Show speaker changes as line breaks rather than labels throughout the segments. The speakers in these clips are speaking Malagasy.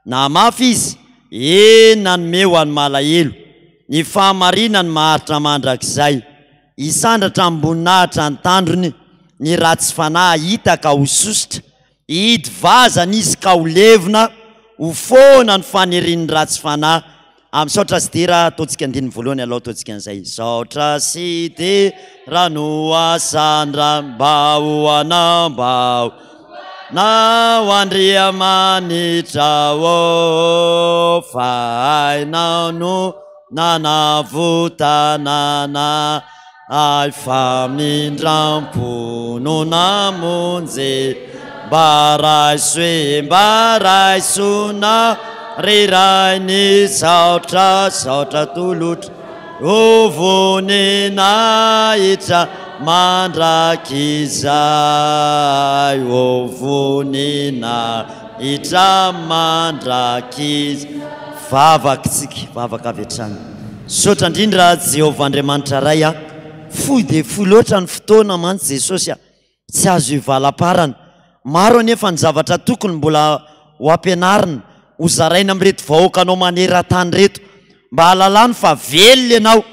Nahamafy izy, eny nanome ho an'ny malahelo, ny fahamarinany maharitra mandrakizay. Hisandratra amim-boninahitra ny tandrony, ny ratsy fanahy hahita ka ho sosotra, hihidy vazana izy ka ho levona, ho foana ny fanirian'ny ratsy fanahy. Ah, misaotra sy dera, ataontsika andininy voalohany aloha ataontsika an'izay. Saotra sy dera no asandra mba ho anao, mba ho anao Andriamanitra ô, fa hainao no nanavotana anay famindram-po no namonjy mba raiso e mba raisona ry Ray ny saotra saotra tolotra ho voninahitra mandrakizay ho voninahitra Itra mandrakizay. Vavaka isika, vavaka avy hatrany. Misaotra indrindra Jehovah Andriamanitra Ray a. Fohy dia fohy loatra ny fotoana mantsy Jesosy a. Tsy azo ivalaparana. Maro anefa ny zavatra tokony mbola ho ampianarina, ho zaraina amin'ireto vahoakanao maneran-tany ireto. Mba hahalalany fa velona ianao.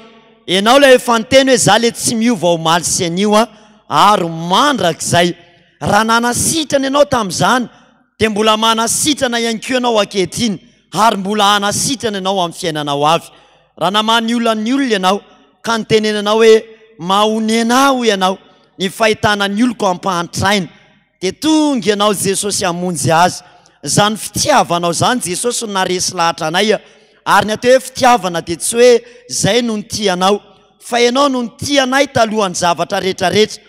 Ianao ilay efa niteny hoe za le tsy miova omaly sy anio a, ary mandrakizay. Raha nanasitrana ianao tamin'izany, dia mbola manasitrana ihany koa ianao ankehitriny, ary mbola hanasitrana ianao amin'ny fiainana ho avy. Raha namaha ny olan'ny olona ianao, ka nitenenanao hoe, Mahonena ahy, hoy ianao, ny fahitana ny oloko ampahantraina, dia tonga ianao Jesosy hamonjy azy. Izany fitiavanao izany Jesosy no naharesy lahatra anay. Ary ny atao hoe fitiavana dia tsy hoe izay no nitia anao, fa ianao no nitia anay talohan'ny zavatra rehetra rehetra.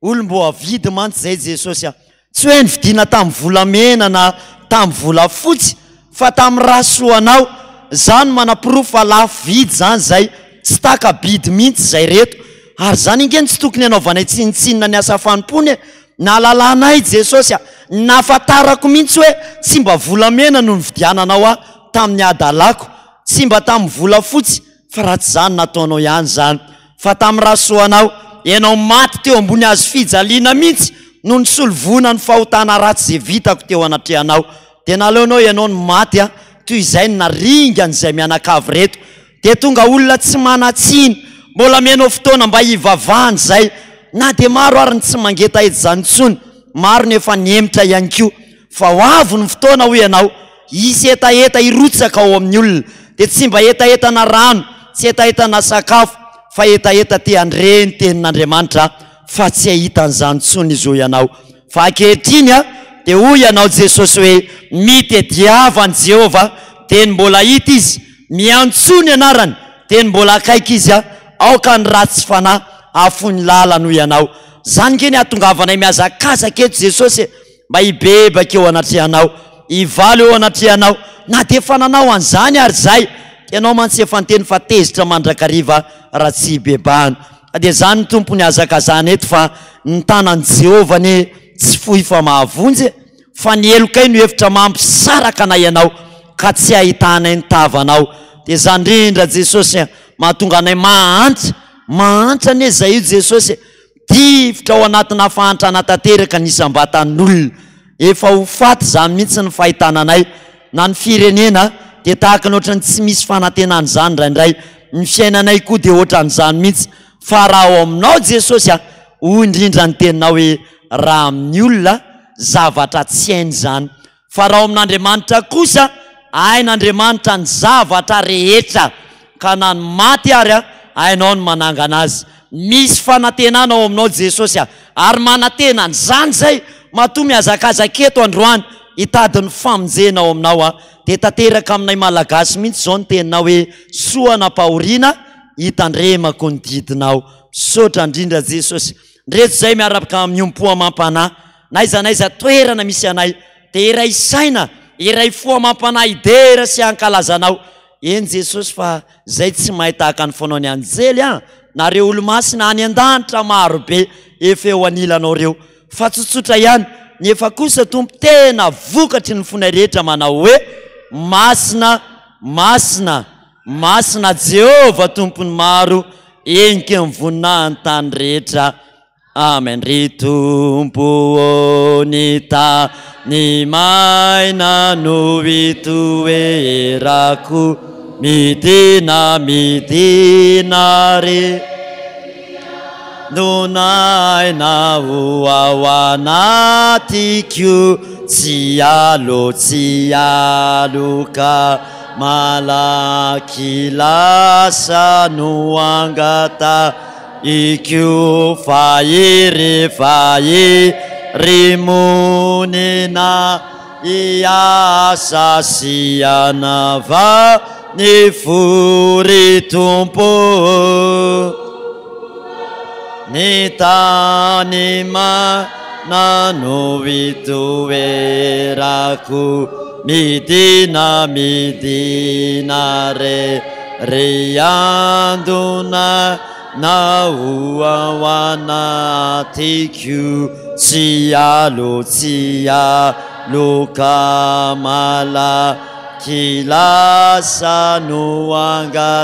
Olom-boavidy mantsy izay Jesosy a! Tsy hoe nividiana tamin'ny volamena na tamin'ny volafotsy fa tamin'ny ra soanao. Izany manaporofo fa lafo vidy izany izay, tsy taka-bidy mihitsy izay reto. Ary izany ange no tsy tokony hanaovanay tsinontsinona ny asa fanompoana e! Nahalalanay Jesosy a! Nahafantarako mihitsy hoe tsy mba volamena no nividiananao ahy tamin'ny hadalako, tsy mba tamin'ny volafotsy, Fa raha tsy izany nataonao ihany izany, fa tamin'ny ra soanao, ianao maty teo ambony hazo fijaliana mihitsy no nisolo voina ny fahotana ratsy izay vitako teo anatrehanao, dia naleonao ianao no maty an, toy izay ny naringan' izay mianakavy ireto, dia tonga olona tsy manan-tsiny, mbola amenao fotoana mba hivavahana izay, na dia maro ary ny tsy mangetaheta izany intsony, maro ny efa nihemotra ihany koa. Fa ho avy ny fotoana, hoy ianao, hisy hetaheta hirotsaka ao amin'ny olona, dia tsy mba hetahetana rano, tsy hetahetana sakafo, fa hetaheta te handre ny tenin'Andriamanitra, fa tsy hahita an'izany intsony izy, hoy ianao. Fa ankehitriny dia hoy ianao Jesosy hoe, Mitediava an'i Jehovah, dia ny mbola hita Izy, miantsoa ny anarany, dia ny mbola akaiky Izy, aoka ny ratsy fanahy hahafoy ny lalany, hoy ianao. Izany ange ny hahatongavanay mihazakazaka eto Jesosy e! Mba hibebaka eo anatrehanao, hivalo eo anatrehanao, na dia efa nanao an'izany ary izay. Ianao mantsy efa niteny fa tezitra mandrakariva raha tsy hibebahana. Ka dia izany ny Tompo nihazakazahana eto fa ny tanan'i Jehovah anie tsy fohy fa mahavonjy e! Fa ny helokay no hevitra mampisaraka anay Ianao ka tsy ahitanay ny tavanao. Dia izany indrindra Jesosy a, mahatonga anay mahantra, mahantra anie izay io Jesosy e! Tifitra ao anatina fahantrana tanteraka ny isam-batan'olona. Efa ho faty izany mihitsy ny fahitana anay. Na ny firenena dia tahaka ny ohatran'ny tsy misy fanantenana izany indraindray. Ny fiainanay koa dia ohatran'izany mihitsy. Fa raha ao aminao Jesosy a, hoy indrindra ny teninao hoe raha amin'ny olona, zavatra tsy hainy izany. Fa raha ao amin'Andriamanitra kosa, hain'Andriamanitra ny zavatra rehetra, ka na ny maty ary hainao ny manangana azy. Misy fanantenana ao aminao Jesosy a! Ary manantena an'izany izay matoa mihazakazaka eto androany hitady ny famonjena ao aminao a! Dia tanteraka aminay Malagasy mihitsy izao ny teninao hoe soa nampahoriana hitandremako ny didinao. Misaotra indrindra Jesosy. Ndreto izay miaraka miompo amam-panahy N'aiza n'aiza toerana misy anay dia iray saina, iray fo amam-panahy hidera sy hankalaza Anao. Eny Jesosy fa zay tsy mahay tahaka ny fanao ny anjely an, na reo olomasina any an-danitra maro be efa eo anilanao reo fa tsotsotra ihany, nefa kosa Tompo tena vokatry ny fonay rehetra manao hoe Masina, Masina, Masina Jehovah Tompon'ny maro, heniky ny voninahiny tany rehetra. Amen ry Tompo ô ny tany maina no itoerako midina midina re Nonaina ho ao anatiko tsy alo tsy aloka malaky lasa no angata Iko fahery fahery monina hiasa sy hanava ny fo ry Tompo ô. Ny tany mana no itoerako midina midina re ry andona Na ho ao anatiko tsy alo tsy aloka malaky lasa no angatahiko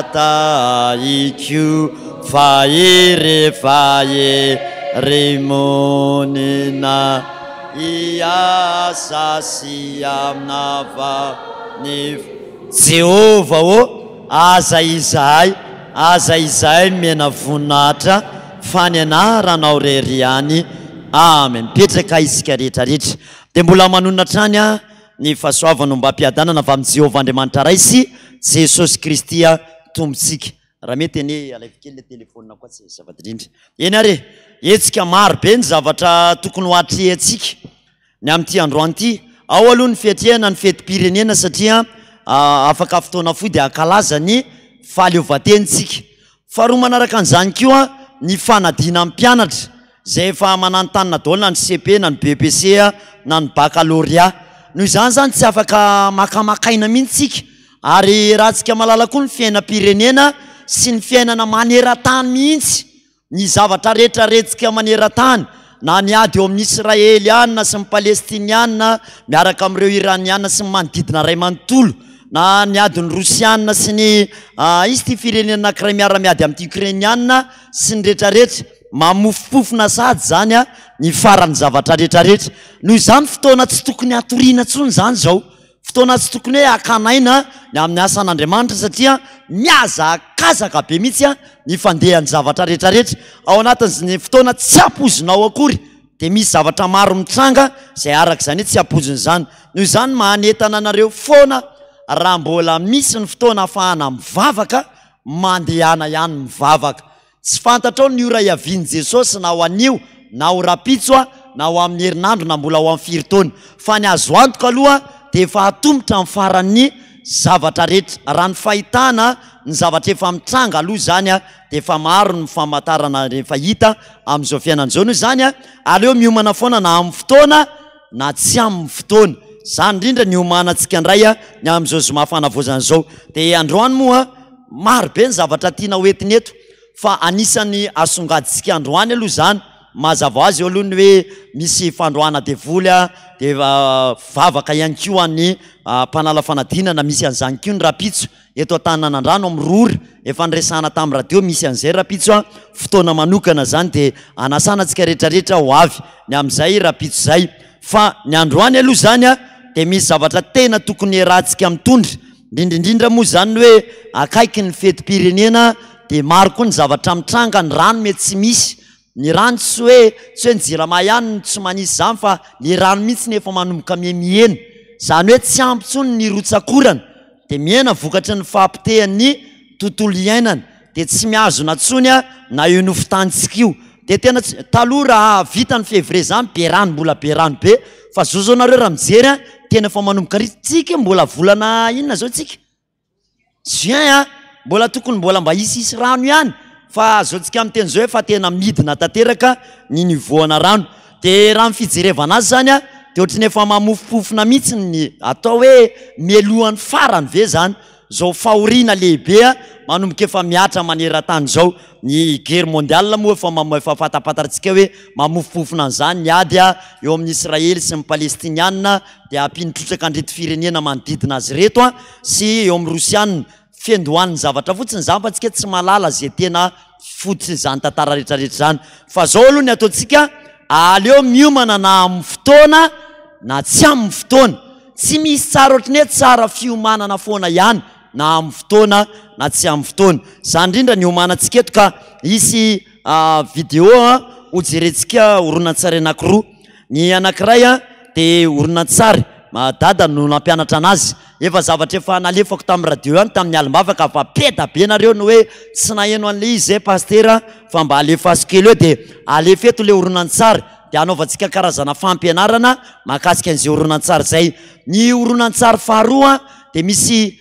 fahery fahery monina hiasa sy aminava ny Jehovah ô, aza izahay, aza izahay mena voninahitra fa ny anaranao rery ihany. Amen. Mipetraka isika rehetra rehetra. Dia mbola manonona hatrany aho ny fahasoavana ombam-piadanana avy amin'i Jehovah Andriamanitra Ray sy Jesosy Kristy Tompontsika. Raha mety anie alaivo kely le telephone koa tsy zava-drindra. Eny ary e, hetsika maro be ny zavatra tokony ho atrehantsika ny amin'ity androany ity. Ao aloha ny fiatrehana ny fetim-pirenena satria afaka fotoana fohy dia hankalaza ny fahaleovantentsika. Faharoa manaraka an'izany koa ny fanadinan'ny mpianatra izay efa mananontanona daholo na ny cepe na ny BEPC na ny baccalauréat. Noho izany izany tsy afaka makamakaina mihitsy isika Ary ratsika malala koa ny fiainam-pirenena sy ny fiainana maneran-tany mihitsy, ny zavatra rehetra rentsika maneran-tany, na ny ady eo amin'ny Israeliana sy ny Palestiniana miaraka amin'ireo Iraniana sy ny manodidina iray manontolo, na ny adin'ny Rosiana sy ny izy ity firenena anankiray miara-miady amin'ity Ukrainiana sy ny rehetra rehetra. Mamofompofona sahady izany ny faran'ny zavatra rehetra rehetra. Noho izany fotoana tsy tokony hatoriana intsony izany izao. Fotoana tsy tokony hoe hakana aina ny amin'ny asan'Andriamanitra satria mihazakazaka be mihitsy ny fandehan'ny zavatra rehetra rehetra. Ao anatin'ny fotoana tsy ampoizinao akory dia misy zavatra maro mitranga izay araka izany hoe tsy ampoizina izany. Noho izany manentana anareo foana raha mbola misy ny fotoana ahafahana mivavaka, mandehana ihany mivavaka. Tsy fantatrao ny ora hiavian'i Jesosy na ho anio na ho rahampitso na ho amin'ny herinandro na mbola ho amin'ny firy taona. Fa ny azo antoka aloha dia efa atomotra ny faran'ny zavatra rehetra. Raha ny fahitana ny zavatra efa mitranga aloha izany dia efa maro ny famantarana efa hita amin'izao fiainana izao. Noho izany aleo miomana foana na amin'ny fotoana na tsy amin'ny fotoana. Izany indrindra ny hiomanantsika indray ny amin'izao zoma fanavaozana izao. Dia androany moa maro be ny zavatra tiana ho entina eto fa anisan'ny asongadintsika androany aloha izany, mazava ho azy eo aloha ny hoe misy fandroahana devoly dia vavaka ihany koa ho an'ny mpanala fanadinana, misy an'izany koa ny rahampitso. Eto Antananandrano amin'ny roa ora, efa niresahana tamin'ny radio, misy an'izay rahampitso an, fotoana manokana izany dia anasana antsika rehetra rehetra ho avy ny amin'izay rahampitso izay. Fa ny androany aloha izany an, dia misy zavatra tena tokony hiarahantsika mitondra, indrindra indrindra moa izany ny hoe akaiky ny fetim-pirenena dia maro koa ny zavatra mitranga, ny rano mety tsy misy, Ny rano tsy hoe tsy hoe ny jirama ihany no tsy manisy izany fa le rano mihitsy no efa manomboka mihamihena. Izany hoe tsy ampy intsony ny rotsak'orana dia mihena vokatry ny fahapotehan'ny tontolo iainana dia tsy mihazona intsony na io nofon-tanintsika io. Dia tena tsy, taloha raha vita ny février izany be rano mbola be rano be fa zao zao nareo raha mijery an, tena efa manomboka rivotra, tsika mbola volana inona zao tsika? Juin a! Mbola tokony mbola mba hisy hisy rano ihany fa azoantsika miteny zao hoe fa tena midina tanteraka ny niveau ana rano. De raha ny fijerevana azy zany a de ohatry ny efa mamofompofona mihitsy ny atao hoe mialohan'ny farany ve zany zao fahoriana lehibe manomboka efa mihatra maneran-tany zao. Ny guerre mondiale moa efa mam- efa fantapantatsika hoe mamofompofona an'izany ny ady eo amin'i Israely sy ny Palestiniana dia ampiany trotraka an'ireto firenena manodidina azy ireto sy eo amin'ny Rosiana. Fiandohan'ny zavatra fotsiny izany fa tsika tsy mahalala izay tena fototrin'izany tantara rehetra rehetra izany. Fa zao aloha ny ataontsika, aleo miomana na amin'ny fotoana na tsy amin'ny fotoana. Tsy misy tsara ohatry ny hoe tsara fiomanana foana ihany na amin'ny fotoana na tsy amin'ny fotoana. Izany indrindra ny hiomanantsika eto ka hisy vidéo hojerentsika horonantsary anankiroa. Ny anankiray dia horonantsary, Dada no nampianatra anazy. Efa zavatra efa nalefako tamin'ny radio ihany tamin'ny alim-bavaka fa be da be nareo no hoe tsy naheno an'ilay izy zay Pasitera fa mba alefaso kely eo dia alefa eto ilay horonantsary dia hanaovantsika karazana fampianarana mahakasika an'izay horonantsary izay. Ny horonantsary faharoa dia misy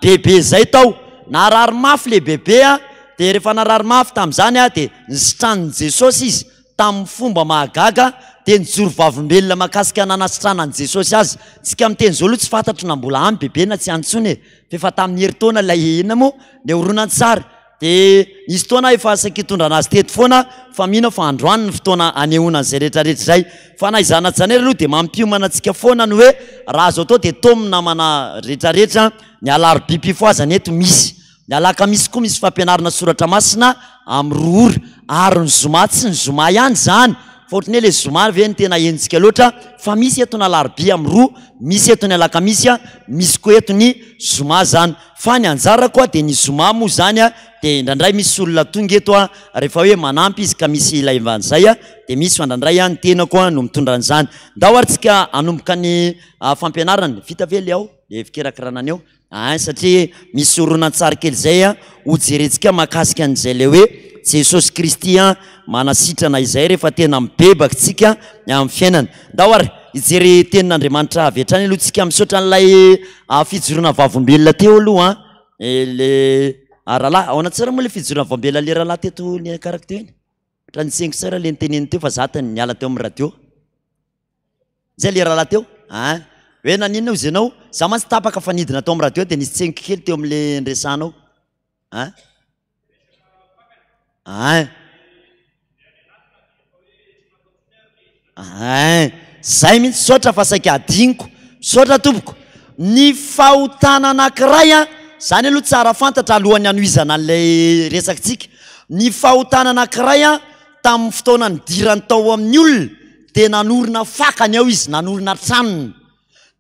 bebe izay tao, narary mafy ilay bebe dia rehefa narary mafy tamin'izany dia nisitranin'i Jesosy izy tamin'ny fomba mahagaga dia nijoro vavolombelona mahakasika nanasitranan'i Jesosy azy. Tsika miteny izao aloha tsy fantatro na mbola any bebe na tsy any intsony e! Fa efa tamin'ny herintaona ilay inona moa? Ilay horonantsary. Dia nisy fotoana aho efa saika hitondra anazy teto foana fa mino aho fa androany ny fotoana hanehoana an'izay rehetra rehetra izay. Fa na izany na tsy izany ary aloha dia mampiomana antsika foana ny hoe raha azo atao dia taomina namana rehetra rehetra ny alarobia-pifohazana eto misy. Ny alakamisy koa misy fampianarana soratra masina amin'ny roa ora ary ny zoma tsy ny zoma ihany izany fa ohatran'ny hoe le zoma ve no tena henontsika loatra fa misy eto ny alarobia amin'ny roa, misy eto ny alakamisy, misy koa eto ny zoma izany fa ny anjarako dia ny zoma moa izany dia indraindray misy olona tonga eto rehefa hoe manampy izy ka misy ilaivan'izay dia misy fa indraindray ny tenako no mitondra an'izany. Ndao ary tsika hanomboka ny fampianarana, vita ve le ao le fikirakirana ny ao? Ein satria misy horonantsary kely izay an ho jerentsika mahakasika an'izay ilay hoe Jesosy Kristy an manasitrana izay rehefa tena mibebaka tsika amin'ny fiainana. Ndao ary hijery tenin'Andriamanitra avy hatrany aloha tsika. Misaotra an'ilay fijoroana vavolombelona teo aloha an. Le rahalahy, ahoana tsara moa ilay fijoroana vavolombelona le rahalahy teto niakarako teo iny? Ohatran'ny tsy haiko tsara le niteneniny teo fa za tany niala teo amin'ny radio. Zay le rahalahy teo ein! Hoe naninona hozy ianao? Za mantsy tapaka fa nidina tao amin'ny radio dia nisy tseniko kely teo amin'le niresahanao ein! Ein! Ein! Zay mihitsy, misaotra fa saika adinoko. Misaotra tompoko. Ny fahotana anankiray an, zany aloha tsara fantatra alohan'ny hanohizana an'ilay resakitsika. Ny fahotana anankiray an, tamin'ny fotoana nidirany tao amin'ny olona dia nanorina fakany ao izy, nanorina tranony.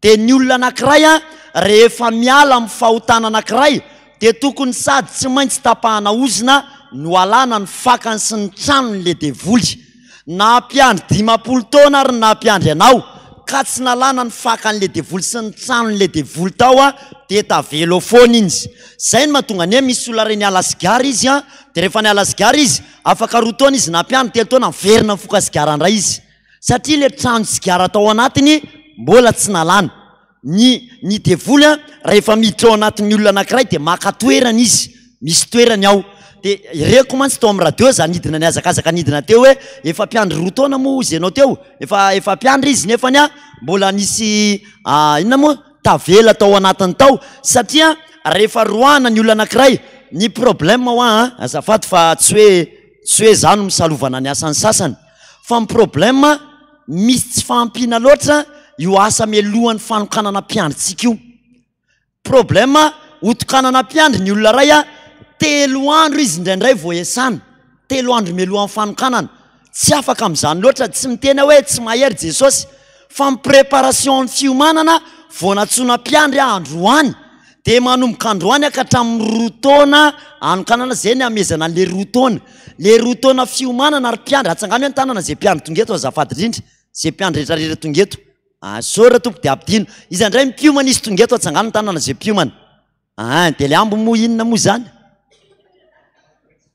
Dia ny olona anankiray an, rehefa miala amin'ny fahotana anankiray dia tokony sady tsy maintsy tapahana ozona no alana ny fakany sy ny tranony le devoly. Na mpiandry 50 taona ary na mpiandry anao ka tsy nalana ny fakan'le devoly sy ny tranon'le devoly tao an, dia tavela ao foana iny. Zay no mahatonga ny hoe misy olona re niala sigara izy an, dia rehefa niala sigara izy, Afaka roa taona izy nampiandry, telo taona niverina nifoka sigara indray izy. Satria ilay trano sigara tao anatiny mbola tsy nalana. Ny ny devoly an, rehefa miditra ao anatin'ny olona anankiray dia maka toerana izy, misy toerany ao. Dia reko mantsy tao amin'ny radio za nidina nihazakazaka nidina teo hoe efa mpiandry roa taona moa hozy ianao teo, efa efa mpiandry izy nefany an mbola nisy inona moa? tavela tao anatiny tao satria rehefa roahana ny olona anankiray ny problème hoa an, azafady fa tsy hoe tsy hoe za no misalovana ny asan'ny sasany fa ny problème misy tsy fahampiana loatra io asa mialohan'ny fanokanana mpiandry-tsika io. Problème hotokanana mpiandry ny olona iray an, telo andro izy indraindray vao esana, telo andro mialohan'ny fanokanana. Tsy afaka amin'izany loatra, tsy miteny aho hoe tsy mahery Jesosy, fa ny préparation ny fiomanana vao nantsoina mpiandry aho androany, dia manomboka androany aho ka hatramin'ny roa taona hanokanana, izay ny hamehezana an'ilay roa taona, ilay roa taona fiomanana ry mpiandry, atsangano hoe ny tanana izay mpiandry tonga eto azafady indrindra, izay mpiandry rehetra rehetra tonga eto, ah sorry tompoko dia ampidino, iza indray ny mpiomana izy tonga eto, atsangano ny tanana izay mpiomana. Aa dia le ambiny moa inona moa izany?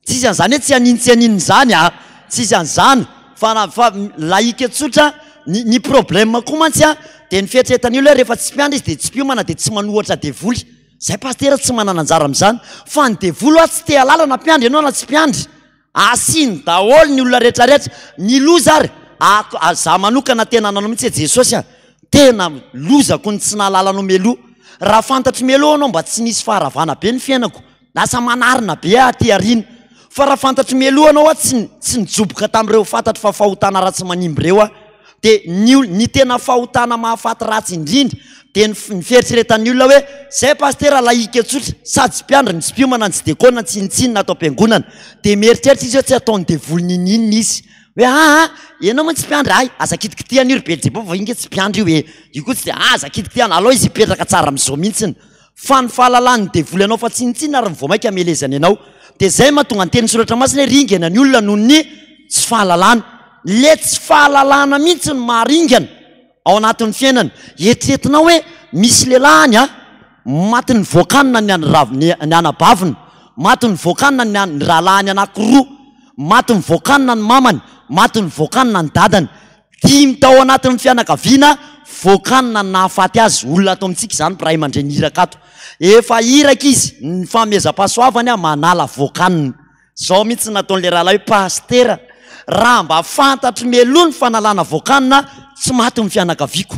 Tsisy an'izany hoe tsy hanin tsy haninona izany a! Tsisy an'izany fa na fa laïque tsotra ny ny problème koa mantsy a dia ny fieritreretan'ny olona hoe rehefa tsy mpiandry izy dia tsy mpiomana dia tsy manohatra devoly. Zay pasitera tsy manana anjara amin'izany fa ny devoly hoa tsy te hahalala na mpiandry ianao na tsy mpiandry. Asiany daholo ny olona rehetra rehetra. Ny loza ary, ako, za manokana tena nanao mihitsy hoe Jesosy a, tena lozako ny tsy nahalala anao mialoha. Raha fantatro mialoha anao mba tsy nisy faharavana be ny fiainako. Lasa manarina be aho aty aoriana. Fa raha fantatro mialoha anao aho tsy, tsy nijoboka tamin'ireo fantatro fa fahotana ratsy manimba ireo aho. Dia ny ol, ny tena fahotana mahafaty ratsy indrindra. Dia ny ny fieritreretan'ny olona hoe zay pasitera laïque tsotra, sady tsy mpiandry no tsy mpiomana no tsy dekona no tsinontsinona ato am-piangonana. Dia mieritreritra izy hoe tsy ataon'ny devoly n'inon'inona izy. Hoe aa ianao moa tsy mpiandry, hay aza kitikitihana io ry Belzeboba fa io nge tsy mpiandry io e. Io koa tsy dia aza kitikitihana, alao izy hipetraka tsara amin'izao mihitsiny. Fa ny fahalalan'ny devoly anao fa tsinontsinona ary ny vao mainka amelezany anao. Dia izay no mahatonga ny tenin'ny soratra masina hoe ringana ny olona noho ny tsy fahalalana. Le tsy fahalalana mihitsy no maharingana. Ao anatin'ny fiainana. Eritreretinao hoe misy lehilahy any a, matin'ny voakanina ny ny ny anabaviny, matin'ny voakanina ny ny rahalahiny anankiroa, matin'ny voakanina ny mamany, matin'ny voakanina ny dadany. Dimy tao anatin'ny fianakaviana voakanina ny nahafaty azy. Olona ato amintsika izany mpiray aman-dreny iraka ato. Efa iraka izy, ny fanomezam-pahasoavany manala voakanina. Zao mihitsy nataon'le rahalahy hoe pasitera, raha mba fantatro mialoha ny fanalana voakanina tsy maty ny fianakaviako.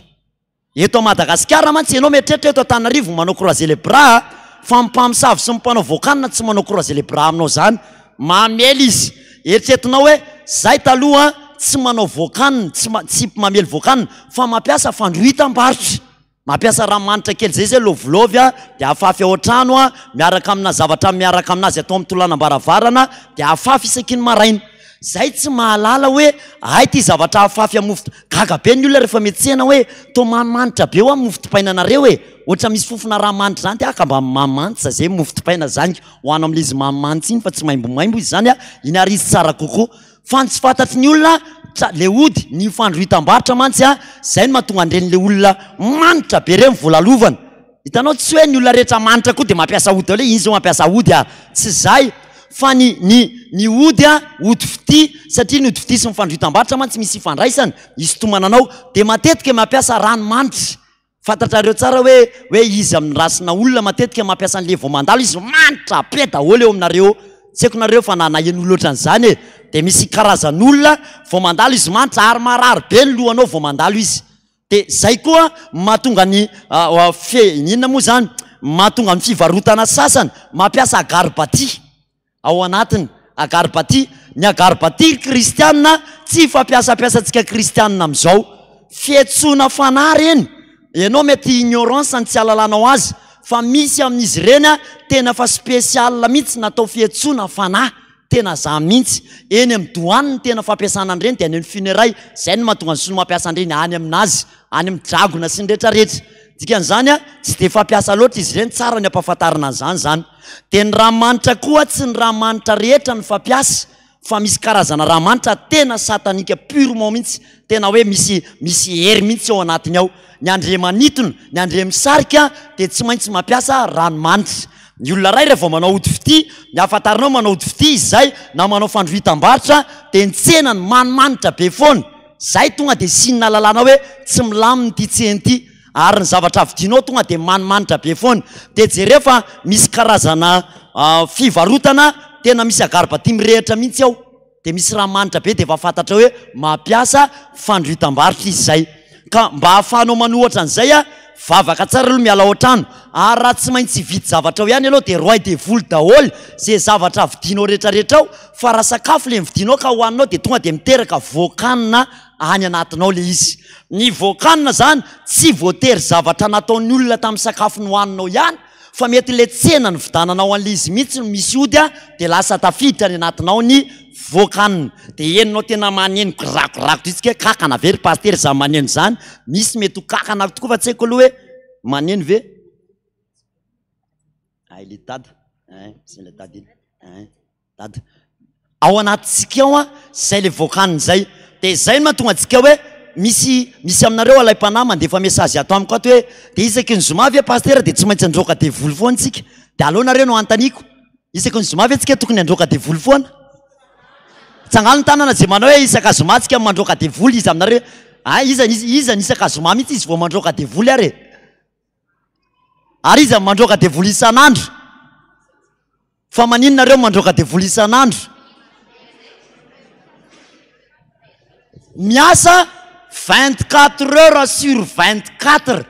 Eto Madagasikara mantsy ianao mieritreritra eto Antananarivo manao croiser les bras fa ny mpamosavy sy ny mpanao voakanina tsy manao croiser les bras aminao zany. Mamely izy. Eritreretinao hoe zay taloha tsy manao voakanina, tsy tsy mamely voakanina fa mampiasa fandrohitam-barotra. Mampiasa ranomanitra kely zay zay lôvilôvy a, de afafy ao an-trano a, miaraka amina zavatra miaraka aminazy atao amin'ny tolanam-baravarana de afafy isaky ny maraina. Zay tsy mahalala hoe hay ty zavatra afafy amin'ny mofo, gaga be ny olona rehefa miantsena hoe toa manimanitra be hoa mofo dipainanareo e, ohatra misy fofona ranomanitra zany de ah ka mba manimanitra zay mofo dipaina zany, hohano amin'ilay izy manimanitra iny fa tsy maimbomaimbo izy zany a, iny ary izy tsara kokoa. Fa ny tsy fantatry ny olona, tsa, le ody, ny fandrohitam-barotra mantsy a, zay no mahatonga an'ireny le olona manitra be ireny volalovana. Hitanao, tsy hoe ny olona rehetra manitra koa dia mampiasa ody daholo hoe iny zao mampiasa ody a, tsy zay, fa ny, ny, ny ody a, ody fitia, satria ny ody fitia sy ny fandrohitam-barotra mantsy misy ifandraisany, isintomana anao, dia matetika mampiasa ranomanitra. Fantatrareo tsara hoe hoe izy amin'ny rasina olona matetika mampiasa an'le vao mandalo izy manitra be daholo eo aminareo tsy haiko nareo fa na naheno olona ohatran'izany e de misy karazan'olona vao mandalo izy manitra ary marary be ny lohanao vao mandalo izy de zay koa mahatonga ny fe inona moa zany mahatonga ny fivarotana sasany mampiasa agarbati Ao anatiny, agarbati, ny agarbati ry kristiana tsy fampiasampiasantsika kristiana amin'izao. Fiantsoana fanahy ireny, ianao mety ignorance ny tsy ahalalanao azy fa misy amin'izy ireny tena fa spécial mihitsy natao fiantsoana fanahy, tena za mihitsy. Eny amin'ny douane ny tena fampiasana an'ireny dia any amin'ny funérailles, izay no mahatonga ny sinoa mampiasa an'ireny any aminazy. Any amin'ny dragona sy ny retraretra. Dikan'izany a, tsy dia fampiasa loatra izy ireny, tsara ny ampahafantarina an'izany izany. Dia ny ranomanitra koa, tsy ny ranomanitra rehetra no fampiasa, fa misy karazana ranomanitra tena satanika purement mihitsy, tena hoe misy misy hery mihitsy ao anatiny ao. Ny andriamanitona, ny andriamisarika dia tsy maintsy mampiasa ranomanitra. Ny olona iray raha vao manao ody fitia, ny ahafantaranao manao ody fitia izy izay, na manao fandrohitam-barotra, dia ny tsenany manimanitra be foana. Zay tonga de signe lalàna hoe tsy milamina ity tsena ity ary ny zavatra vidianao tonga de manimanitra be foana. De jereo fa misy karazana fivarotana tena misy agarbati mirehitra mihitsy ao de misy raha manitra be de efa fantatrao hoe mampiasa fandrohitam-barotra izy zay. Ka mba ahafahanao manohatra an'izay a, vavaka tsara aloha miala ao an-trano ary raha tsy maintsy hividy zavatra ao ihany ianao de roahy devoly daholo ze zavatra vidianao retraretra ao fa raha sakafo le nividianao ka hohaninao de tonga de miteraka voan-kanina any anatinao le izy. Ny voan-kanina zany tsy voatery zavatra nataon'ny olona tamin'ny sakafo nohaninao ihany fa mety le tsena nividananao an'le izy mihitsy no misy ody a de lasa tafiditra any anatinao ny voan-kanina de henonao tena maneno giragorago ditsika hoe kakana ve ry pasitera izany maneno izany? Misy mety ho kakana tokoa fa tsy haiko aloha hoe maneno ve? Ay le dada, ein, zay le dada iny, ein. Dada. Ao anatintsika ao an, zay le voakanina zay. De zay no mahatonga antsika hoe misy misy aminareo alaim-panahy mandefa message ato amiko ato hoe de isaky ny zoma ve pasitera de tsy maintsy handroaka devoly foana tsika? De aleo nareo no anontaniako, isaky ny zoma ve tsika tokony handroaka devoly foana? Tsangano ny tanana ze manao hoe isaka zoma tsika mandroaka devoly, iza aminareo? Hay iza iza ny isaka zoma mihitsy izy vao mandroaka devoly ary e? Ary iza no mandroaka devoly isan'andro? Fa maninona nareo mandroaka devoly isan'andro? Miasa 24 heures sur 24.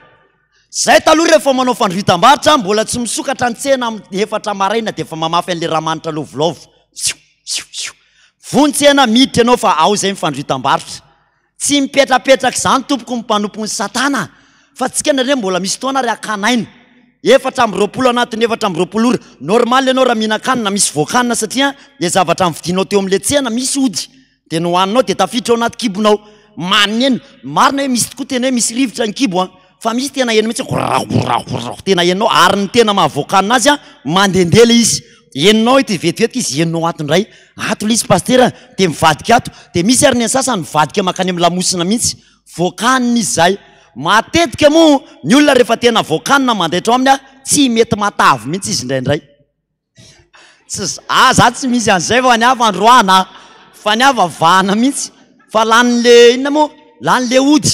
Zay taloha rehefa manao fandrohitam-barotra mbola tsy misokatra ny tsena amin'ny efatra maraina dia efa mamafy an'le ramanitra lovilovy. Siu siu siu. Voa ny tsena miditra ianao fa ao izay ny fandrohitam-barotra. Tsy mipetrapetraka izany tompoko ny mpanompon'i satana. Fa tsika indraindray mbola misy fotoana ary hakana aina. 24 anatin'ny 24 ora. Normal ianao raha mihinan-kanina misy voan-kanina satria le zavatra novidianao teo amin'le tsena misy ody dia nohaninao dia tafiditra ao anaty kibonao. Maneno. Marina hoe misy tokoa tena hoe misy rivotra ny kibo an. Fa misy tena heno mihitsy hoe goragoragorag tena henonao ary ny tena mahavoakanina azy an mandehandeha le izy. Henonao ety vetivetiky izy henonao ato indray. Ato le izy pasitera dia mivadika ato. Dia misy ary ny an'ny sasany mivadika mankany amin'ny lamosina mihitsy. Voakanina izy izay. Matetika moa ny olona rehefa tena voakanina mandaitra ao aminy a, tsy mety matavy mihitsy izy indraindray. Tsy ah za tsy misy an'izay fa ny hafa androahana a, fa ny hafa vahana mihitsy fa lanin'le inona moa, lanin'le ody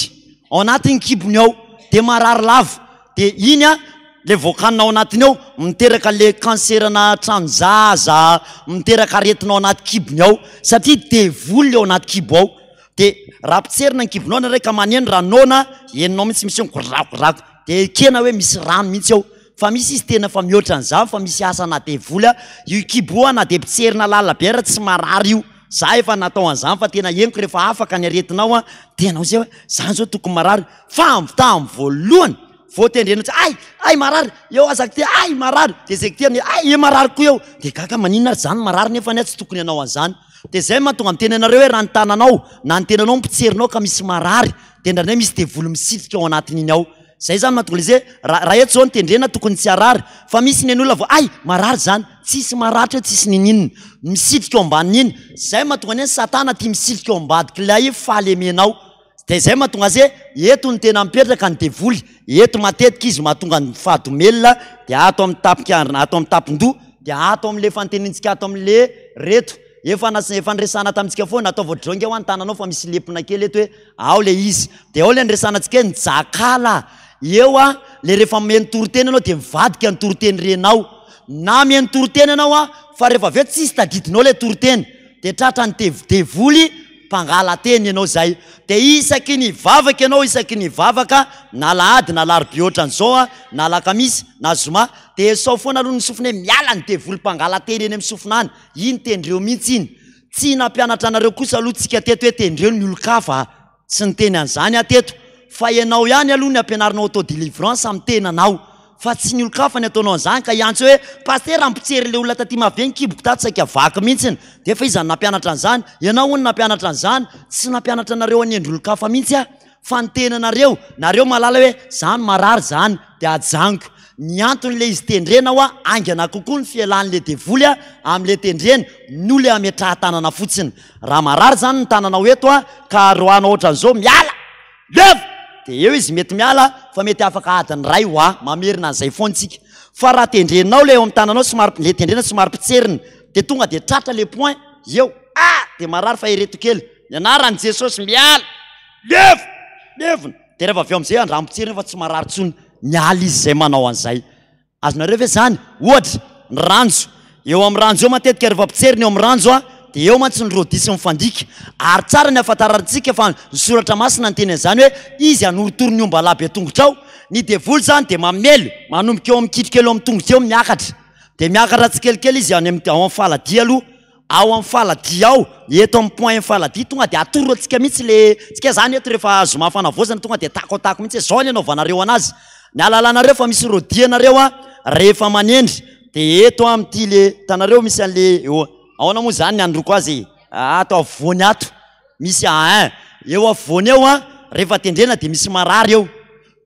ao anatin'ny kibony ao de marary lava, de iny a le voakanina ao anatiny ao miteraka le cancer-na tranon-jaza, miteraka aretina ao anaty kibony ao satria devoly le ao anaty kibo ao. De raha potserina ny kibonao nareo ka maneno raha noana, henonao mihitsy misy hoe migorakorako, de ekena hoe misy rano mihitsy ao, fa misy izy tena fa mihoatra an'izany fa misy asana devoly a, io kibo io a na de potserina lalina be ara tsy marary io, za efa natao an'izany fa tena henoko rehefa afaka ny aretinao a, tena ozy hoe zany zao tokony marary, fa tamin'ny voalohany vao tendrena tsy hay, hay marary, eo aza ty hay marary, de zay ty hay marary koa eo, de gaga maninona ary zany marary nefa ny ahy tsy tokony hanao an'izany. Dia izay no mahatonga miteny anareo hoe raha ny tananao na ny tenanao mipitserinao ka misy marary dia indraindray misy devoly misitrika ao anatin'iny ao. Izay izany mahatonga ilay izy hoe raha raha eto izao ny tendrena tokony tsy harary fa misy ny olona vao hay marary izany, tsisy maratra eo tsisy ninininona, misitrika ao ambanin'iny. Izay no mahatonga ny hoe satana tia misitrika ao ambadik'ilay fahalemenao. Dia izay mahatonga azy hoe eto no tena mipetraka ny devoly, eto matetika izy mahatonga ny fahadomelina, dia ato amin'ny tapikandrina, ato amin'ny tapin-doha, dia ato amin'ilay efa notenenintsika ato amin'ilay reto, efa nas- efa niresahana tamintsika foana, ataovy ohatr'izao ange hoa ny tananao fa misy lempona kely eto hoe ao ilay izy, dia ao ilay niresahanantsika hoe ny jakala, eo an, ilay rehefa mihaino toriteny ianao dia mivadika ny toriteny renao, na mihaino toriteny ianao an, fa rehefa avy eo tsisy tadidinao ilay toriteny, dia tratran'ny dev- devoly Mpangala-teny ianao izay. Dia isaky ny hivavaka ianao, isaky ny hivavaka, na alahady na alarobia ohatran'izao an, na alakamisy, na zoma, dia esao foana aloha ny sofina hoe miala ny devoly mpangala-teny eny amin'ny sofina any. Iny tendreo mihitsy iny. Tsy nampianatra anareo kosa aloha tsika teto hoe tendreo ny olon-kafa a. Tsy niteny an'izany aho teto. Fa ianao ihany aloha ny ampianarinao atao délivrance amin'ny tenanao. Fa tsy ny olon-kafa ny ataonao an'izany ka hiantso hoe Pasitera ampitsery ilay olona taty mahabe ny kiboko tato saika vaky mihitsiny. Dia efa iza no nampianatra an'izany? Ianao hono nampianatra an'izany? Tsy nampianatra anareo hanendry olon-kafa mihitsy aho fa ny tenanareo, nareo mahalala hoe za no marary izany dia ajanoko. Ny anton'ilay izy tendrena hoa haingana kokoa ny fialan'ilay devoly amin'ilay tendrena noho ilay ametrahan-tanana fotsiny. Raha marary izany ny tananao eto ka roahanao ohatran'izao miala! Leva! Dia eo izy mety miala fa mety afaka adiny iray hoa mamerina an'izay foana tsika. Fa raha tendrenao ilay eo amin'ny tananao somary ilay tendrena somary potserina dia tonga dia tratra ilay point eo. Ah! Dia marary fa ireto kely. Ny anaran'i Jesosy miala! Leva! Levona! Dia rehefa avy eo amin'izay andramo potserina fa tsy marary intsony. Miala izy izay manao an'izay. Azonareo ve zany? Ohatra, ny ranjo. Eo amin'ny ranjo eo matetika rehefa mpitserina eo amin'ny ranjo a, dia eo mantsy ny rodia sy mifandika. Ary tsara ny ahafantarantsika fa ny soratra masina niteny an'izany hoe izy hanorotoro ny ombalahy be tongotra ao. Ny devoly izany dia mamely, manomboka eo amin'ny kitrokely eo amin'ny tongotra eo miakatra. Dia miakatra tsikelikely izy any amin'ny ao amin'ny faladia aloha. Ao amin'ny faladia ao, eto amin'ny point faladia tonga dia atoro antsika mihitsy le, tsika zany eto rehefa zoma fanavaozana tonga dia tako atako mihitsy hoe zao ny anaovanareo anazy, ny alalanareo fa misy rodia nareo a, rehefa manendry de eto amin'ity le, hitanareo misy an'le eo, ahoana moa zany ny anondroko azy e, ato afovoany ato misy a un, eo afovoany eo a, rehefa tendrena de misy marary eo.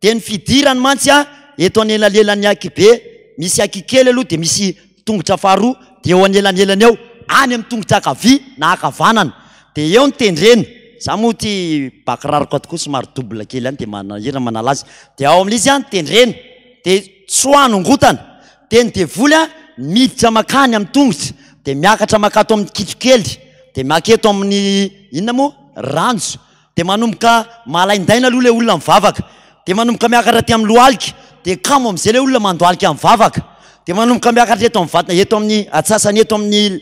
Dia ny fidirany mantsy a, eto anelanelan'ny ankibe, misy ankikely aloha dia misy tongotra faharoa, dia eo anelanelany eo, any amin'ny tongotra ankavia na ankavanana, dia eo ny tendrena, za moa ity ba kiraroko ato koa somary double kely ihany dia manahirana manala azy, dia ao amin'ilay izy an tendrena, dia tsoaha-nongotana, dia ny devoly a miditra mankany amin'ny tongotra, dia miakatra mankato amin'ny kitrokely, dia manketo amin'ny inona moa? Ranjo, Dia manomboka malaindaina aloha ilay olona mivavaka. Dia manomboka miakatra aty amin'ny lohalika. Dia kamo amin'izay ilay olona mandohalika mivavaka. Dia manomboka miakatra eto amin'ny vatana, eto amin'ny atsasany eto amin'ny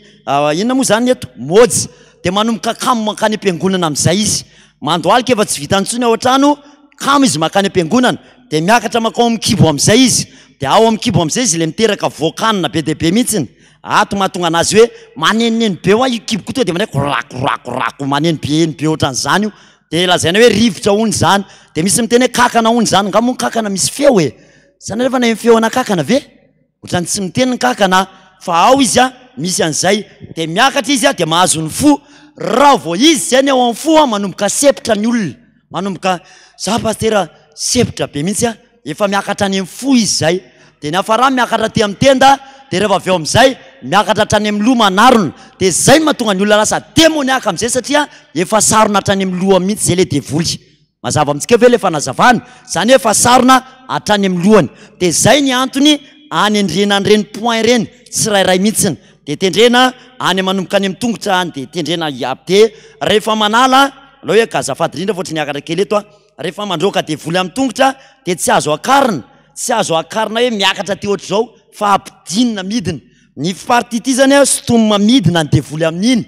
inona moa izany eto? Môjy. Dia manomboka kamo mankany am-piangonana amin'izay izy. Mandohalika efa tsy vitany intsony ao an-trano, kamo izy mankany am-piangonana. Dia miakatra mankao amin'ny kibo amin'izay izy. Dia ao amin'ny kibo amin'izay izy ilay miteraka voan-kanina be dia be mihitsiny. Ato mahatonga anazy hoe manenoneno be hoa io kibo ko tonga dia maneno rako rako rako maneno be eny be ohatran'izany io. Dia lazaina hoe rivotra hono izany. Dia misy miteny hoe kakana hono izany. Nga moa ny kakana misy feo e? Za nareo efa naheno feona kakana ve? Ohatran'ny tsy miteny ny kakana fa ao izy a, misy an'izay. Dia miakatra izy a, dia mahazo ny fo. Raha vao izy izay ny ao amin'ny fo a, manomboka sempotra ny olona. Manomboka, za pasitera sempotra be mihitsy a, efa miakatra any amin'ny fo izy izay. Dia ny hafarany miakatra aty amin'ny tenda, dia rehefa avy eo amin'izay miakatra hatrany amin'ny loha manarona. Dia izay no mahatonga ny olona lasa demoniaka amin'izay satria efa sarona hatrany amin'ny loha mihitsy izay ilay devoly. Mazava amintsika ve ilay fanazavana? Izany hoe efa sarona hatrany amin'ny lohany. Dia izay ny antony anendrena an'ireny point ireny tsirairay mihitsiny. Dia tendrena any manomboka any amin'ny tongotra any dia tendrena iaby. Dia rehefa manala, aleo hoe azafady indrindra fa ohatry ny niakatra kely eto aho, rehefa mandroaka devoly amin'ny tongotra dia tsy azo akarina, tsy azo akarina hoe miakatra aty ohatr'izao fa ampidinina midina. Ny partie ity zany an, sintomina midina ny devoly amin'iny.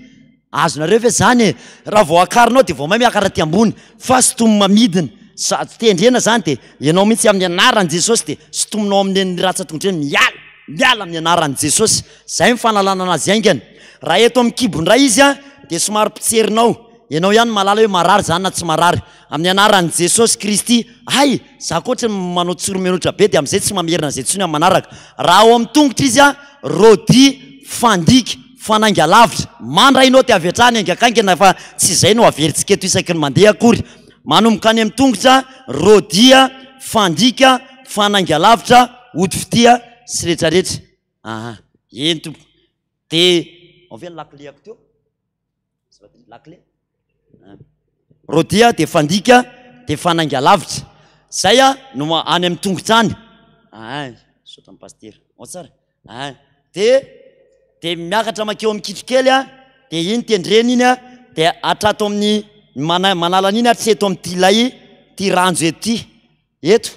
Azonareo ve zany e? Raha vao akarinao dia vao may miakatra aty ambony fa sintomina midina. Sady tendrena zany dia ianao mihitsy amin'ny anaran'i Jesosy dia sintominao amin'ireny ratsan-tongotra ireny miala, miala amin'ny anaran'i Jesosy. Zay ny fanalana anazy haingana. Raha eto amin'ny kibo indray izy an, dia somary potserinao. Ianao ihany mahalala hoe marary zany na tsy marary. Amin'ny anaran'i Jesosy Kristy. Hay! Za koa ohatry ny manao tsoro-menotra be dia amin'izay tsy mamerina an'izay intsony amin'ny manaraka. Raha ao amin'ny tongotra izy an, Rody, fandika, fanainga lavitra. Mandray naoty avy hatrany haingankaingana fa tsy izay no averintsika eto isaky ny mandeha akory. Manomboka any amin'ny tongotra, Rody, fandika, fanainga lavitra, ody fitia sy retraretra. Aha, eny tompoko. Dia ao ve ny lakile-ako teo? Lakile. Rodia dia fandika dia fanainga lavitra. Zay a no any amin'ny tongotra any. Ah, misaotra ny pasitera. Ao tsara. Ah, dia dia miakatra makeo amin'ny kitrokely a, dia iny tendrena iny a, dia hatrato amin'ny mana- manala an'iny hatreto amin'ity lay ity ranjo eto ity. Eto.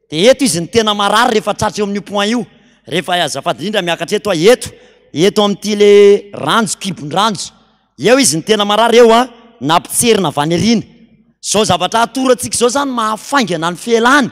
Dia eto izy no tena marary rehefa tratra eo amin'io point io. Rehefa azafady indrindra miakatra eto aho, eto. Eto amin'ity le ranjo, kibon-dranjo. Eo izy no tena marary eo an, nampitserina avy any aoriana. Izao zavatra atoro antsika izao izany mahafaingana ny fialany.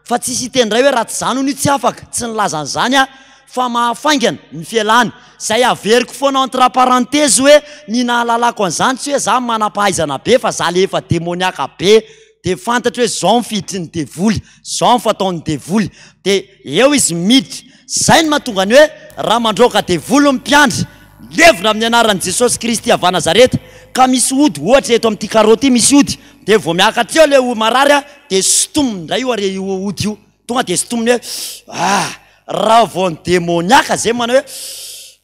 Fa tsisy hiteny indray hoe raha tsy izany hono io tsy afaka. Tsy nilaza an'izany aho. Fa mahafaingana ny fialany. Izay averiko foana entre parenthèse hoe ny nahalalako an'izany tsy hoe za manam-pahaizana be fa za le efa demoniaka be. Dia fantatro hoe zao ny fiditry ny devoly, zao ny fataon'ny devoly. Dia eo izy miditra. Zay no mahatonga ny hoe raha mandroaka devoly ny mpiandry, levona amin'ny anaran'i Jesosy Kristy avy Nazareta, ka misy ody, ohatra eto amin'ity carreau ity misy ody, dia vao miakatra eo ilay marary a, dia sintominy indray io are io ody io. Tonga dia sintominy hoe ah! Raha vao ny demoniaka zay manao hoe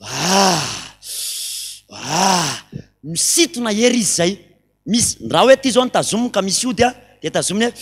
ah! Ah! Misintona ery izy zay. Misy, raha hoe ty zao no tazominy ka misy ody a, de tazominy hoe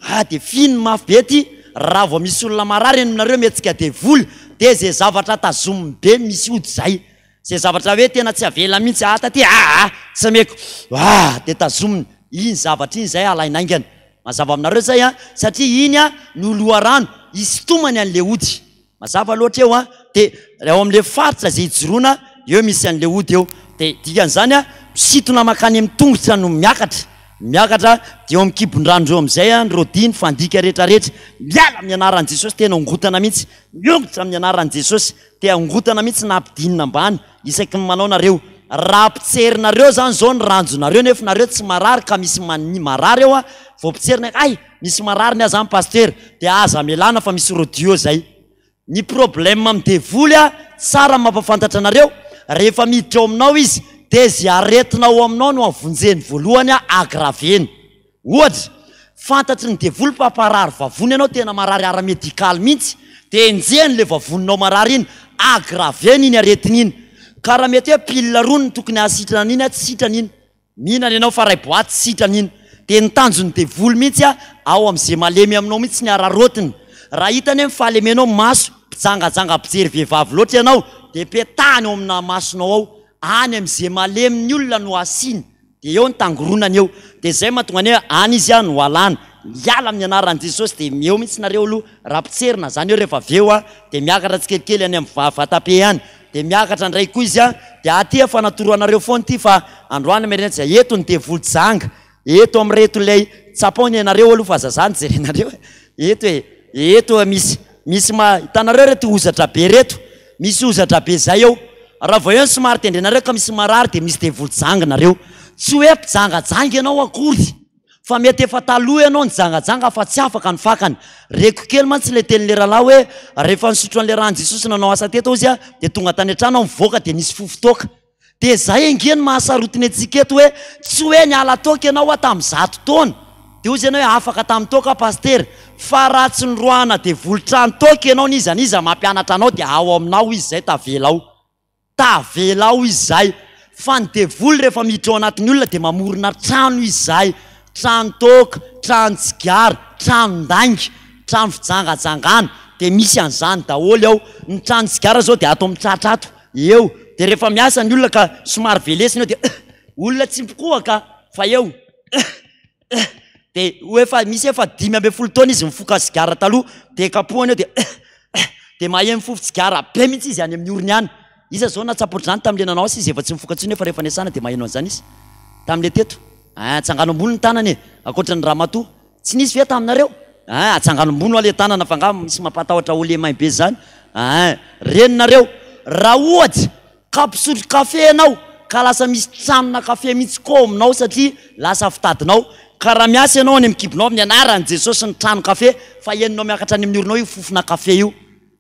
ah de fihiny mafy be ty, raha vao misy olona marary eny aminareo mihetsika devoly de ze zavatra tazominy be misy ody zay, ze zavatra hoe tena tsy avela mihitsy ah taty ah ah tsy ameko ah de tazominy, iny zavatra iny zay alaina haingana, mazava aminareo zay an, satria iny an no loharano hisintomany an'le ody. Mazava loatra eo an, dia ao amin'ilay faritra izay ijoroana eo misy an'ilay ody eo, dia dikan'izany an, misintona mankany amin'ny tongotra no miakatra, miakatra dia eo amin'ny kibon-drano eo amin'izay an, ny rôdy, ny fandika rehetra rehetra, miala amin'ny anaran'i Jesosy, tena ongotana mihitsy, miongotra amin'ny anaran'i Jesosy, te hongotana mihitsy na ampidinina ambany isaky ny manao nareo, raha ampitserinareo zany zao ny ranjonareo nefa nareo tsy marary ka misy marary eo an, vao potserina, hay! Misy marary ny ahy zany pasitera dia aza amelana fa misy rodio zay. Ny problème amin'ny devoly a, tsara ny mampafantatra anareo, rehefa miditra ao aminao izy dia ze aretina ao aminao no avonjeny voalohany a, aggraveny. Ohatra, fantatry ny devoly fa mparary vavony ianao, tena marary ara-medikaly mihitsy, dia enjehiny le vavoninao marary iny, aggraveny iny aretina iny. Ka raha mety hoe pile roa no tokony hahasitrana an'iny a, tsy sitrana iny. Mihinana ianao fa ray boaty sitrana iny. Dia ny tanjon'ny devoly mihitsy ao amin'izay malemy aminao mihitsy ny araraotiny. Raha hitany hoe ny fahalemenao maso, mpijangajanga mpijery vehivavy loatra ianao, dia petahany ao amina masonao ao. Any amin'izay malemy ny olona no asiany. Dia eo ny tangoronany eo. Dia izay mahatonga ny hoe any izy no alana. Miala amin'ny anaran'i Jesosy dia eo mihitsy nareo aloha. Raha potserina izany eo rehefa avy eo dia miakatra tsikelikely any amin'ny vatape any. Dia miakatra indray koa izy an, dia aty efa natoro anareo foana ity fa androany mirentsy dia eto ny devoly janga, eto amin'ireto ilay tsapao ny anareo aloha fa aza zany jerenareo e, eto e, eto misy misy ma, hitanareo ireto hozatra be ireto, misy hozatra be zay eo, raha vao eo ny somary tendrenareo ka misy marary dia misy devoly janga nareo, tsy hoe mpijangajanga ianao akory. Fa mety efa taloha ianao nijangajanga fa tsy afaka ny fakany. Reko kely mantsy ilay tenin'ilay rahalahy hoe rehefa nisotro an'ilay ràn'i Jesosy nanao asa teto hozy aho dia tonga tany an-trano aho mivoaka dia nisy fofon-toaka. Dia izay ange no mahasarotiny antsika eto hoe tsy hoe niala toaka ianao hoa tamin'ny zato taona dia hozy ianao hoe afaka tamin'ny toaka aho pasitera fa raha tsy noroahana devoly trano toaka ianao n'iza n'iza mampianatra anao dia ao aminao izy izay tavela ao. Tavela ao izy izay. Fa ny devoly rehefa miditra ao anatin'ny olona dia mamorona trano izy izay. Trano toaka, trano tsigara, tranon-dainga, trano fijangajangana. Dia misy an'izany daholo ao. Ny trano tsigara izao dia ato amin'ny tratra ato. Eo. Dia rehefa miasa ny olona ka somary velesina eo dia olona tsy mpikohaka fa eo. Dia ho efa misy efa 15 taona izy nifoka sigara taloha dia kapohany eo dia dia maheno fofon-tsigara be mihitsy izy any amin'ny orony any. Iza izao nahatsapa ohatr'izany tamin'ilay nanao asa izy efa tsy mifoka intsony nefa rehefa niasana dia maheno an'izany izy tamin'ilay teto. Ah, atsangano ambony ny tanana e, ankoatra ny ramatoa. Tsy nisy ve taminareo? Ah, atsangano ambony hoa ilay tanana fa angaha misy mampatahotra haut les mains be izany. Ah, reninareo. Raha ohatra Ka mpisotro kafe ianao ka lasa misy tranona kafe mihitsy koa ao aminao satria lasa fitadinao. Ka raha miasa ianao any amin'ny kibonao amin'ny anaran'i Jesosy ny trano kafe fa henonao miakatra any amin'ny oronao io fofona kafe io.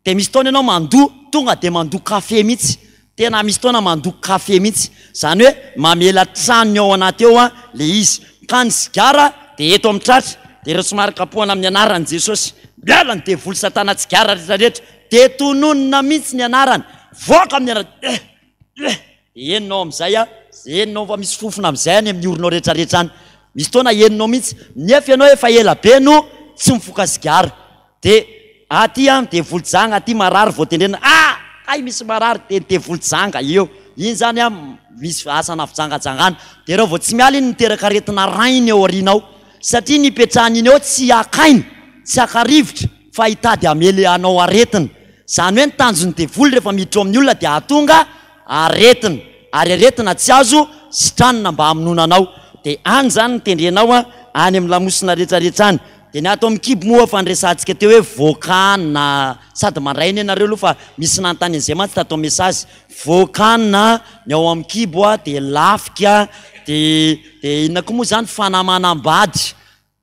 Dia misy fotoana ianao mandoa tonga dia mandoa kafe mihitsy. Tena misy fotoana mandoa kafe mihitsy. Izany hoe mamela tranony ao anaty ao ilay izy. Ka ny sigara dia eto amin'ny tratra dia ireo somary kapohana amin'ny anaran'i Jesosy. Miala ny devoly satana tsigara rehetra rehetra. Dia tononina mihitsy ny anarany. Voaka amin'ny anarany. Eh! Eh! Dia henonao amin'izay a, henonao fa misy fofona amin'izay any amin'ny oronao rehetrarehetra any. Misy fotoana henonao mihitsy, nefa ianao efa ela be no tsy mifoka sigara. Dia aty an, devoly janga aty marary vao tendrena, ah! Hay misy marary, dia ny devoly janga eo. Iny izany an, misy asana fijangajangana. Dia raha vao tsy miala iny miteraka aretina rainy ao aoriana ao. Satria ny ipetrahany iny eo tsy haka aina, tsy haka rivotra fa hitady hamely hanao aretina. Izany hoe ny tanjon'ny devoly rehefa miditra ao amin'ny olona dia hahatonga aretina. Ary aretina tsy azo sitranina mba hamonoana anao. Dia any izany ny tendrenao an, any amin'ny lamosina rehetrarehetra any. Dia ny ato amin'ny kibo moa efa niresahantsika teo hoe voakana, sady mandray anie nareo aloha fa misy nanontany an'izay mantsy tato amin'ny message. Voakana ny ao amin'ny kibo an, dia lafika, dia dia inona koa moa izany fanamanam-bady.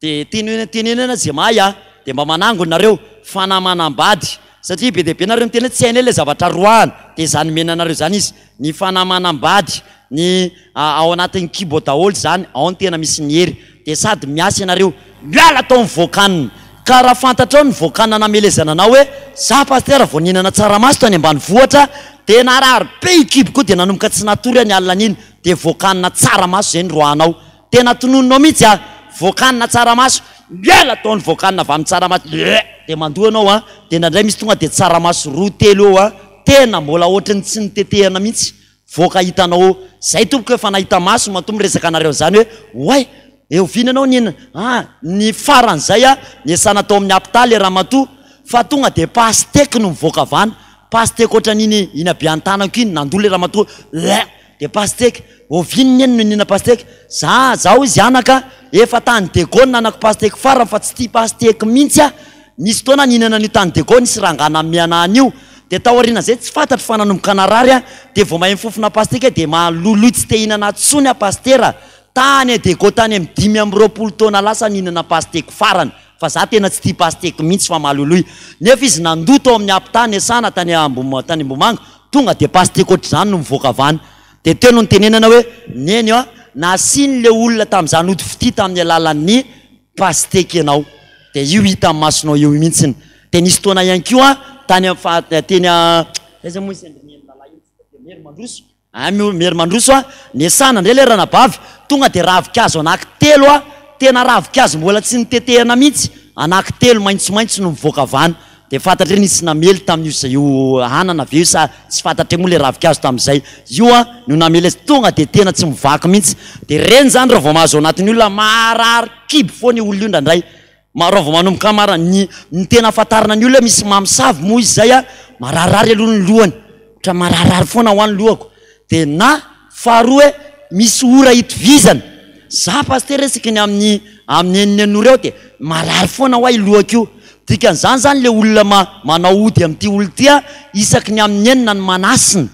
Dia teneno tenenana izay mahay a! Dia mba manangona nareo, fanamanam-bady. Satria be dia be nareo miteny hoe tsy hainay ilay zavatra roahana. Dia izany omena anareo izany izy. Ny fanamanam-bady, ny ao anatin'ny kibo ao daholo izany, ao no tena misy ny hery. Dia sady miasa ianareo, miala tao ny voakanina. Ka raha fantatrao ny voakanina namelezana anao hoe, za pasitera vao nihinana tsaramaso tany ambanivohitra, dia narary be io kiboko io dia nanomboka tsy natory aho ny alina an'iny, dia voakanina tsaramaso izay no roahanao. Tena tononinao mihitsy a! Voakanina tsaramaso, miala tao ny voakanina avy amin'ny tsaramaso, le! Dia mandoa ianao a! Dia indraindray misy tonga dia tsaramaso roa telo eo a! Tena mbola ohatry ny tsy notetehana mihitsy, voaka hitanao eo. Zay tompoko efa nahita maso matoa miresaka anareo an'izany hoe, oay! E oviana ianao nihinana? Ah! Ny faran'izay a, niasana tao amin'ny hapitaly le ramatoa, fa tonga dia pastèque no mivoaka avy any, pastèque ohatran'iny iny habean-tanako iny, nandoa le ramatoa, le! Dia pastèque, oviana neny no nihinana pastèque? Za, zaho izy anaka, efa tany Dego no nanako pastèque farany fa tsy tia pastèque mihitsy aho. Nisy fotoana nihinana an'io tany Dego nisy rangahy nanome anah an'io, dia tao aorianan'izay tsy fantatro fa nanomboka narary aho, dia vao maheno fofona pastèque aho dia mahaloloy tsy te hihinana intsony aho pasitera. Tany Dego tany amin'ny 25 taona lasa nihinana pastèque farany, fa za tena tsy tia pastèque mihitsy fa mahaloloy. Nefa izy nandoa tao amin'ny hapita niasana tany tany Ambohimanga, Tonga dia pastèque ohatr'izany no mivoaka avy any. Dia teo no nitenenana hoe, Neny a, nasian'ilay olona tamin'izany ody fitia tamin'ny alalan'ny pastèque ianao. Dia io hita amin'ny masonao io mihitsiny. Dia nisy fotoana ihany koa tany amin'ny faha, teny a, aiza moa izy Neny Lala iny, dia Mery Mandroso. Any Mery Mandroso a, niasana indray ilay ranabavy, tonga dia ravinkazo anaky telo a, tena ravinkazo mbola tsy notetehana mihitsy, anaky telo maitsomaitso no mivoaka avy any. Dia fantatra hoe nisy namely tamin'io sa io anana ve io sa tsy fantatra moa ilay ravinkazo tamin'izay. Io an no namely azy. Tonga dia tena tsy mivaky mihitsy. Dia ireny izany raha vao mahazo ao anatin'ny olona marary kibo foana io olona io indraindray. Raha vao manomboka mara-, ny ny tena ahafantarana ny olona hoe misy mamosavy moa izy izay an, mararirary aloha ny lohany. Ohatran'ny mararirary foana hoa ny lohako. Dia na faharoa hoe misy ora itovizana. Za pasitera isaky ny amin'ny amin'ny eninenina ora eo dia marary foana hoa io lohako io. Dikan'izany zany le olona ma- manao ody amin'ity olona ity a, isaky ny amin'ny enina no manasina.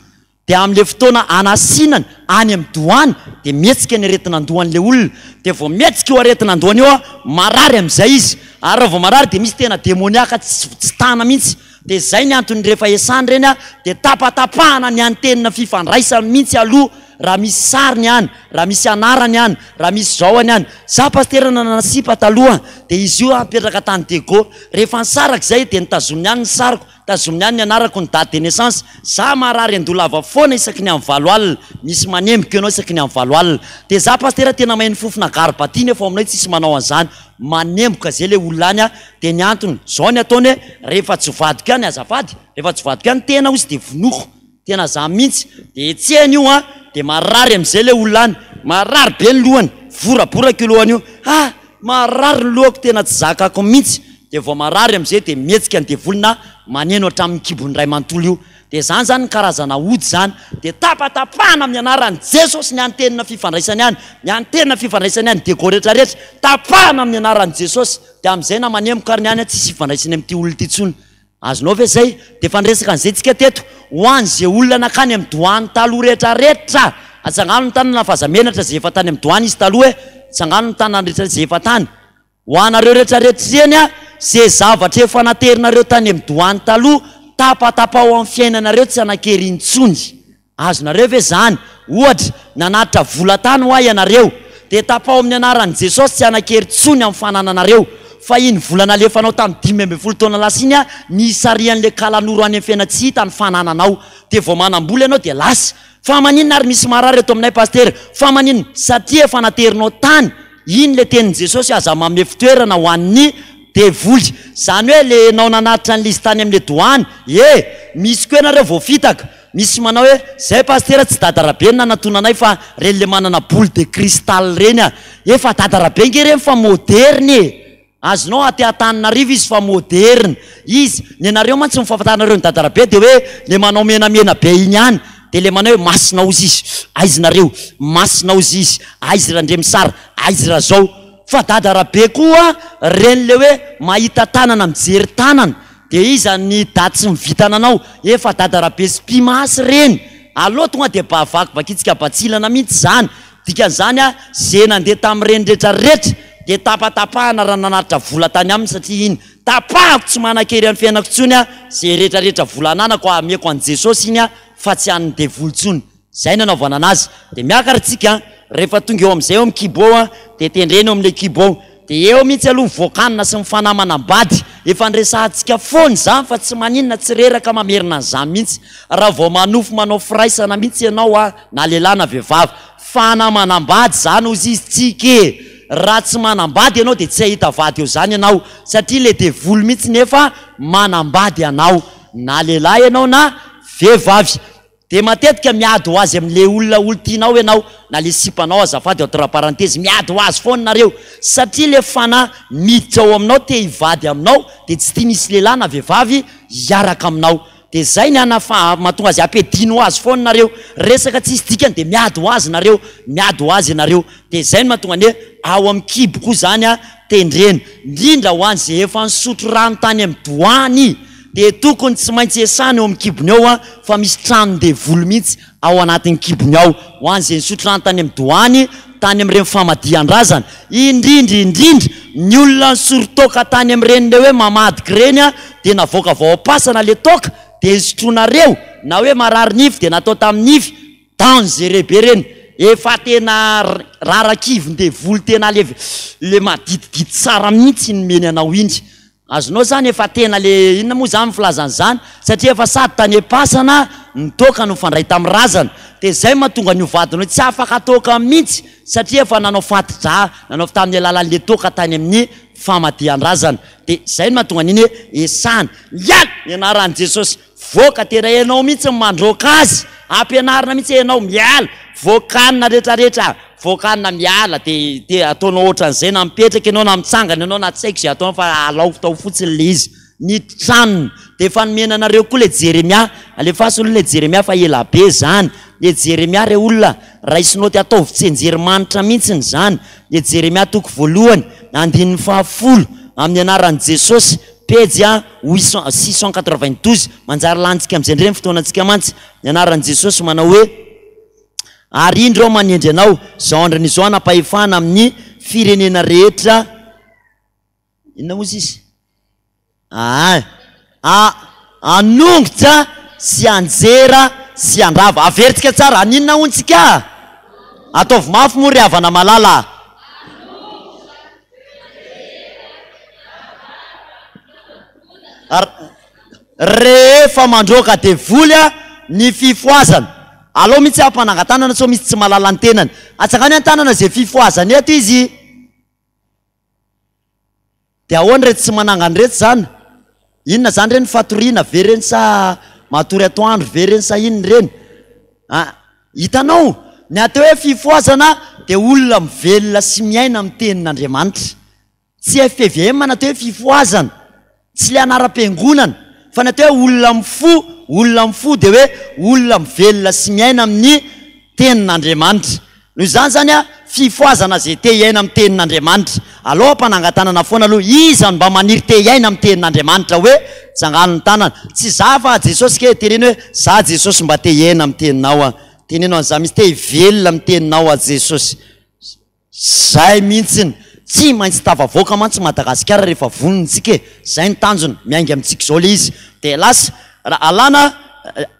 Dia amin'le fotoana anasinany, any amin'ny doany dia mihetsika ny aretina an-dohan'ilay olona. Dia vao mihetsika io aretina an-dohany io an, marary amin'izay izy. Ary raha vao marary dia misy tena demoniaka tsy tsy tana mihitsy. Dia izay ny antony rehefa esana ireny an, dia tapatapahana ny antenne fifandraisany mihitsy aloha raha misy sariny any, raha misy anarany any, raha misy zao any any. Za pasitera nanana sipa taloha dia izy io nipetraka tany Diego. Rehefa nisaraka izay dia notazominy any ny sariko, tazominy any ny anarako, ny date de naissance. Za marary andoha lava foana isaky ny amin'ny valo alina. Misy manemboka ianao isaky ny amin'ny valo alina. Dia za pasitera tena maheno fofona garbaty nefa ao aminay tsisy manao an'izany. Manemboka zay le olona any dia ny antony, zao ny ataony hoe rehefa tsy vadiko ihany azafady, rehefa tsy vadiko ihany tena ozy dia vonoiko. Tena za mintsy de hetsehina io an, de marary amizay le olona any, marary be ny lohany, voraboraka io lohany io, ah! Marary ny lohako tena tsy zakako mintsy, de vao marary amizay de mihetsika ny devoly na maneno hatramin'ny kibony iray manontolo io, de zany zany ny karazana ody zany, de tapatapahana amin'ny anaran'i Jesosy ny antenne fifandraisany any, ny antenne fifandraisany any, Diego retraretra, tapahana amin'ny anaran'i Jesosy, de amizay na manemboka ary ny any tsisy ifandraisany amin'ity olona ity tsony. Azonao ve zay? Dia efa niresaka an'izay tsika teto. Ho an'izay olona nankany amin'ny doany taloha rehetra rehetra, atsangano ny tanana fa aza menatra izay efa tany amin'ny doany izy taloha e! Atsangano ny tanana rehetra izay efa tany. Ho anareo rehetra rehetra ireny a, izay zavatra efa naterinareo tany amin'ny doany taloha, tapatapaho amin'ny fiainanareo tsy hanan-kery intsony. Azonareo ve zany? Ohatra, nanatitra vola tany hoa ianareo, dia tapaho amin'ny anaran'i Jesosy tsy hanan-kery tsony amin'ny fanananareo. Fa iny vola nalefanao tamin'ny 15 taona lasa iny nisarihan'ilay kalanoro any amin'ny fiainan-tsy hita ny fanananao. Dia vao manam-bola ianao dia lasa. Fa maninona ary misy marary eto aminay Pasitera? Fa maninona? Satria efa naterinao tany. Iny ilay tenin'i Jesosy aza manome fitoerana ho an'ny devoly. Izany hoe ilay enao nanatitra an'ilay izy tany amin'ilay doany, e! Misy koa ianareo voafitaka. Misy manao hoe, zay pasitera tsy dada Rabe no nanatona anay fa reny le manana boule de cristal reny a! Efa dada Rabe nge reny fa moderina e! Azonao aty Antananarivo izy fa moderina izy, ny anareo mantsy ny fahafantaranareo ny dada Rabe de hoe le manao menamena be iny ihany de le manao hoe masina ozy izy, aiza nareo, masina ozy izy, aiza Randriamisara, aiza Razao, fa dada Rabe koa reny le hoe mahita tanana mijery tanana Dia iza ny daty sy ny vintana anao? Efa dada rabe sy mpimasy reny! Aleo tonga dia ba vaky vakitsika batsilana mintsy zany! Dikan'izany a ze nandeha tamin'ireny rehetra rehetra dia tapatapahana raha nanatitra vola tany aminy satria iny tapahako tsy manan-kery amin'ny fiainako intsony a ze rehetra rehetra vola ananako ameko an'i Jesosy iny a fa tsy an'ny devoly intsony! Zay no anaovana anazy. Dia miakara tsika an, rehefa tonga eo amin'izay eo amin'ny kibo eo an, dia tendrena eo amin'ilay kibo eo. Dia eo mihitsy aloha mivoaka hanina sy mifanamanambady. Efa niresahantsika foana izany fa tsy maninona, tsy reraka mamerina an'izany mihitsy. Raha vao manofy manao firaisana mihitsy ianao an, na lehilahy na vehivavy, fanamanambady izany hozy izy tsika e! Raha tsy manambady ianao dia tsy hahita vady eo izany ianao, satria ilay devoly mihitsy nefa manambady anao, na lehilahy ianao na vehivavy. Dia matetika miady ho azy amin'le olona olon-tianao ianao na le sipanao azafady entre parenthèse, miady ho azy foana nareo satria le fanahy miditra ao aminao te hivady aminao dia tsy tiany hisy lehilahy na vehivavy hiaraka aminao dia zay ny anafa mahatonga azy ampiadiany ho azy foana nareo, resaka tsisy dikany dia miady ho azy nareo, miady ho azy ianareo dia zay no mahatonga ny hoe ao amin'ny kibo koa zany a tendrena, indrindra ho an'izay efa nisotro rano tany amin'ny doany. Dia tokony tsy maintsy esana eo amin'ny kibony ao an, fa misy tranon-devoly mihitsy ao anatin'ny kibony ao, ho an'izay nisotro rano tany amin'ny doany, tany amin'ireny famadihan-drazana, indrindra indrindra ny olona nisoro toaka tany amin'ireny le hoe mamadika ireny an, dia navoaka avy ao am-pasana le toaka, dia nisotroinareo, na hoe marary nify dia natao tamin'ny nify, dangereux be ireny, efa tena rarakivin-devoly tena le le maditidity tsara mihitsy iny nomeny anao iny. Azonao zany efa tena le inona moa zany filazana izany satria efa sady tany am-pasana ny toaka no nifandray tamin'ny razana dia zay mahatonga an'io vadinao tsy afaka toaka mihitsy satria efa nanao fati-drà nanao tamin'ny alalan'le toaka tany amin'ny famadihan-drazana dia zay no mahatonga an'iny hoe esana miala ny anaran'i Jesosy Voaka tena enao mihitsy ny mandroaka azy, ampianarina mihitsy enao miala, voakanina retraretra, voakanina miala de de ataonao otran'izay na mipetraka enao na mitsangana enao na tsy haiko izay ataonao fa alao tao fotsiny le izy, ny tranony de efa nomena anareo koa le Jeremia, alefaso aloha le Jeremia fa ela be zany, le Jeremia re olona raiso note ataovy tsianjery manitra mihitsiny zany, le Jeremia toko voalohany andininy fahafolo amin'ny anaran'i Jesosy. Pejy a huit cent 692, manjary lanintsika amin'izay indray ny fotoanantsika mantsy, ny anaran'i Jesosy manao hoe. Ary indro aho manendry anao, izao androny izao hanam-pahefana amin'ny firenena rehetra. Inona moa sisa? Aa, a, hanongotra sy hanjera sy handrava. Averintsika tsara, haninona hono tsika? Ataovy mafy moa ry havana malala a! Rehefa mandroaka devoly ny fifohazana. Alao mihitsy hampanangan-tanana sao misy tsy mahalala ny tenany. Atsangano an-tanana izay fifohazana eto izy. Dia ahoana ireto tsy manangana ireto izany? Inona izany ireny fatoriana ve ireny sa matory atoandro ve ireny sa inona ireny? Ah, hitanao, ny atao hoe fifohazana dia olona mivelona sy miaina amin'ny tenin'Andriamanitra. Tsy fpvm ny atao hoe fifohazana, tsy ilay anaram-piangonana, fa ny atao hoe olona mifoha, olona mifoha dia hoe olona mivelona sy miaina amin'ny tenin'Andriamanitra. Noho izany izany an, fifohazana izay te hiaina amin'ny tenin'Andriamanitra. Aleo ampanangan-tanana foana aloha, iza no mba maniry te hiaina amin'ny tenin'Andriamanitra hoe tsangano ny tanana. Tsy za fa Jesosy ke, teneno hoe za Jesosy mba te hiaina amin'ny teninao aho. Teneno an'za mihitsy, te hivelona amin'ny teninao aho Jesosy. Zay mihintsiny! Tsy maintsy tafavoaka mantsy Madagasikara rehefa vonona tsika e! Zay ny tanjona, miainga amintsika izao le izy. De lasa alana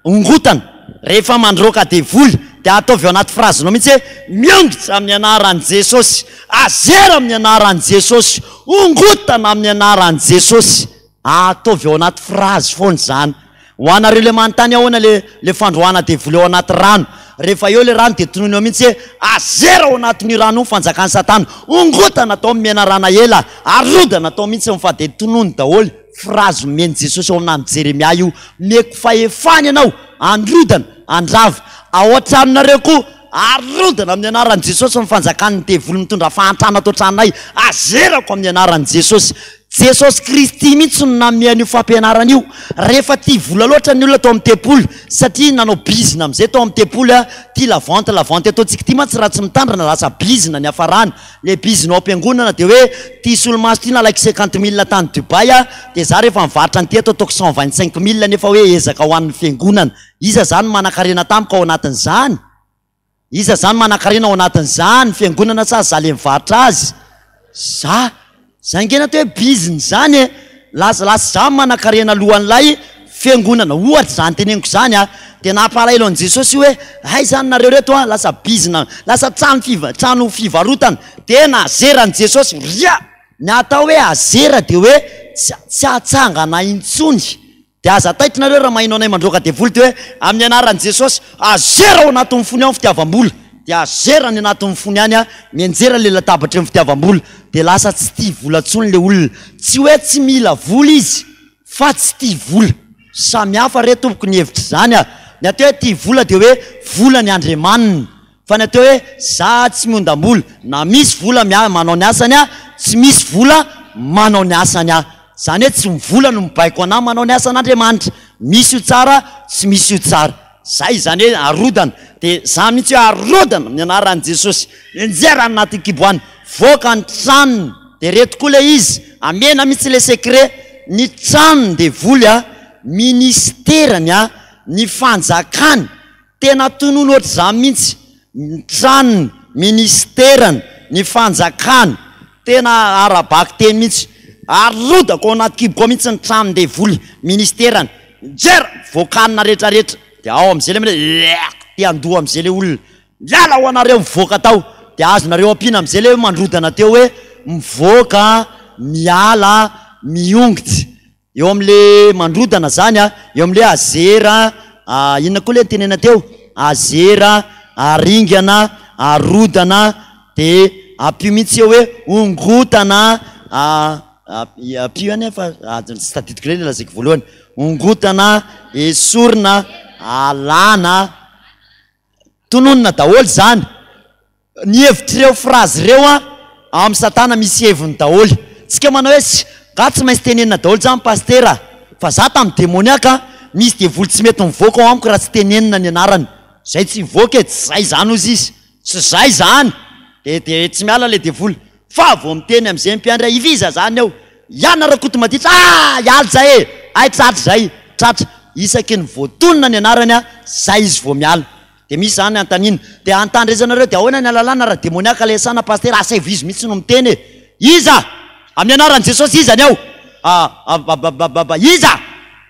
ongotana rehefa mandroaka devoly de ataovy ao anaty phrase-nao mihitsy hoe miongotra amin'ny anaran'i Jesosy, azera amin'ny anaran'i Jesosy, ongotana amin'ny anaran'i Jesosy. Ataovy ao anaty phrase foana izany. Ho anareo le manontany ahoana le le fandroahana devoly ao anaty rano. Rehefa eo le rano dia tonony ao mihitsy hoe azera ao anatin'io rano io ny fanjakan'i satana. Ongotana atao amin'ny menarana ela, arodana atao mihitsy ny fa dia tonony daholo. Phrase nomen'i Jesosy ao amin'i Jeremia io. Omeko fahefana ianao handrodana, handrava. Ao an-tranonareo koa, arodana amin'ny anaran'i Jesosy ny fanjakan'ny devoly mitondra fahantrana ato an-tranonay. Azerako amin'ny anaran'i Jesosy. Jesosy Kristy mihitsy no nanome an'io fampianarana io. Rehefa tia vola loatra ny olona tao amin'ny tempoly, satria nanao bizina amin'izay tao amin'ny tempoly, ity la vente, la vente ataontsika ity mantsy raha tsy mitandrina lasa bizina ny hiafarany. Ilay bizina ao am-piangonana dia hoe ity solomaso ity nalaiko cinquante mille tany Dubaï dia za rehefa mivarotra an'ity eto ataoko cent vingt cinq mille nefa hoe ezaka ho an'ny fiangonana. Iza izany no manankarena tamiko ao anatin'izany? Iza zany manankarena ao anatin'izany fiangonana sa za le mivarotra azy? Za! Zay nge natao hoe bizina zany e! Lasa lasa za manankarena alohan'ilay fiangonana ohatra zany teneniko zany a! De nampalahelo an'i Jesosy io hoe hay zany nareo reto a lasa bizina lasa trano fiva- trano fivarotana de nazeran'i Jesosy ria! Ny atao hoe azera de hoe tsy tsy atsangana intsony. Dia aza taitra nareo raha maheno anay mandroaka devoly dia hoe amin'ny anaran'i Jesosy, azera ao anatin'ny fony ao ny fitiavam-bola, dia azera any anatin'ny fony any mianjera ilay latabatry ny fitiavam-bola, dia lasa tsy tia vola intsony ilay olona. Tsy hoe tsy mila vola izy fa tsy tia vola. Samy hafa re tompoko ny hevitr'izany a! Ny atao hoe tia vola dia hoe vola ny andriamaniny. Fa ny atao hoe za tsy miondam-bola, na misy vola mia manao ny asany aho, tsy misy vola manao ny asany aho. Zany hoe tsy ny vola no mibaiko anah manao ny asan'Andriamanitra. Misy io tsara, tsy misy io tsara. Zay izany hoe arodana. De za mihitsy hoe arodana amin'ny anaran'i Jesosy. Mianjera any anatin'ny kibo any. Voaka ny tranony. De reto koa le izy, amena mihitsy le secret, ny tranon-devoly a, ministerany a, ny fanjakany, Tena tonony ohatr'izany mihitsy ny tranony, ministerany, ny fanjakany, tena ara-bakiteny mihitsy. Arodako ao anaty kiboko ao mihitsy ny tranon-devoly, ministerany, mijery voakanina rehetrarehetra, dia ao amin'izay ilay hoe te handoa amin'izay ilay olona, miala ho anareo mivoaka tao, dia azonareo ampiana amin'izay ilay hoe mandrodana teo hoe mivoaka, miala, miongotra. Eo amle mandrodana zany a, eo amle azera a, inona koa le nitenena teo? Azera, aringana, arodana, de ampio mihitsy eo hoe ongotana a, ampio ihany fa tsy tadidiko indray le lazaiko voalohany, ongotana, esorina, alana. Tononina daholo izany. Ny hevitr'ireo phrase ireo an, ao amin'ny satana misy heviny daholo. Tsika manao hoe sy, nga tsy maintsy tenenina daholo zany pasitera a! Fa za tamin'ny demoniaka an, misy devoly tsy mety mivoaka ao amiko raha tsy tenenina ny anarany. Zay tsy hivoaka e, tsy zay zany hozy izy. Tsy zay zany! De de tsy miala le devoly. Fa vao miteny am'zay mpiandry hoe iviza zany eo, Iana Rakotomaditra ah! Hiala zay e! Hay tratra zay, tratra. Isaky ny voatonona ny anarany an, zay izy vao miala. Dia misy izany anontaniana. Dia anontany-rezanareo dia ahoana ny alalana raha demoniaka ilay asana Pasitera? Asaivo izy mihitsy no miteny e! Iza? Amin'ny anaran'i Jesosy iza ny ao? Abababababa iza?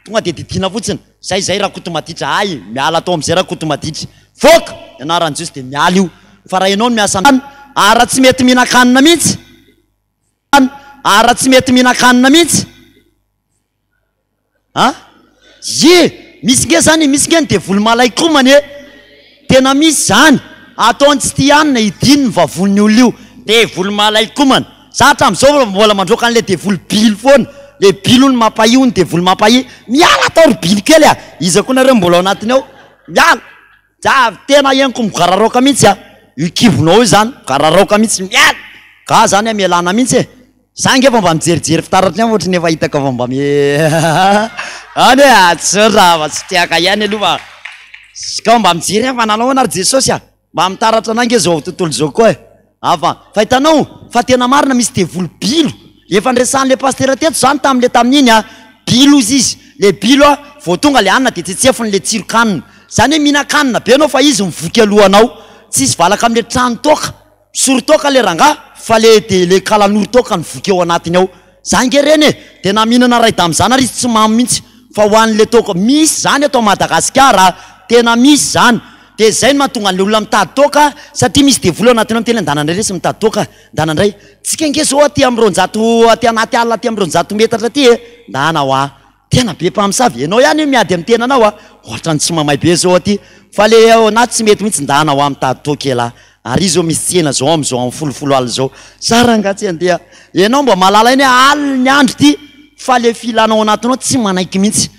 Tonga dia didiana fotsiny. Zay zay Rakotomaditra hay miala tao amizay Rakotomaditra. Voaka! Ny anaran'i Jesosy dia miala io. Fa raha ianao no miasa ary raha tsy mety mihinan-kanina mihitsy ary raha tsy mety mihinan-kanina mihitsy A! Ie! Misy nge zany e, misy nge ny devoly malaikomana e! Tena misy zany! Ataony tsy tia hanina hidiny ny vavonin'ny olona io. Devoly malaikomana! Za hatramizao mbola mandroaka an'le devoly bilo foana, le bilo hono mampahia hono devoly mampahia, miala tao ry bilo kely a! Iza koa nareo mbola ao anatiny ao? Miala! Za tena henoko migararaoka mihitsy a! Io kibonao io zany migararaoka mihitsy, miala! Ga zany amelana mihitsy e! Za ange efa mba mijerijery fitaratra ihany ohatry ny efa hitako efa mba mi any e ah, tsotra fa tsy tiaka ihany aloha fa ka mba mijery ihany fa nanao ahoana ary Jesosy a! Mba mitaratra anah ange zao tontolo zao koa e! Afa fa hitanao fa tena marina misy devoly bilo efa niresahan'le pasitera teto zany tamle tamin'iny a! Bilo ozy izy, le bilo a vao tonga le hanina de tsetsefiny le tsiron-kanina, zany hoe mihinan-kanina be anao fa izy mivoky alohanao, tsisy valaka amle tranon-toaka. Misoro toaka le rangah fa le de le kalanoro toaka ny voky ao anatiny ao za nge reny e! De na mihinana ray damizana ary izy tsy mamo mintsy fa ho anle toaka misy zany eto Madagascar a! Tena misy zany! De zay no mahatonga anle olona mitady toaka satria misy devoly ao anatiny ao miteny hoe ndana ndray lesy mitady toaka ndana ndray tsika nge zao aty am 200 aty anaty alina aty am 200 metatra aty e! Ndana hoa! Tena be mpamosavy, ianao ihany io miady amin'ny tenanao a! Ohatran'ny tsy mamay be zao aty fa le ao anaty tsy mety mihitsy ndana hoa mitady toaka elah ary zao misy tsena zao amzao am folofolo alina zao za rangah tsy andeha ianao mba mahalala ihany hoe alina ny andro ty fa le filana ao anatinao tsy manaiky mihitsy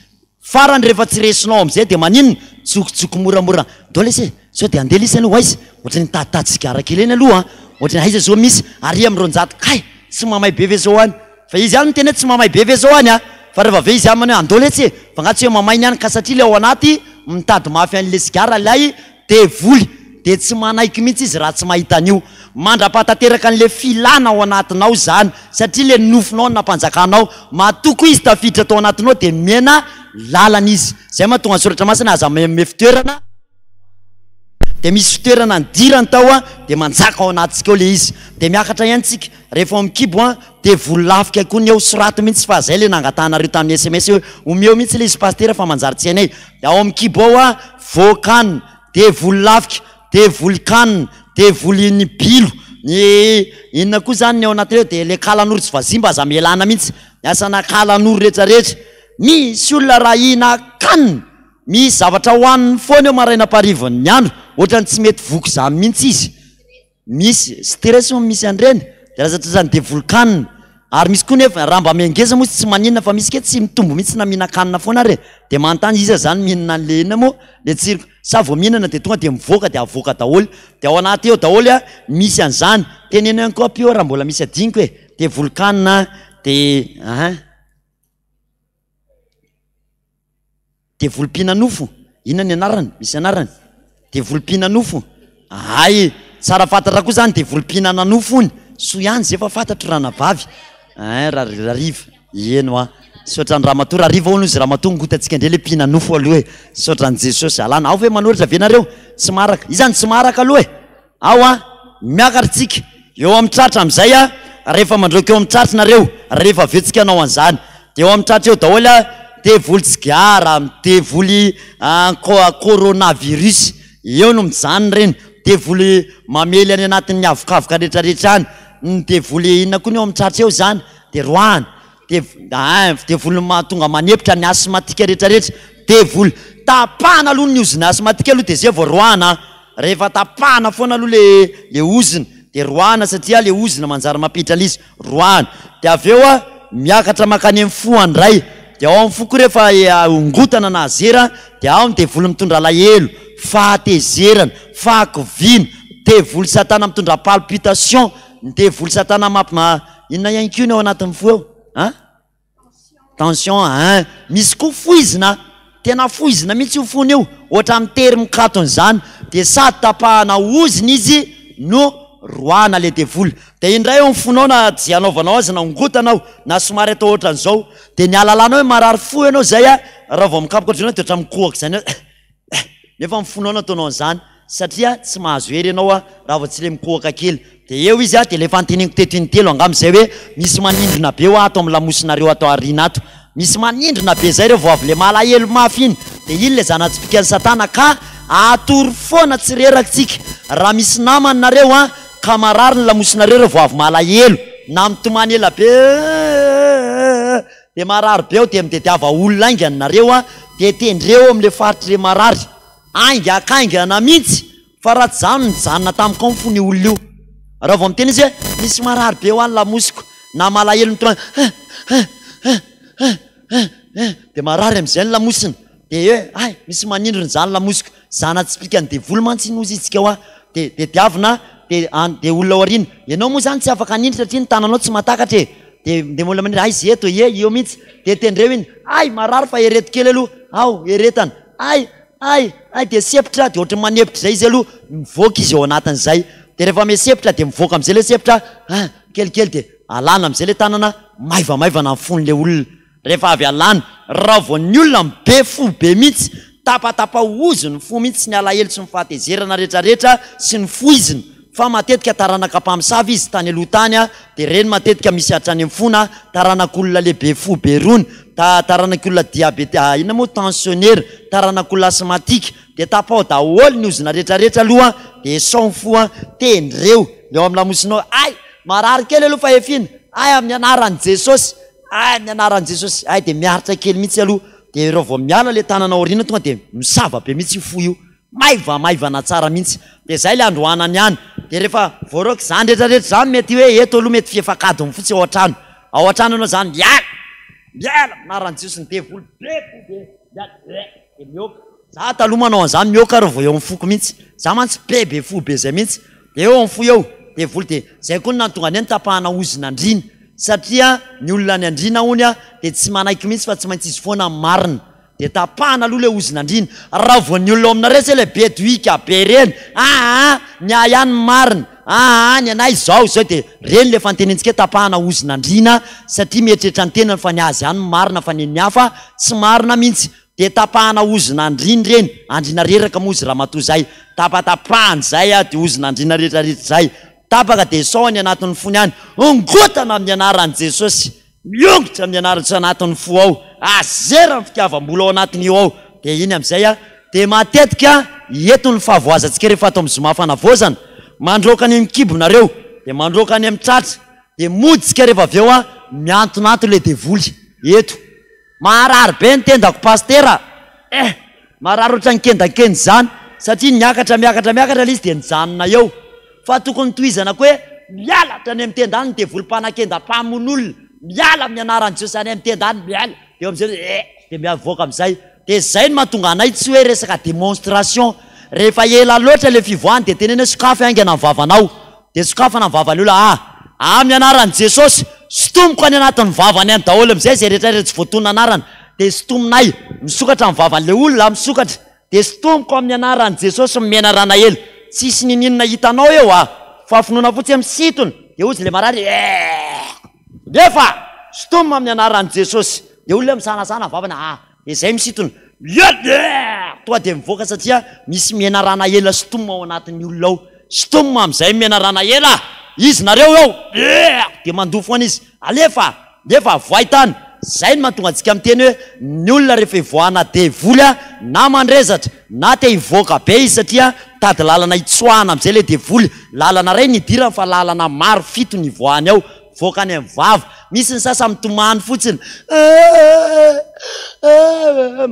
farany rehefa tsy resinao amzay de maninona tsokitsoko moramora ndao lesy e sao de andeha lesy aloha aiza ohatran'ny nitaditady sigara kely eny aloha an ohatran'ny aiza zao misy ary am 200 kay tsy mamay be ve zao any Fa izy ihany miteny hoe tsy mamay be ve zao any a! Fa rehefa avy eo izy aminy hoe andao letsy e! Fa nga tsy hoe mamay ny any ka satria le ao anaty mitady mafy an'le sigara ilay devoly de tsy manaiky mihitsy izy raha tsy mahita an'io mandra-pahatanteraka an'le filana ao anatinao izany satria le nofinao no nampanjakanao matoa koa izy tafiditra tao anatinao de mena lalana izy zay mahatonga ny soratra masina aza manome fitoerana de misy fitoerana nidirany tao a de manjaka ao anatintsika ao le izy de miakatra ihany tsika Rehefa ao amin'ny kibo an, dia voly lafika koa ny eo, soraty mihitsy fa zay le nangatahanareo tamin'ny sms hoe omeo mihitsy le izy pasitera fa manjary tsy hainay, dia ao amin'ny kibo ao an, voan-kanina, dia voly lafika, dia voly kanina, dia voly ny bilo, ny inona koa zany ny ao anatin'ireo, dia le kalanoro tsy vazimba aza amelana mihitsy, ny asana kalanoro rehetra rehetra, misy olona raha hihinan-kanina, misy zavatra hohaniny foana eo maraina am-parivan'ny andro, ohatran'ny tsy mety voky zany mihitsy izy. Misy stress hono misy an'ireny de lasa tratran'ny devoly-kanina, ary misy koa nefa raha mba mihangeza moa tsy maninona fa misy ke tsy mitombo mihitsy na mihinan-kanina foana ary e, de manontany iza zany mihinana an'le inona moa le tsiro sa vao mihinana de tonga de mivoaka de avoaka daholo de ao anaty ao daholo a misy an'izany, teneno ihany koa ampio raha mbola misy adinoko e, devoly-kanina de ahin. Devoly mpihina-nofo, inona ny anarany? Misy anarany? Devoly mpihina-nofo, hay! Tsara fantatra koa zany devoly mpihinana nofo hono, soa ihany zay fa fantatro ranabavy, ein ra Rariva, eny hoa, misaotra an'i ramatoa Rariva hono izy ramatoa ngotantsika indray le mpihina-nofo aloha e, misaotra an'i Jesosy, alana, ao ve manoratra ve nareo? Tsy maharaka, iza no tsy maharaka aloha e? Ao an! Miakatra tsika eo amin'ny tratra amin'izay an! Rehefa mandroaka eo amin'ny tratra nareo, rehefa avy eo tsika hanao an'izany, dia eo amin'ny tratra eo daholo an, devoly tsigara, devoly coronavirus, eo no mijanona ireny, devoly mamely any anatin'ny avokavoka rehetrarehetra any, ny devoly inona koa ny eo amin'ny tratra eo izany, dia roahana. Dev, ein, devoly mahatonga manepotra ny asthmatique rehetrarehetra, devoly, tapahana aloha ny ozona asthmatique aloha de zay vao roahana an, rehefa tapahana foana aloha le le ozona de roahana satria le ozona manjary mampiditra an'izy, roahana, de avy eo an miakatra mankany amin'ny fo andray, de ao amin'ny fo koa rehefa ongotana na azera de ao ny devoly mitondra alahelo, fahatezerana, fahakiviana, devoly satana mitondra palpitation, ny devoly satana mamp- Inona ihany koa ny ao anatin'ny fo eo? An? Tension ein. Misy koa foizina, tena foizina mihitsy io fony io, ohatra mitery mikatona izany, dia sady tapahana ozona izy no roahana le devoly. Dia indray eo amin'ny fonao na tsy anaovanao azy na ongotana ao na somary atao ohatran'izao, dia ny ahalalana hoe marary fo ianao izay an, raha vao mikapoka ohatran'izao ianao dia ohatran'ny mikohaka izany hoe eh, eh, nefa ny fonao no ataonao an'izany. satria tsy mahazo hery ianao raha vao tsy le mikohaka kely. Dia eo izy dia ilay efa noteneniko teto intelo angamba izay hoe misy manindrona be hoa ato amin'ny lamosinareo ato aoriana ato. Misy manindrona be izay reo vao avy le malahelo mafy iny. Dia iny le zana-tsipìkan'i Satana ka atory foana tsy reraka tsika. Raha misy namana nareo an, ka marary ny lamosinareo reo vao avy malahelo na mitomany ela be dia marary be ao dia mitediava olona haingana nareo an, dia tendreo eo amin'le faritry le marary haingakaingana mihitsy fa raha tsy zany nijanona tamiko ao ny fony io olona io. Raha vao miteny izy hoe misy marary be hoa ny lamosiko na malahelo mitomany eh eh eh eh eh eh dia marary amin'izay ny lamosina dia hoe hay misy manindrona izany lamosiko, zana-tsipìkan'ny devoly mantsy iny hozy isika hoa dia tediavina dia any dia olona ao aoriana, ianao moa izany tsy afaka hanindry satria ny tananao tsy mahatakatra e, dia dia mbola manindry, hay izy eto e, ie eo mihitsy, dia tendreo iny, hay marary fa ereto kely aloha, ao eretana, hay hay hay dia sepotra dia ohatran'ny manepotra izay izy aloha, mivoaka izy ao anatin'izay, dia rehefa misepotra dia mivoaka amin'izay ilay sepotra, ah kelikely dia alana amin'izay ilay tanana, maivamaivana ny fon'ilay olona. Rehefa avy alana, raha vao ny olona be fo be mihitsy, tapatapahozy ny fo mihitsy, ny alahelo sy ny fahatezerana retraretra sy ny foizina, fa matetika taranaka mpamosavy izy tany aloha tany dia ireny matetika misy hatrany amin'ny fona, taranak'olona le be fo be rony, ta taranak'olona diabete inona moa tensionnaire, taranak'olona asthmatique, dia tapaho daholo ny ozona retraretra aloha dia esao ny fo tendreo ny ao amin'ny lamosinao, hay! Marary kely aloha fa efina, hay amin'ny anaran'i Jesosy, Hay amin'ny anaran'i Jesosy, hay dia miaritra kely mihitsy aloha, dia raha vao miala ilay tanana aoriana tonga dia misava be mihitsy io fo io, maivamaivana tsara mihitsy, dia izay ilay androanany ihany, dia rehefa voaroaka izany rehetra rehetra izany mety hoe eto aloha mety fihefak'adiny fotsiny ao an-trano, ao an-trano ianao izany miala, miala, amin'ny anaran'i Jesosy ny devoly be fo be, miala, dia mihoaka, za taloha manao an'izany mihoaka raha vao eo amin'ny foko mihitsy, za mantsy be be fo be izay mihitsy, Dia eo amin'ny fo eo, devoly dia izay koa no nahatonga anay notapahana ozona andriana, satria ny olona any andriana hono dia tsy manaiky mihitsy fa tsy maintsy izy foana no marina, dia tapahana aloha ilay ozona andriana, raha vao ny olona ao aminareo zay ilay be dohika be reny, aa ny ahy ihany no marina, aa ny anay izao izao dia reny ilay fantenintsika hoe tapahana ozona andriana satria mieritreritra ny tenany fa ny azy ihany no marina fa ny an'ny hafa tsy marina mihitsy. Dia tapahana ozona andriana ireny, andriana reraka moa izy ramatoa izay, tapatapahana izay dia ozona andriana rehetra rehetra izay, tapaka dia sao any anatin'ny fony any, ongotana amin'ny anaran'i Jesosy, miongotra amin'ny anaran'i Jesosy anatin'ny fo ao, azera ny fitiavam-bola ao anatin'io ao, dia iny amin'izay dia matetika eto ny fahavoazantsika rehefa ato amin'ny zoma fanavaozana, mandroaka any amin'ny kibonareo, dia mandroaka any amin'ny tratra, dia mody tsika rehefa avy eo miantonanto ilay devoly eto. Maharary be ny tendako Pasitera eh! Marary ohatran'ny kendakenda izany satria niakatra miakatra miakatra ilay izy dia nijanona eo. Fa tokony tohizana koa hoe miala hatrany amin'ny tenda any ny devoly mpanakenda mpamono olona, miala amin'ny anaran'i Jesosy any amin'ny tenda any, miala, dia eo amin'izay eh! dia miavoaka amin'izay. Dia izay no mahatonga anay tsy hoe resaka démonstration. Rehefa ela loatra ilay fivoahana dia teneno hoe sokafy haingana ny vavanao. Dia sokafana ny vavan'ny olona, ah! Amin'ny anaran'i Jesosy, sintomiko any anatin'ny vavany any daholo amin'izay izay rehetra rehetra tsy voatonona anarana, dia sintominay, misokatra ny vavan'ilay olona, misokatra, dia sintomiko amin'ny anaran'i Jesosy ny menarana ela, tsisy niniana hitanao eo ah! Fa finoana fotsiny misintona, dia hozy ilay marary, eehh! Nefa! Sintomina amin'ny anaran'i Jesosy, dia olona misanasana ny vavany, ah! Dia izay misintona, eehh! Tonga dia mivoaka satria misy menarana ela sintomina ao anatin'ny olona ao. Sintomina amin'izay menarana ela izy nareo eo, eehh! Dia mandoa foana izy, alefa! Nefa avoay tany. Izay no mahatonga antsika miteny hoe ny olona rehefa ivoahana devoly na mandrezatra na te hivoaka be izy satria mitady lalana hitsoahana amin'izay ilay devoly, lalana iray no idirany fa lalana maro fito no ivoahany ao. Mivoaka any amin'ny vava. Misy ny sasany mitomany fotsiny.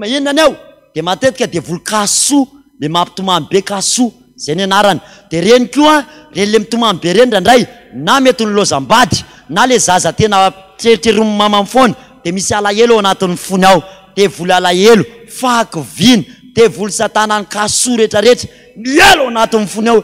Inona ny ao? Dia matetika devoly kasoa, le mampitomany be kasoa, zay ny anarany. Dia reny koa, reny le mitomany be reny indraindray, na mety nilaozam-bady, na le zaza tena treritrerin'ny mamany foana, dia misy alahelo ao anatin'ny fony ao. Devoly alahelo, fahakiviana, devoly satana ny kasoa rehetrarehetra, miala ao anatin'ny fony ao.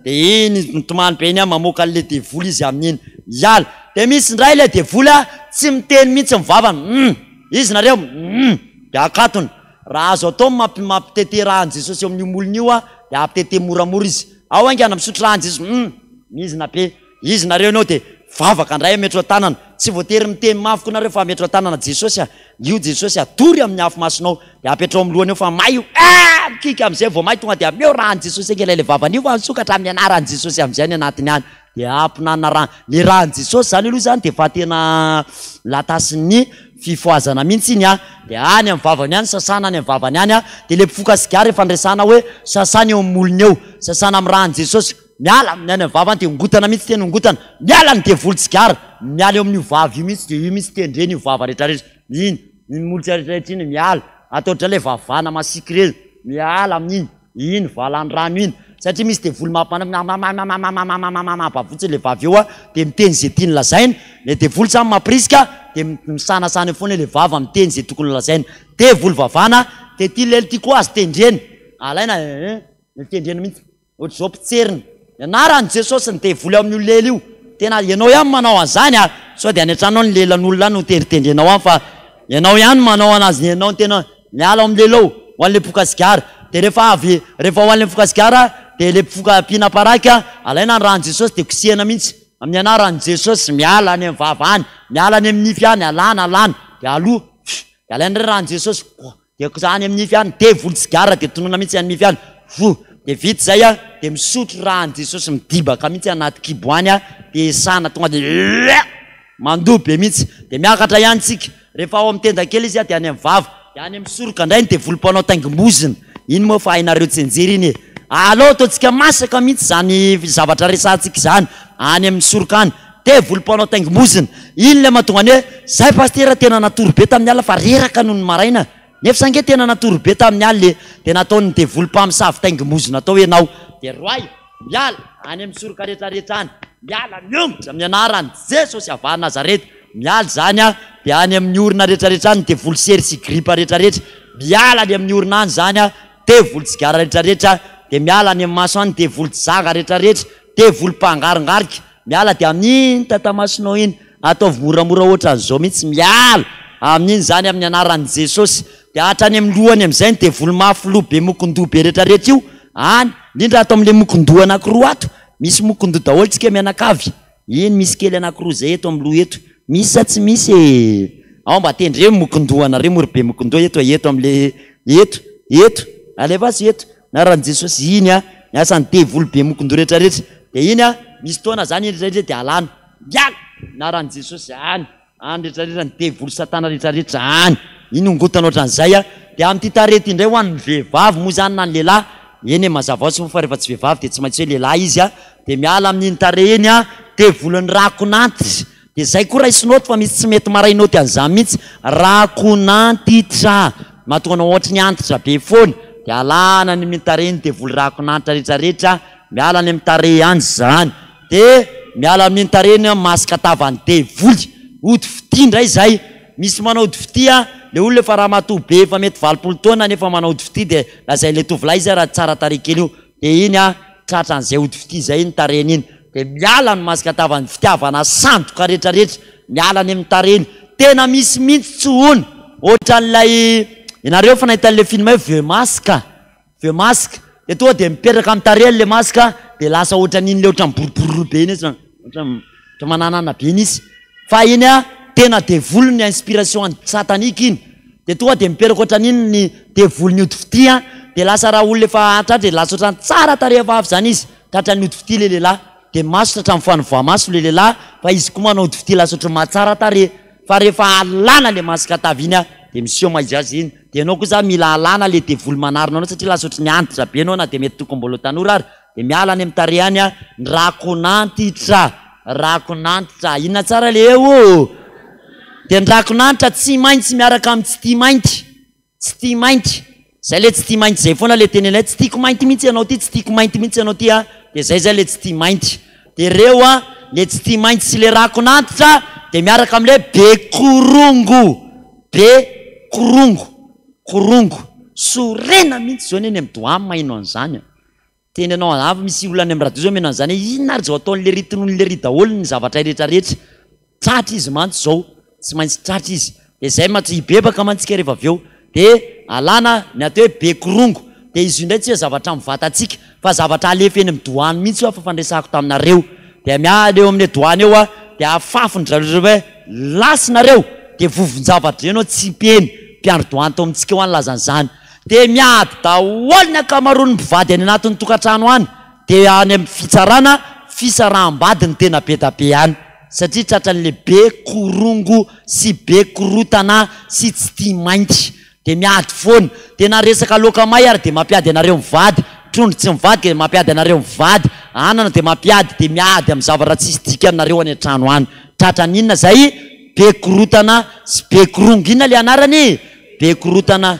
Dia iny izy mitomany be iny an, mamoaka an'ilay devoly izy amin'iny. Miala. Dia misy indray ilay devoly an, tsy miteny mihitsy ny vavany. Hum! Izy nareo, hum! Dia akatony. Raha azo atao ny mampi- mampitete rà an'i Jesosy eo amin'io molony io an, dia ampitete moramora izy. Ao haingana misotro rà an'i Jesosy, hum! Mihizina be. Izy nareo ianao dia vavaka indray ametrao tanana. Tsy voatery miteny mafy koa nareo fa ametrao tanana, Jesosy a, io Jesosy a, dory amin'ny afo masinao. Dia apetrao amin'ny lohany eo fa may io. Ah! mikiky amin'izay vao may tonga dia ameo ràn'i Jesosy ange ilay le vavany io fa misokatra amin'ny anaran'i Jesosy amin'izay any anatiny any. Dia ampinanina rà, le ràn'i Jesosy zany aloha zany dia efa tena latasin'ny fifohazana mihitsy iny an, dia any amin'ny vavany any, sasana any amin'ny vavany any an, dia le mpifoka sigara efa niresahana hoe sasana eo amin'ny molony eo, sasana amin'ny ràn'i Jesosy, miala amin'ny any amin'ny vavany dia ongotana mihitsy tena ongotana, miala ny devoly sigara, miala eo amin'io vava io mihitsy dia io mihitsy tendrena io vava rehetrarehetra, iny, iny molotra rehetrarehetra iny miala, atao ohatran'ilay ilay vavana masiaka ireny, miala amin'iny. Iny valan-drano iny satria misy devoly mampanamamamamamamamamamamaba fotsiny le vavy eo a, de miteny ze tiany lazaina, le devoly zany mampirisika de misanasana eo foana le vava miteny ze tokony lazaina, devoly vavana, de ty lelo ty koa azo tendrena, alaina eh tendrena mihitsy. Ohatr'izao mpitserina. Ny anaran'i Jesosy ny devoly ao amin'io lela io. Tena ianao ihany manao an'izany a! Sao dia any an-trano ao ny lelan'olona any no tendritendrenao any fa ianao ihany manao anazy ianao no tena miala ao amin'ny lela ao ho an'ilay mpifoka sigara. Dia rehefa avy rehefa ho an'ilay mifoka sigara dia ilay mpifoka mpihinam-paraky a, alaina ny ran'i Jesosy dia kosehina mihitsy amin'ny anaran'i Jesosy miala any amin'ny vava any, miala any amin'ny nify any, alana alana dia aloha, dia alaina indray ran'i Jesosy, Dia kosa any amin'ny nify any, devoly sigara dia tonona mihitsy any nify any, voa, dia vita izay a, dia misotro rà an'i Jesosy midibaka mihitsy anaty kibo any a, dia esana tonga dia eeh! Mandoa be mihitsy, dia miakatra ihany tsika, rehefa ao amin'ny tenda kely izy a, dia any amin'ny vava, dia any amin'ny soroka indray ny devoly mpanao taingim-bozona, iny moa fa hainareo tsianjery iny e, alao ataontsika masaka mihitsy izany zavatra resahantsika izany, any amin'ny soroka any, Devoly mpanao taingim-bozona. Iny ilay mahatonga ny hoe, Zahay pasitera tena natory be tamin'ny alina fa reraka nony maraina. Nefa za nge tena natory be tamin'ny alina e. Dia nataon'ny devoly mpamosavy taingim-bozona tao ianao. Dia roahy, miala, any amin'ny soroka rehetrarehetra any. Miala, miongotra, amin'ny anaran'i Jesosy avy any Nazareta. Miala izany an, dia any amin'ny orona rehetrarehetra any ny devoly sery sy gripa rehetrarehetra. Miala any amin'ny orona any izany an, devoly sigara rehetrarehetra. Dia miala any amin'ny maso any devoly jaga rehetrarehetra. Devoly mpangarongarika. Miala dia amin'iny tatamasonao iny, ataovy moramora ohatran'izao mihitsy, miala amin'iny izany amin'ny anaran'i Jesosy. Dia hatrany amin'ny lohany amin'izay ny devoly mafy loha be mokondoha be retraretra io, any, indrindra ato amin'ilay mokondoha anankiroa ato, misy mokondoha daholo tsika mianakavy, iny misy kely anankiroa izay eto amin'ny loha eto, misy sa tsy misy e? Ao mba tendremo mokondohanareo moa ry be mokondoha eto e, eto amin'ilay, eto, eto, alefaso eto. Anaran'i Jesosy iny a, ny asan'ny devoly be mokondoha rehetra rehetra dia iny a, misy fotoana zany iny rehetra rehetra dia alana, miala, anaran'i Jesosy any, any rehetra rehetra ny devoly satana rehetra rehetra any, iny ongotana ohatran'izay a, dia amin'ity tarehy ity indray ho an'ny vehivavy moa zany na ny lehilahy, eny e mazava ho azy moa fa rehefa tsy vehivavy dia tsy maintsy hoe lehilahy izy a, dia miala amin'iny tarehy iny a, devolin'ny rakonanty. Dia zay koa raiso naoty fa misy tsy mety maray naoty an'izany mihitsy, rakonantitra, mahatonga anao ohatry ny antitra be foana, dia alana any amin'ny tarehy ny devoly rakonantitra rehetra rehetra, miala any amin'ny tarehy any zany, dia miala amin'iny tarehy iny masque tavan'ny devoly, ody fitia indray zay, misy manao ody fitia, le olona efa ramatoa be efa mety 80 taona nefa manao ody fitia dia lazain'ilay tovolahy izy raha tsara tarehy kely io, Dia iny an, tratran'izay ody fitia izay iny tarehiny iny, dia miala ny masque tavan'ny fitiavana sandoka retraretra, miala any amin'ny tarehiny, tena misy mihitsy tsy hono, ohatran'ilay, ianareo efa nahita an'ilay film hoe The Mask, The Mask, dia tonga dia mipetraka amin'ny tarehiny ilay masque, dia lasa ohatran'iny ilay ohatran'ny boribory be iny izy, ohatran'ny mananana be iny izy. Fa iny a, tena devoly ny inspiration satanique iny, de tonga de mipetraka ohatran'iny ny devolin'ny ody fitia an, de lasa raha olona efa antratra de lasa ohatran'ny tsara tarehy hafahafa zany izy, tratran'ny ody fitia le lehilahy, de maso tratran'ny fanovoa-maso le lehilahy fa izy koa manao ody fitia lasa ohatran'ny mahatsara tarehy, fa rehefa alana le masque tavy iny a, de miseho maha izy azy iny, de ianao koa zany mila alana le devoly manarona anao satria lasa ohatran'ny antitra be ianao na de mety tokony mbola ho tanora ary, Dia miala any amin'ny tarehy any ny rakon'antitra, rakon'antitra, inona tsara le eo ô? Dia ny rakon'antitra tsy maintsy miaraka amin'ny tsy tia mainty, tsy tia mainty, zay le tsy tia mainty zay foana le tenenay, tsy tiako mainty mihitsy ianao ty, tsy tiako mainty mihitsy ianao ty a, dia zay zay le tsy tia mainty. Dia reo a, le tsy tia mainty sy le rakon'antitra dia miaraka amin'le be korongo, be korongo, korongo, sorena mihitsy zao ny eny amin'ny doam maheno an'izany a. Teny anao avy misy olona any amin'ny radio zao mena an'izany hoe inona ary zao ataon'i lery tonon'i lery daholo ny zavatra rehetra rehetra. Tratra izy mantsy zao, tsy maintsy tratra izy. Dia zay mantsy hibebaka mantsy tsika rehefa avy eo. Dia alana ny atao hoe bekorongo. Dia izy io indray tsy hoe zavatra amin'ny vatantsika fa zavatra alefa eny amin'ny doany mihitsy io efa niresahako taminareo. Dia miala eo amin'ny doany eo dia afafin-dry zareo hoe lasa nareo dia vovon-javatra eo ianao tsipy eny. Mpiandry doany tao amintsika eo nilaza an'izany. Dia miady daholo ny ankamaroan'ny mpivady any anatin'ny tokantrano any, dia any amin'ny fitsarana, fisaraham-bady no tena be da be any, satria tratran'ilay be korongo sy be korotana sy tsy tia mainty. Dia miady foana. Dia na resaka loaka may ary dia mampiady anareo mivady, trondro tsy mivadika dia mampiady anareo mivady, anana dia mampiady, dia miady amin'ny zavatra tsisy dikany nareo any an-trano any. Tratran'ny inona zay? Be korotana sy be korongo. Inona le anarany e? Be korotana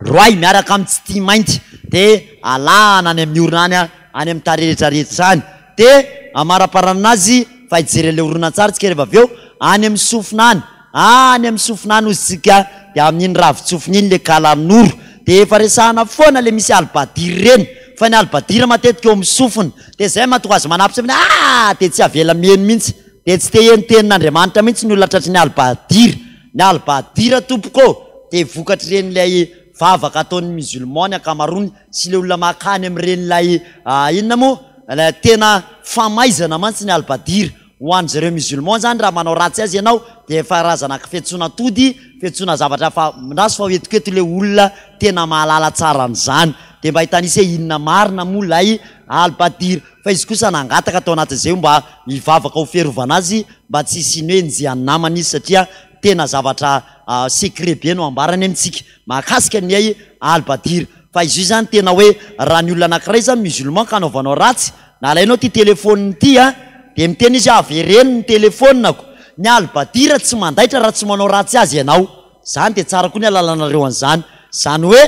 roay miaraka amin'ny tsy tia mainty. Dia alahana any amin'ny orona any, any amin'ny tarehy rehetra rehetra any. Dia amaraparana azy fa hijery an'ilay horonantsary tsika rehefa avy eo, any amin'ny sofina any. Any amin'ny sofina any hozy tsika dia amin'iny ravin-tsofina iny le kalanoro dia efa resahana foana le misy alibadiry ireny fa ny alibadiry matetika eo amin'ny sofina dia zay mahatonga azy manapy sofina aah dia tsy avela miheno mihitsy dia tsy te heno tenin'Andriamanitra mihitsy ny olona tratry ny alibadiry ny alibadira tompoko ô dia vokatr'ireny ilay vavaka ataon'ny musulman ny ankamaroany sy le olona makany amin'ireny ilay inona moa ilay tena famaizana mantsy ny alibadiry Ho an-dry zareo musulman zany raha manao ratsy azy ianao dia efa karazana fiantsoana atody, fiantsoana zavatra hafa, andraso fa ho entiko eto ilay olona tena mahalala tsara an'izany dia mba hitanisa hoe inona marina moa ilay Al-Badir fa izy kosa nangataka tao anatin'izay mba hivavaka ho fiarovana azy mba tsy hisian'ny hoe enjehan'ny namany izy satria tena zavatra secret be no ambarany amintsika mahakasika ny ay Al-Badir fa izy io zany tena hoe raha ny olona anankiray zany musulman ka anaovanao ratsy Na alainao ity telephone ity a, dia miteny izy hoe avereno ny telephone-ko. Ny alibadira tsy mandaitra raha tsy manao ratsy azy ianao. Izany dia tsara koa ny halalanareo an'izany. Izany hoe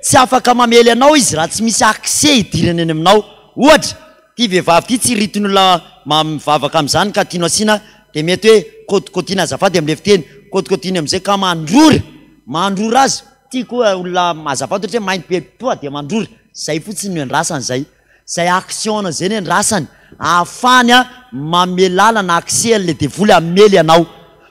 tsy afaka mamely anao izy raha tsy misy accès hidirany any aminao. Ohatra, ity vehivavy ity tsy ritin'ny olona mivavaka amin'izany ka tianao asiana dia mety hoe kôtikôtiana azafady amin'ilay fiteny, kôtikôtiana amin'izay ka mandrora, mandrora azy. Ity koa olona azafady ohatra hoe mainty be toa dia mandrora. Izay fotsiny no iandrasany izay. Zay action zay ny andrasany ahafahany manome lalana accès an'le devoly hamely anao.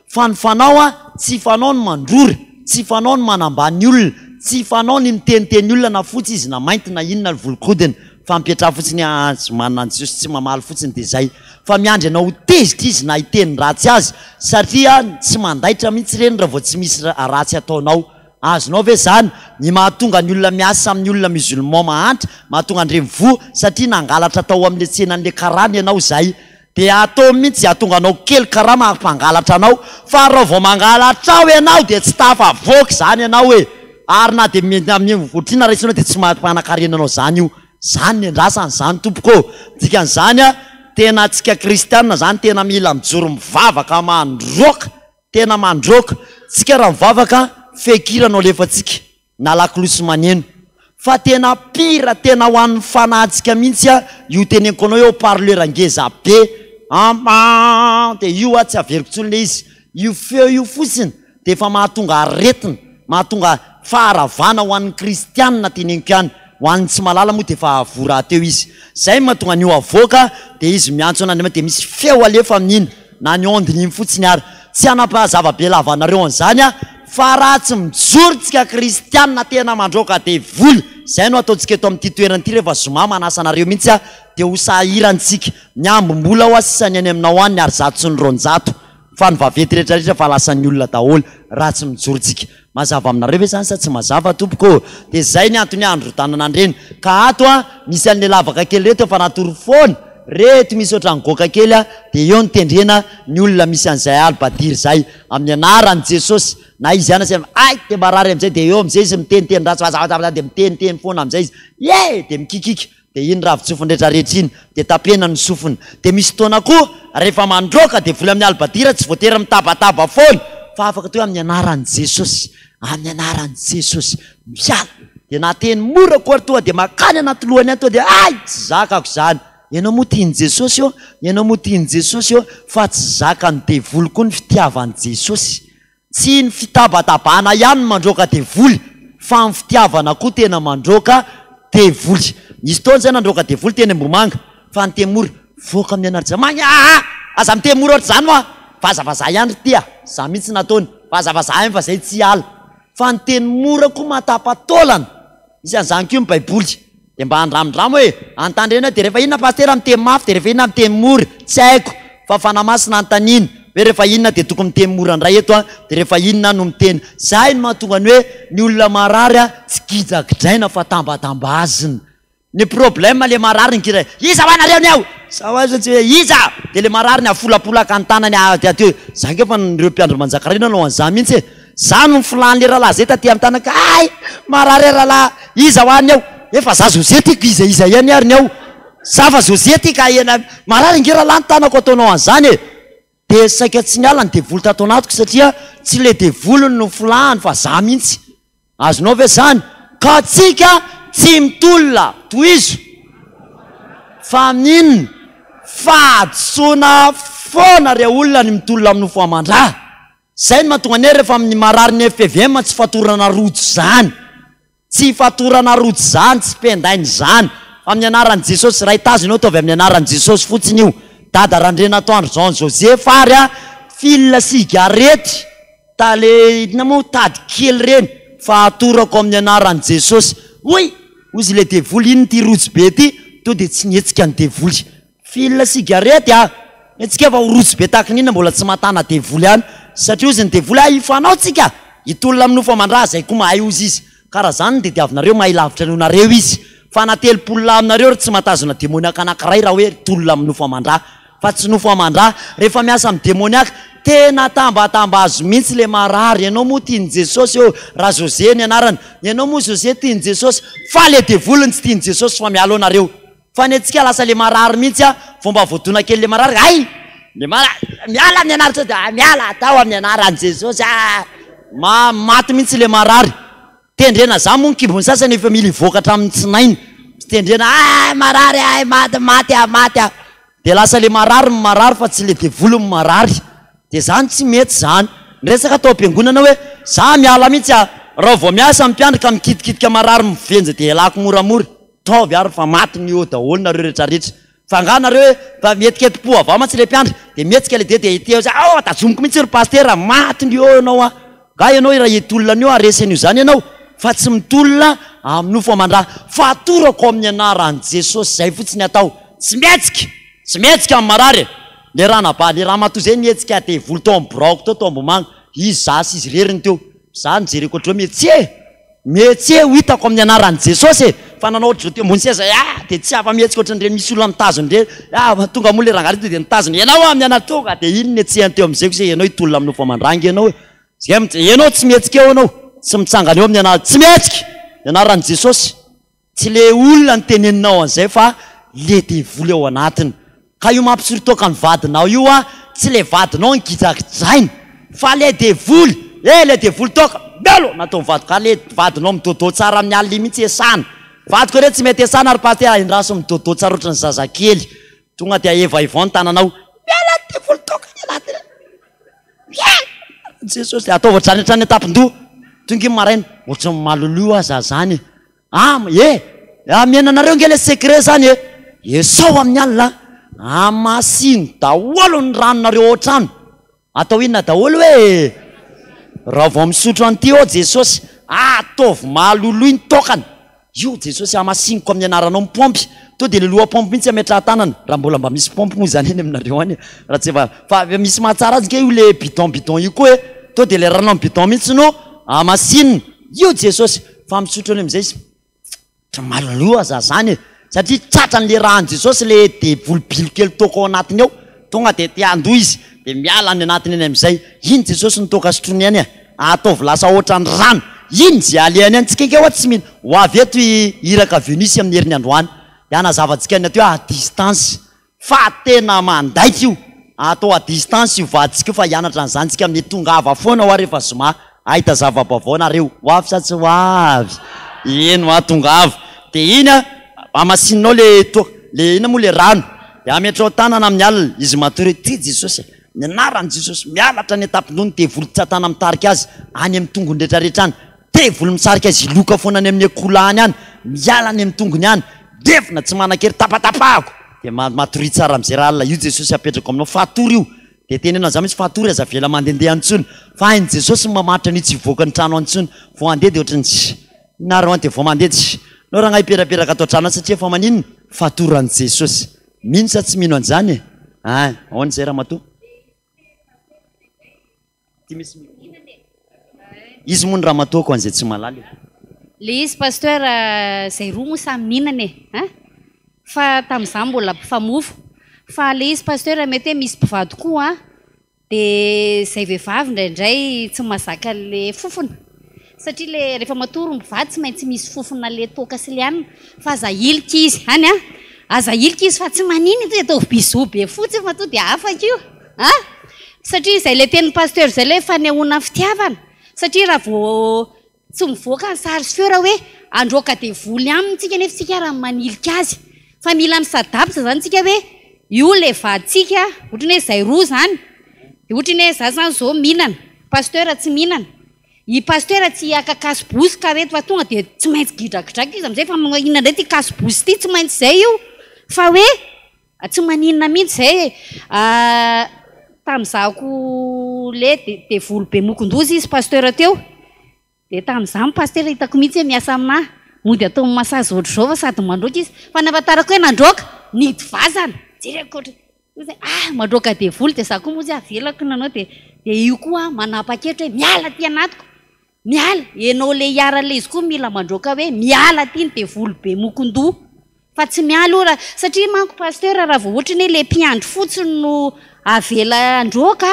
Fa ny fanao a, tsy fanao ny mandrora, tsy fanao ny manambany olona, tsy fanao ny miteniteny olona na fotsy izy na mainty na inona ny volon-kodiny fa mipetraha fotsiny aa tsy manana an'i Jesosy tsy mamaly fotsiny dia zay. Fa miandry anao ho tezitra izy na hiteny ratsy azy satria tsy mandaitra mihitsy ireny raha vao tsy misy ratsy ataonao. Azonao ve zany ny mahatonga ny olona miasa amin'ny olona musulman mahantra, mahatonga an'ireny voa satria nangalatra tao amin'le tsenan'le karana ianao izay dia atao mihitsy hahatonga anao kely karama hampangalatra anao fa raha vao mangalatra ao ianao dia tsy tafavoaka izany ianao e! ary na dia amin'ny otrina raisinao dia tsy mampanakarena anao zany io, zany ny andrasana zany tompoko ô! Dikan'izany a tena antsika kristianina zany tena mila mijoro mivavaka mandroaka Tena mandroaka. Tsika raha mivavaka fehin-kira no alefantsika na lakolosy maneno. Fa tena pire tena ho an'ny fanahintsika mihitsy a io teneniko anao eo parleur ngeza be an an dia io a tsy averiko intsony le izy. Io feo io fotsiny dia efa mahatonga aretina, mahatonga faharavana ho an'ny kristianina teneniko ihany. Ho an'ny tsy mahalala moa dia efa voa rahateo izy. Zay no mahatonga an'io avoaka dia izy miantso an'Andriamanitra dia misy feo alefa amin'iny. Na ny onde iny fotsiny ary. Tsy hanam-pahazava be lava anareo an'izany aho fa raha tsy mijoro tsika kristianina tena mandroaka devoly, izay no ataontsika eto amin'ity toerana ity rehefa zoma manasa anareo mihitsy aho dia ho sahirantsika. Ny ambim-bola hoa sisa ny any aminao any ny ary zato sy ny 200 fa ny vaventy rehetra rehetra fa lasan'ny olona daholo raha tsy mijoro tsika. Mazava aminareo ve zany sa tsy mazava tompoko ô? Dia zay ny antony handrodanana an'ireny. Ka ato an, misy an'le lavaka kely reto efa natory foana, reto misy ohatran'ny goaka kely an, dia eo no tendrena ny olona misy an'izay albadiry zay, amin'ny anaran'i Jesosy, na izy ihany aza hay dia marary amin'izay dia eo amin'izay izy miteniteny ratsy fa dia miteniteny foana amin'izay izy, ie! dia mikikika. Dia iny ravin-tsofiny rehetrarehetra iny, dia tapena ny sofiny. Dia misy fotoana koa, rehefa mandroaka devoly amin'ny alibadira, tsy voatery mitabataba foana, fa afaka atao hoe amin'ny anaran'i Jesosy, amin'ny anaran'i Jesosy, miala. Dia na teny mora koa ary tonga dia makany anaty lohany any, tonga dia hay, tsy zakako izany. Ianao moa tian'i Jesosy ô, ianao moa tian'i Jesosy ô, fa tsy zakan'ny devoly koa ny fitiavan'i Jesosy. Tsy ny fitabatabana ihany no mandroaka devoly fa ny fitiavana koa tena mandroaka devoly. Nisy fotoana zay nandroaka devoly teny Ambohimanga fa niteny mora, voaka amin'ny anaran'i Jesosy, magna aa! Aza miteny mora ohatr'izany hoa! Vazavazaha ihany ry ty a! Za mihitsy nataony, vazavazaha ihany fa zay tsy hiala. Fa niteny mora koa mahatapa-taolana. Misy an'izany koa ny baiboly. Dia mba andramondramo hoe, anontany reny hoe dia rehefa inona pasitera miteny mafy dia rehefa inona miteny mora? Tsy haiko. Fa Fanahy Masina anontaniana. Hoe rehefa inona dia tokony miteny mora indray eto an, dia rehefa inona no miteny. Zay no mahatonga ny hoe ny olona marary an tsy gidragidraina fa tambatambazina. Ny problème le marary ny kira iza hoa nareo ny ao? Za hoa tsy hoe iza? Dia le marary ny afolapolaka ny tanany aty aty. Za nge fa ireo mpiandry manjaka ireo nanao an'izany mihitsy e. Za no nifilan'le rahalahy zay taty amin'ny tanako hay! Marary rahalahy iza hoa ny ao? Efa za José ty ko iza iza ihany ary ny ao? Za fa José ty ka ena marary ange rahalahy ny tanako ataonao an'izany e! Dia saika tsy niala ny devoly tato anatiko satria tsy le devoly no nifilahany fa za mihitsy. Azonao ve zany? Ka tsika tsy mitolona. Tohizo. Fa amin'inona? Fahadisoana foana re olona ny mitolona amin'ny nofo aman-dra. Zay no mahatonga anay rehefa amin'ny marary ny fpvm tsy fatorana rojo zany. Tsy fatorana rojo zany, tsy pendaina zany. Fa amin'ny anaran'i Jesosy, Ray tazony io ataovy amin'ny anaran'i Jesosy fotsiny io. Dada Randrianatoandro Jean Joseph ary a, fil cigarette. Tale inona moa tady kely ireny fa atorako amin'ny anaran'i Jesosy. Hoy! Hozy ilay devoly inona ity rojo be ity? To dia tsy nihetsika ny devoly. Fil cigarette a! Hetsika fa ho rojo be tahaka ny inona mbola tsy mahatana devoly ihany. Satria hozy ny devoly ah hifanao tsika! Hitolona amin'ny nofo aman-dra zay koa mahay hozy izy. Ka raha zany no tediavinareo mahay lavitra noho nareo izy. Fa na 30 lahy aminareo ry tsy mahatazona demoniaka anankiray raha hoe tolona amin'ny nofo aman-dra. Fa tsy nofo aman-dra. Rehefa miasa amin'ny demoniaka, tena tambatambazo mihitsy le marary. Ianao moa tian'i Jesosy ô, raha José ny anarany. Ianao moa José tian'i Jesosy. Fa le devoly no tsy tian'i Jesosy fa miala ao nareo. Fa ny antsika lasa le marary mihitsy a, vao mba voadona kely le marary, hay! Le marary, miala amin'ny anaran'i Jesosy, dia miala atao amin'ny anaran'i Jesosy ah! Ma, maty mihitsy le marary. Tendrena zany moa ny kibon'ny sasany efa mila hivoaka hatramin'ny tsinainy. Tendrena ah marary ah maty maty ah maty ah. Dia lasa le marary no marary fa tsy le devoly no marary. Dia zany tsy mety zany. Ny resaka tao am-piangonana hoe za miala mihitsy ah. Raha vao miasa ny mpiandry ka mikitikitika marary mivenja dia ialako moramora. Taovy ary fa maty ny eo daholo nareo retraretra. Fa angaha nareo hoe fa mihetiketim-po avao mantsy le mpiandry dia mihetsika le dia dia ety eo zay ao tazomiko mihitsy ry pasitera maty ny eo ianao a! Nga ianao raha hitolona an'io haharesy an'io zany ianao fa tsy mitolona amin'ny nofo aman-dra fa atorako amin'ny anaran'i Jesosy zay fotsiny atao tsy mihetsika tsy mihetsika amin'ny marary e! Le ranabavy le ramatoa zay nihetsika devoly tao amin'ny biraoko tao tao Ambohimanga izy za sy izy irery ny teo za nijereko ohatr'izao mihetsika e! Mihetse ho hitako amin'ny anaran'i Jesosy e! Fa nanao ohatr'izao teo ambony seza ah! Dia tsy afa-mihetsika ohatran'ireny misy olona mitazona ireny ah! Tonga moa ilay rangahy ry dia nitazona ianao amin'ny anarany tonga dia iny nihetsehany teo amin'izay kosa ianao hitolona amin'ny nofo aman-dranga ianao e! Zay mihitsy, ianao tsy mihetsika eo ianao, tsy mitsangana eo amin'ny anarany, tsy mihetsika! Ny anaran'i Jesosy. Tsy le olona no teneninao an'izay fa le devoly ao anatiny. Ka io mampisoritoaka ny vadinao io an, tsy le vadinao no gijagijaina fa le devoly, eh le devoly toaka, melo nataon'ny vadiko, ka le vadinao midôdô tsara amin'ny alina iny mihitsy esana. Vadiko re tsy mety esana ry pasitera, endraso midôdô tsara ohatran'ny zazakely. Tonga dia ahevaivao ny tananao, miala ny devoly toaka ny anatiny. Miala! Jesosy, ataovy hatrany hatrany an-tampon-doha. Tonga iny maraina, ohatran'ny maloloha aza zany e. Am e! Amena anareo nge le secret zany e! Esao amin'ny alina amasino daholo ny ranonareo ao an-trano. Atao inona daholo hoe? Raha vao misotro an'ity ô Jesosy, ataovy maloloy ny tokana. Io Jesosy hamasiniko amin'ny anaranao ny paompy. To dia le loha-paompy mihitsy ametrahan-tanana. Raha mbola mba misy paompy moa izany eny aminareo any e. Raha tsy efa fa misy mahatsara azy nge io le bidon bidon io koa e. To dia le rano amin'ny bidon mihitsy no hamasinina. Io Jesosy. Fa misotro any amin'izay izy, Ohatran'ny malaloha aza zany e! Satria tratran'le ràn'i Jesosy le devoly bilo kely toaka ao anatiny ao, tonga dia te handoa izy, dia miala any anatiny any amin'izay. Iny Jesosy ny toaka sotroiny any e! Ataovy lasa ohatran'ny rano. Iny ze alehany any, tsika ange hoa tsy mino. Ho avy eto i Iraka Venus amin'ny heriny androany, dia hanazava antsika ny atao hoe à distance. Fa tena mandaitra io. Atao à distance io vadintsika io fa hianatra an'izany tsika amin'ny tongava foana hoa rehefa zoma ahita zava-baovao nareo. Ho avy sa tsy ho avy? Eny hoa tongava. Dia iny a, hamasininao le toaka, le inona moa le rano. Dia ametrao tanana amin'ny alina, izy matory eo, ty Jesosy e, ny anaran'i Jesosy, miala hatrany an-tampon-doha ny devoly satana mitarika azy any amin'ny tongony retraretra any. Devoly misarika azy hiloka foana any amin'ny akoholahiny any, miala any amin'ny tongony any, levona tsy manan-kery, tapatapahako! Dia matoria tsara amin'izay raha alina io Jesosy apetrako aminao, fatory io! Dia teneno an'izany mihitsy, fatory aza avela mandehandeha any intsony, fa hain'i Jesosy ny mamaritra an'io tsy hivoaka ny trano any intsony, vao handeha dia ohatran'ny tsia, nareo any dia vao mandeha tsia, nao rangahy hiperaperaka ato an-trano any satria efa maninona? Fatoran'i Jesosy. Mino sa tsy mino an'izany e? Ein, ahoana izay ramatoa? Ity misy micro. Izy moa ny ramatoako an'izay tsy mahalala e.
Le izy pasteur zay roa moa samy mihinana e an! Fa tamin'izaho mbola mpifamofo. Fa le izy pasteur mety hoe misy mpivady koa an! Dia izay vehivavy indraindray tsy mahazaka an'le fofona. Satria le rehefa matory ny mpivady tsy maintsy misy fofona le toaka sy le anona. Fa aza ahilika izy any an! Aza ahilika izy fa tsy maninona io, ataovy bisous be fotsiny fa tonga dia afaka io an! Satria izay le tenin'ny pasteur izay le fanehoana fitiavana. Satria raha vao Tsy mivoaka ny sary sy feo raha hoe handroaka devoly aminy tsika nefa tsika ary manilika azy. Fa mila mi-s'adapte zany tsika hoe io le vaditsika, otrany hoe zay roa zany, de otrany hoe za zany zao mihinana, pasteur tsy mihinana, i pasteur tsy hiaka casse-bouche ka reto fa tonga de tsy maintsy gidragidraka izy amizay fa inona ndray ty casse-bouche ty, tsy maintsy zay io fa hoe tsy maninona mihitsy zay e. Tamin'izahako le devoly be mokondoza izy pasteur teo, dia tamin'izany pasteur hitako mihitsy hoe miasa aminahy, mody ataony massage ohatr'izao fa sady mandroaka izy, fa ny ahafantarako hoe nandroaka, nihidy vazana, jereko ohatry hoe ah mandroaka devoly, dia za koa moa tsy avelako nanao dia dia io koa manapa-kevitra hoe miala aty anatiko, Miala, enao le hiaran'le izy koa mila mandroaka hoe miala aty ny devoly be mokondoha fa tsy miala io raha satria manko pasteur raha vao ohatrany hoe le mpiandry fotsiny no avela handroaka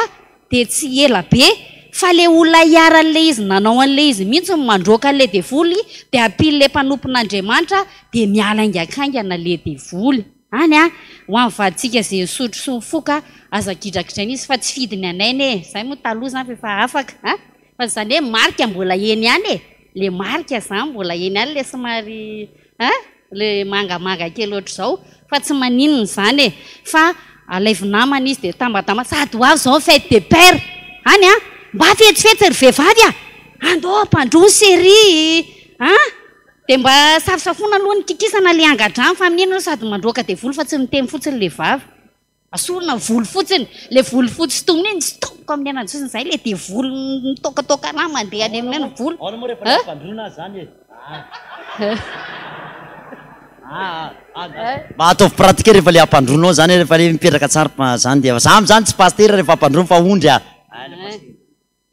dia tsy ela be fa le olona hiaran'le izy nanao an'le izy mihitsy no mandroaka an'le devoly dia ampian'le mpanompon'Andriamanitra dia miala haingankaingana le devoly any a! Ho an'ny vadintsika ze nisotro sy nifoka aza gidragidraina izy fa tsy fidiny anay anie e! Zay moa taloha zany fa efa afaka a! Fa izany hoe marika mbola eny ihany e! Le marika izany mbola eny ihany le somary hein! Le mangamanga kely ohatr'izao fa tsy maninona izany e! Fa alaivo namana izy dia tambatamba sady ho avy izao ny fête des pères any an! Mba fetsifetsy ry vehivavy a! Andao ampandroso ery an! Dia mba safosafoina aloha ny kikisana le angadrano fa amin'iny aloha sady mandroaka devoly fa tsy miteny fotsiny le vava. Asorina ny volo fotsiny, le volo fotsy sintomina iny sintomiko amin'ny ananjy fotsiny, zay le devoly mitôkatôka rà mandeha any aminay ny volo.
Aona moa rehefa le ampandroana aza zany e? Mba ataovy pratique rehefa le ampandroanao zany rehefa le mipetraka tsara zany dia za amzany tsy pasitera rehefa ampandroana fa ondry a.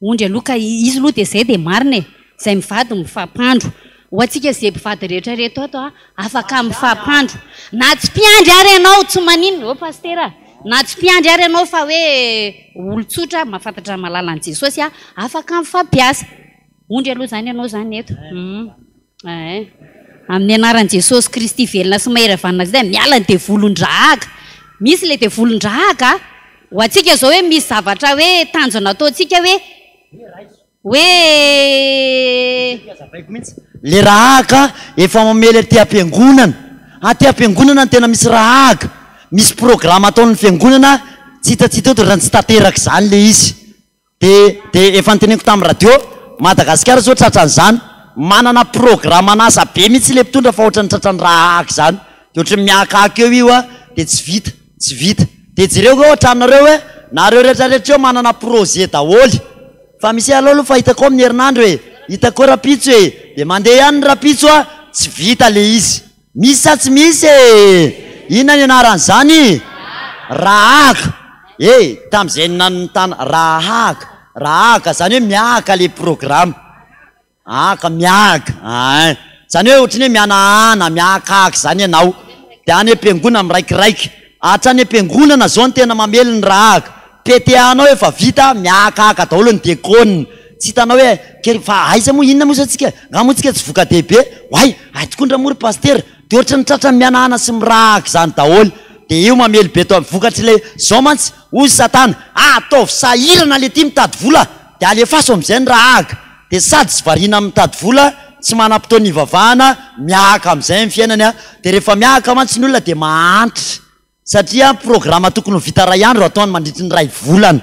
Ondry aloha ka izy aloha dia zay dia marina e! Zay mivady mifampandro. Ho antsika ze mpivady rehetra reto ato a, afaka mifampandro. Na tsy mpiandry ary ianao tsy maninona, ô Pasitera a! Na tsy mpiandry ary ianao fa hoe olon-tsotra mahafantatra mahalala an'i Jesosy a, afaka mifampiasa. Ondry aloha zany ianao zany eto. Hum. Eeh. Amin'ny anaran'i Jesosy Kristy velona sy mahery avy any Nazareta, miala ny devolin-drahaka. Misy ilay devolin-drahaka a! Ho antsika izao hoe misy zavatra hoe tanjona ataontsika hoe hoe.
Hazavaiko mihitsy. Le rahaka efa mamely aty am-piangonana. Aty am-piangonana no tena misy rahaka. Misy programa ataon'ny fiangonana tsy hita tsy hita eo dia ohatran'ny tsy tanteraka izany le izy. Dia dia efa noteneniko tamin'ny radio, Madagasikara zao tratran'izany, manana programan'asa be mihitsy ilay mpitondra fa ohatran'ny tratran'ny rahahaka izany, dia ohatran'ny mihakahaka eo io an, dia tsy vita, tsy vita. Dia jereo eo an-tranonareo hoe, nareo rehetra rehetra eo manana projet daholo, fa misy aleo aloha fa hitako ao amin'ny herinandro e, hitako eo rahampitso e, dia mandeha ihany ny rahampitso an, tsy vita ilay izy. Misy sa tsy misy e? Inona ny anaran'izany? Rahahaka. E, tamin'izay nanontana, rahahaka, rahahaka, izany hoe miahaka ilay programa. Ahaka, miahaka, ein. Izany hoe ohatran'ny hoe mihanahana, miahakahaka izany ianao. Dia any am-piangonana miraikiraiky. Hatrany am-piangonana izao no tena mamely ny rahahaka. PTA-nao efa vita, mihahakahaka daholo ny diakona. Tsy hitanao hoe kely fa aiza moa, inona moa izao tsika, nga moa tsika tsy voka-dehibe? Oay, hay tokoa ndra moa ry pasitera. Dia ohatran'ny tratran'ny mihanahana sy mirahaka izany daholo. Dia io mamely be tao vokatr'ilay, izao mantsy, hoy satana, ataovy sahirana le ty mitady vola, dia alefaso amin'izay ny rahahaka. Dia sady tsy variana mitady vola, tsy manam-potoana hivavahana, mihahaka amin'izay ny fiainany an. Dia rehefa mihahaka mantsy ny olona dia mahantra. Satria programa tokony ho vita iray andro ataony mandritry ny iray volana.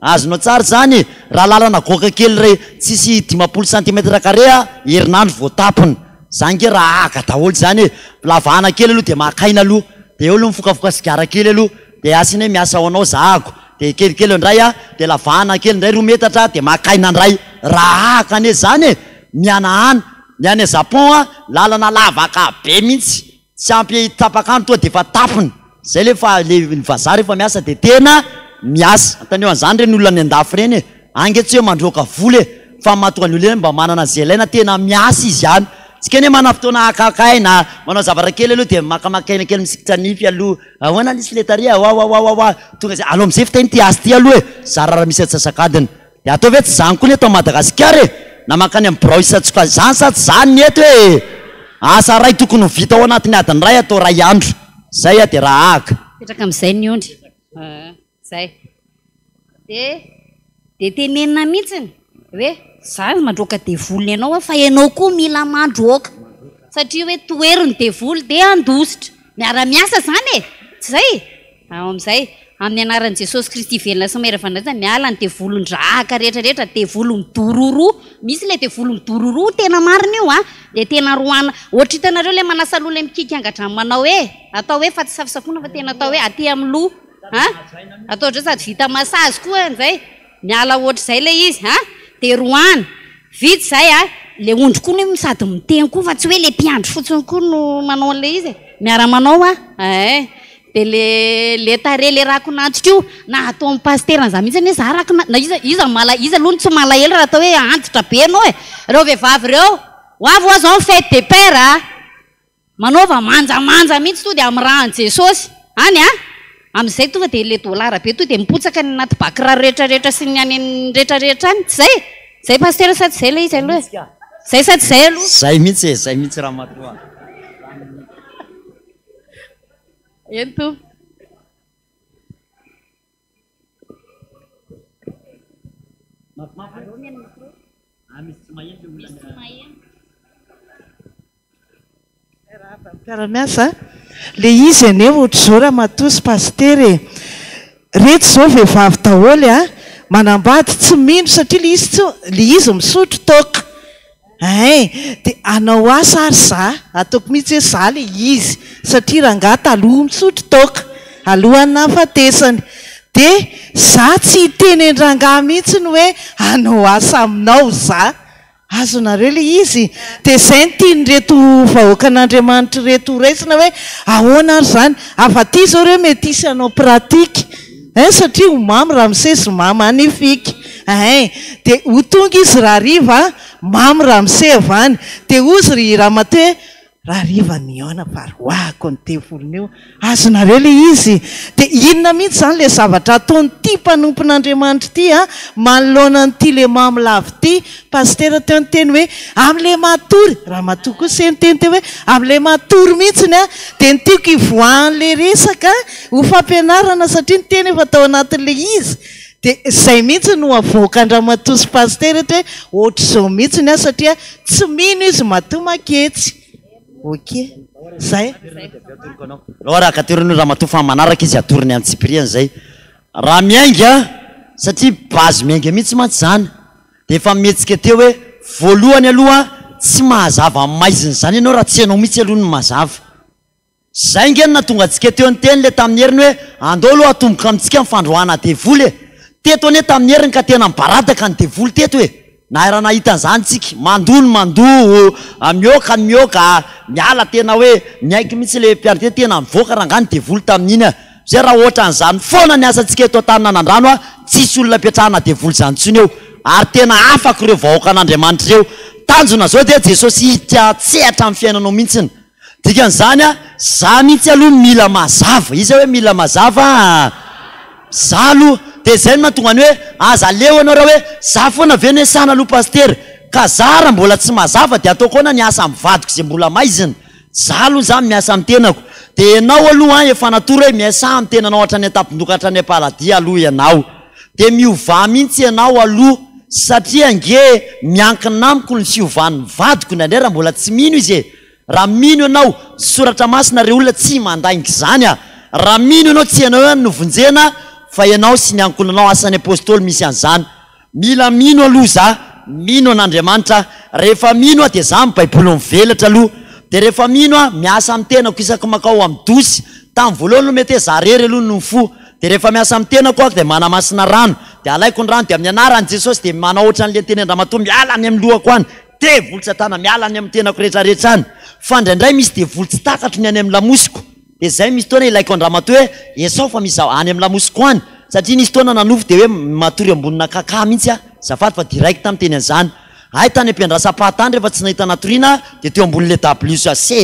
Azonao tsara izany e! Raha lalana goaka kely iray tsisy 50 centimètre carré a, herinandro vao tapina. Izany nge raha haka daholo izany e! Lavahana kely aloha dia maka aina aloha. Dia eo aloha mifokafoka sigara kely aloha. Dia asiana hoe miasa ho anao zahako. Dia kelikely eo indray a, dia lavahana kely indray 2 metatra dia maka aina indray. Raha haka anie izany e! Mihanahana. Ny any Japon a, lalana lavaka be mihitsy. Tsy ampy tapak'andro tonga dia efa tapiny. Zay le fa le ny vazaha rehefa miasa dia tena miasa. Antanio an'izany ireny olona any andafy ireny e. Ange tsy hoe mandroaka vola e! Fa mahatonga ny olona mba manana izay ilaina, tena miasa izy any. Tsika anie manana fotoana hakaka aina, manao zavatra kely aloha dia makamaka aina kely misikitra nify aloha. Ahoana lesy le tary a? Wawawawawa! Tonga izay, alao amizay fiteny ity asa ity aloha e! Zara raha misy antsasak'adiny. Dia ataovy hoe tsy izany koa ny eto Madagasikara e! Na mankany amin'ny birao isan-tsokajy izany sa tsy izany ny eto e! Asa iray tokony ho vita ao anatin'ny adiny iray atao iray andro. Izay dia raha ahaka.
Mipetraka amin'izay ny ondry. Zay. De de tenenina mihitsiny hoe za mandroaka devoly ny anao aho fa ianao koa mila mandroaka satria hoe tohero ny devoly de handositra. Miara-miasa zany e! Tsy zay? Ao amin'izay, amin'ny anaran'i Jesosy Kristy velona sy mahery fandraisana, miala ny devolin-drahaka rehetra rehetra, devoly midororoa, misy ilay devoly midororoa tena marina io an, dia tena roahina, ohatra hitanareo ilay manasa loha ilay mikiky angadrano manao hoe, atao hoe fa tsy safosafoana fa tena atao hoe aty amin'ny loha. An! Atao ohatr'izao sady vita massage koa an'izay, miala ohatr'izay ilay izy an! Dia roahina, vita izay an, ilay ondry koa anie sady miteny koa fa tsy hoe ilay mpiandry fotsiny koa no manao an'ilay izy e, miara-manao an, eh! Dia le le tarehy le rakon'antitra io, na ataon'ny pasitera an'izany mihitsy anie za rakona, na iza iza no mala- iza aloha no tsy malahelo raha atao hoe antitra be ianao e! Ireo vehivavy ireo, ho avy ho'a izao ny fête des pères a! Manaova manjamanja mihitsy to dia amin'ny ràn'i Jesosy any a! Amin'izay tonga dia ilay dolara be to dia mipotsaka any anaty ba kiraro rehetrarehetra sy ny any amin'ny rehetrarehetra any, tsy izay? Izay Pasitera sa tsy izay ilay izy aloha e? Izay sa tsy izay aloha?
Zay mihitsy e, zay mihitsy ramatoa.
Eny tompoko.
Mpiara-miasa a! Le izy anie ohatr'izao ramatoa sy pasitera e! Reto izao vehivavy daholo a! Manambady tsy mino satria le izy tsy le izy misotro toaka Ein! Dia hanao asa ary za, ataoko mihitsy hoe za le izy, satria rangahy taloha misotro toaka, alohan'ny nahafatesany. Dia za tsy hiteny an-drangahy mihitsy ny hoe hanao asa aminao za. Azonareo le izy? Dia izay no tian'ireto vahoakan'Andriamanitra ireto ho raisina hoe ahoana ary izany? Avy aty izao ireo mety hisy hanao pratique. Ein satria ho mamo ramose sy mama magnifique ein dia ho tonga izy rahariva an, mamo ramose avy any dia hozy ry ramatoa hoe rahariva mihaona fa roahako ny devoliny io, azonareo ilay izy? Dia inona mihitsy izany ilay zavatra ataon'ity mpanompon'Andriamanitra ity an, manoloana an'ity le mamo lava ity, Pasitera teo niteny hoe amin'ilay matory, ramatoa koa se niteny teo hoe amin'ilay matory mihitsiny an, dia ny tiako hivoahan'ilay resaka ho fampianarana satria ny teny efa tao anatin'ilay izy dia izay mihitsy no avoakan-dramatoa sy pasitera eto hoe ohatr'izao mihitsiny an satria tsy mino izy matoa maketsy. Ok. Zay.
Alao araka atorony ramatoa fa manaraka izy atorony antsipiriany zay. Raha miainga satria base miainga mihitsy mantsy zany. Dia efa mihetsika teo hoe voalohany aloha tsy mahazava amin'ny maizina izany ianao raha tsy ianao mihitsy aloha no mazava. Izay ange no nahatonga antsika teo niteny ilay tamin'ny heriny hoe andao aloha hatomboka amintsika ny fandroahana devoly e! Teto anie tamin'ny heriny ka tena nibaradaka ny devoly teto e! Na raha nahita an'izany tsika, mandoa ny mandoa, mihoaka ny mihoaka, miala tena hoe niaiky mihitsy ilay mpiandry tena, tena nivoaka rangahy ny devoly tamin'iny a! Zay raha ohatran'izany foana ny asantsika eto Antananandrano a, tsisy olona apetrahana devoly zany intsony eo, ary tena afaka ireo vahoakan'Andriamanitra ireo. Tanjona zao dia Jesosy hiditra an-tsehatra amin'ny fiainanao mihitsiny. Dikan'izany a, za mihitsy aloha mila mazava, iza hoe mila mazava a? Za aloha, dia zay no mahatonga ny hoe aza leo ianao raha hoe za foana ve no esana aloha pasitera, ka za raha mbola tsy mazava dia ataoko ahoana ny asa amin'ny vadiko izay mbola maizina? Za aloha zany miasa amin'ny tenako dia ianao aloha an efa natoro hoe miasà amin'ny tenanao hatrany an-tampon-doha ka hatrany am-paladia aloha ianao dia miovà mihitsy ianao aloha satria ange miankina amiko ny fiovan'ny vadiko indraindray raha mbola tsy mino izy e! Raha mino ianao, soratra masina re olona tsy mandainga izany a! Raha mino ianao tsy ianao ihany no vonjena fa ianao sy ny ankohonanao asan'ny apostoly misy an'izany. Mila mino aloha za, mino an'Andriamanitra aho. Rehefa mino aho dia za amin'ny baiboly mivelatra aloha. Dia rehefa mino aho, miasa amin'ny tenako isaky mankao amin'ny dosy. Tamin'ny voalohany aloha mety hoe za rery aloha no mifoha. Dia rehefa miasa amin'ny tenako aho dia manamasina rano. Dia alaiko ny rano dia amin'ny anaran'i Jesosy dia manao ohatran'ilay niteny an-dramatoa miala any amin'ny lohako any. Devoly satana miala any amin'ny tenako rehetrarehetra any. Fa indraindray misy devoly tsy takatro ny any amin'ny lamosiko. Dia zay misy fotoana ilaiko an-dramatoa hoe esao fa misy any amin'ny lamosiko any. satria nisy fotoana nanofy dia hoe matory ambonina kaka mihitsy aho, azafady fa direct aho miteny an'izany. Hay tany am-piandrasam-paha tany rehefa tsy nahita natoriana dia teo ambonin'ilay dabilio sy se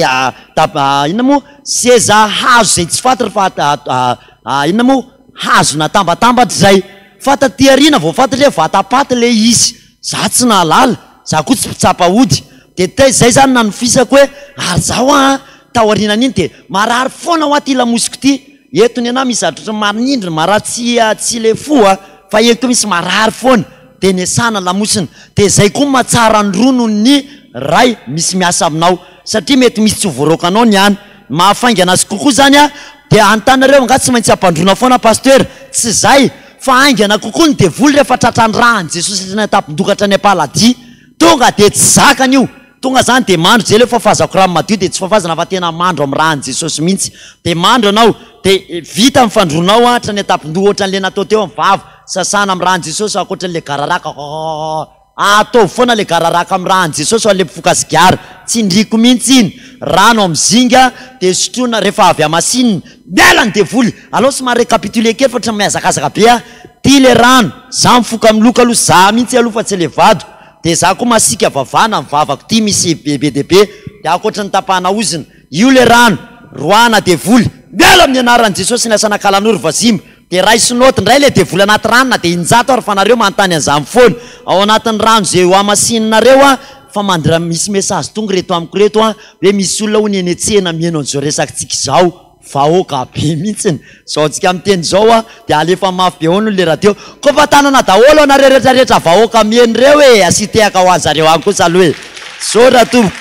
dab inona moa seza hazo izay tsy fantatra fa inona moa hazo natambatambatra izay. Fa taty aoriana vao fantatra hoe vata-paty ilay izy. Za tsy nahalala, za koa tsy mpitsapa ody. Dia taiza izay zany nanofisako hoe ary za hoa taorianan'iny dia marary foana hoa ity lamosiko ity. Eto ny anah misy zavatra ohatran'ny manindry marary tsy tsy le fo a, fa eny koa misy marary foana de nesana lamosina de zay koa mahatsara ny roa noho ny ray misy miasa aminao satria mety misy tsy ho voaroakanao ny any, ny mahafaingana azy kokoa zany a de anontanareo angaha tsy maintsy ampandroana foana pasteur, tsy zay fa haingana kokoa ny devoly rehefa tratran'ny rahan'i Jesosy hatrany an-tampon-doha ka hatrany am-paladia tonga de tsy zakany io. Tonga zany de mandro zay le fafazako rano madio de tsy fafazana fa tena mandro am rahan'i Jesosy mintsy de mandro ianao de vita ny fandroanao hatrany antapon-doha ohatran'le natao teo am vava sasana am rahan'i Jesosy ankoatran'le gararaka aaah ataovy foana le gararaka am rahan'i Jesosy ho an'le mpifoka sigara tsindriko mintsy iny rano am zinga de sotroina rehefa avy hamasinina miala ny devoly alao somary recapituler kely fa ohatran'ny mihazakazaka be aho ty le rano za mifoka miloka aloha za mintsy aloha fa tsy le vadiko Dia za koa masiaka vavana ny vavako ty misy be be dia be dia ankoatry ny tapahana ozona io le rano roahana devoly miala amin'ny anaran'i Jesosy ny asana kalanoro vazimba dia raiso note indray le devoly anaty rano na dia injato ary fa nareo manontany an'izany foana ao anatin'ny rano ze ho hamasininareo an fa mandra misy message tonga reto amiko reto an hoe misy olona hono eny an-tsena miheno an'izao resakitsika izao Vahoaka be mihitsiny zao tsika miteny zao a de alefa mafy be hono le radio kopa-tanana daholo anareo rehetra rehetra vahoaka miheno reo e asia tehaka ho anzareo any kosa aloha e misaotra tompoko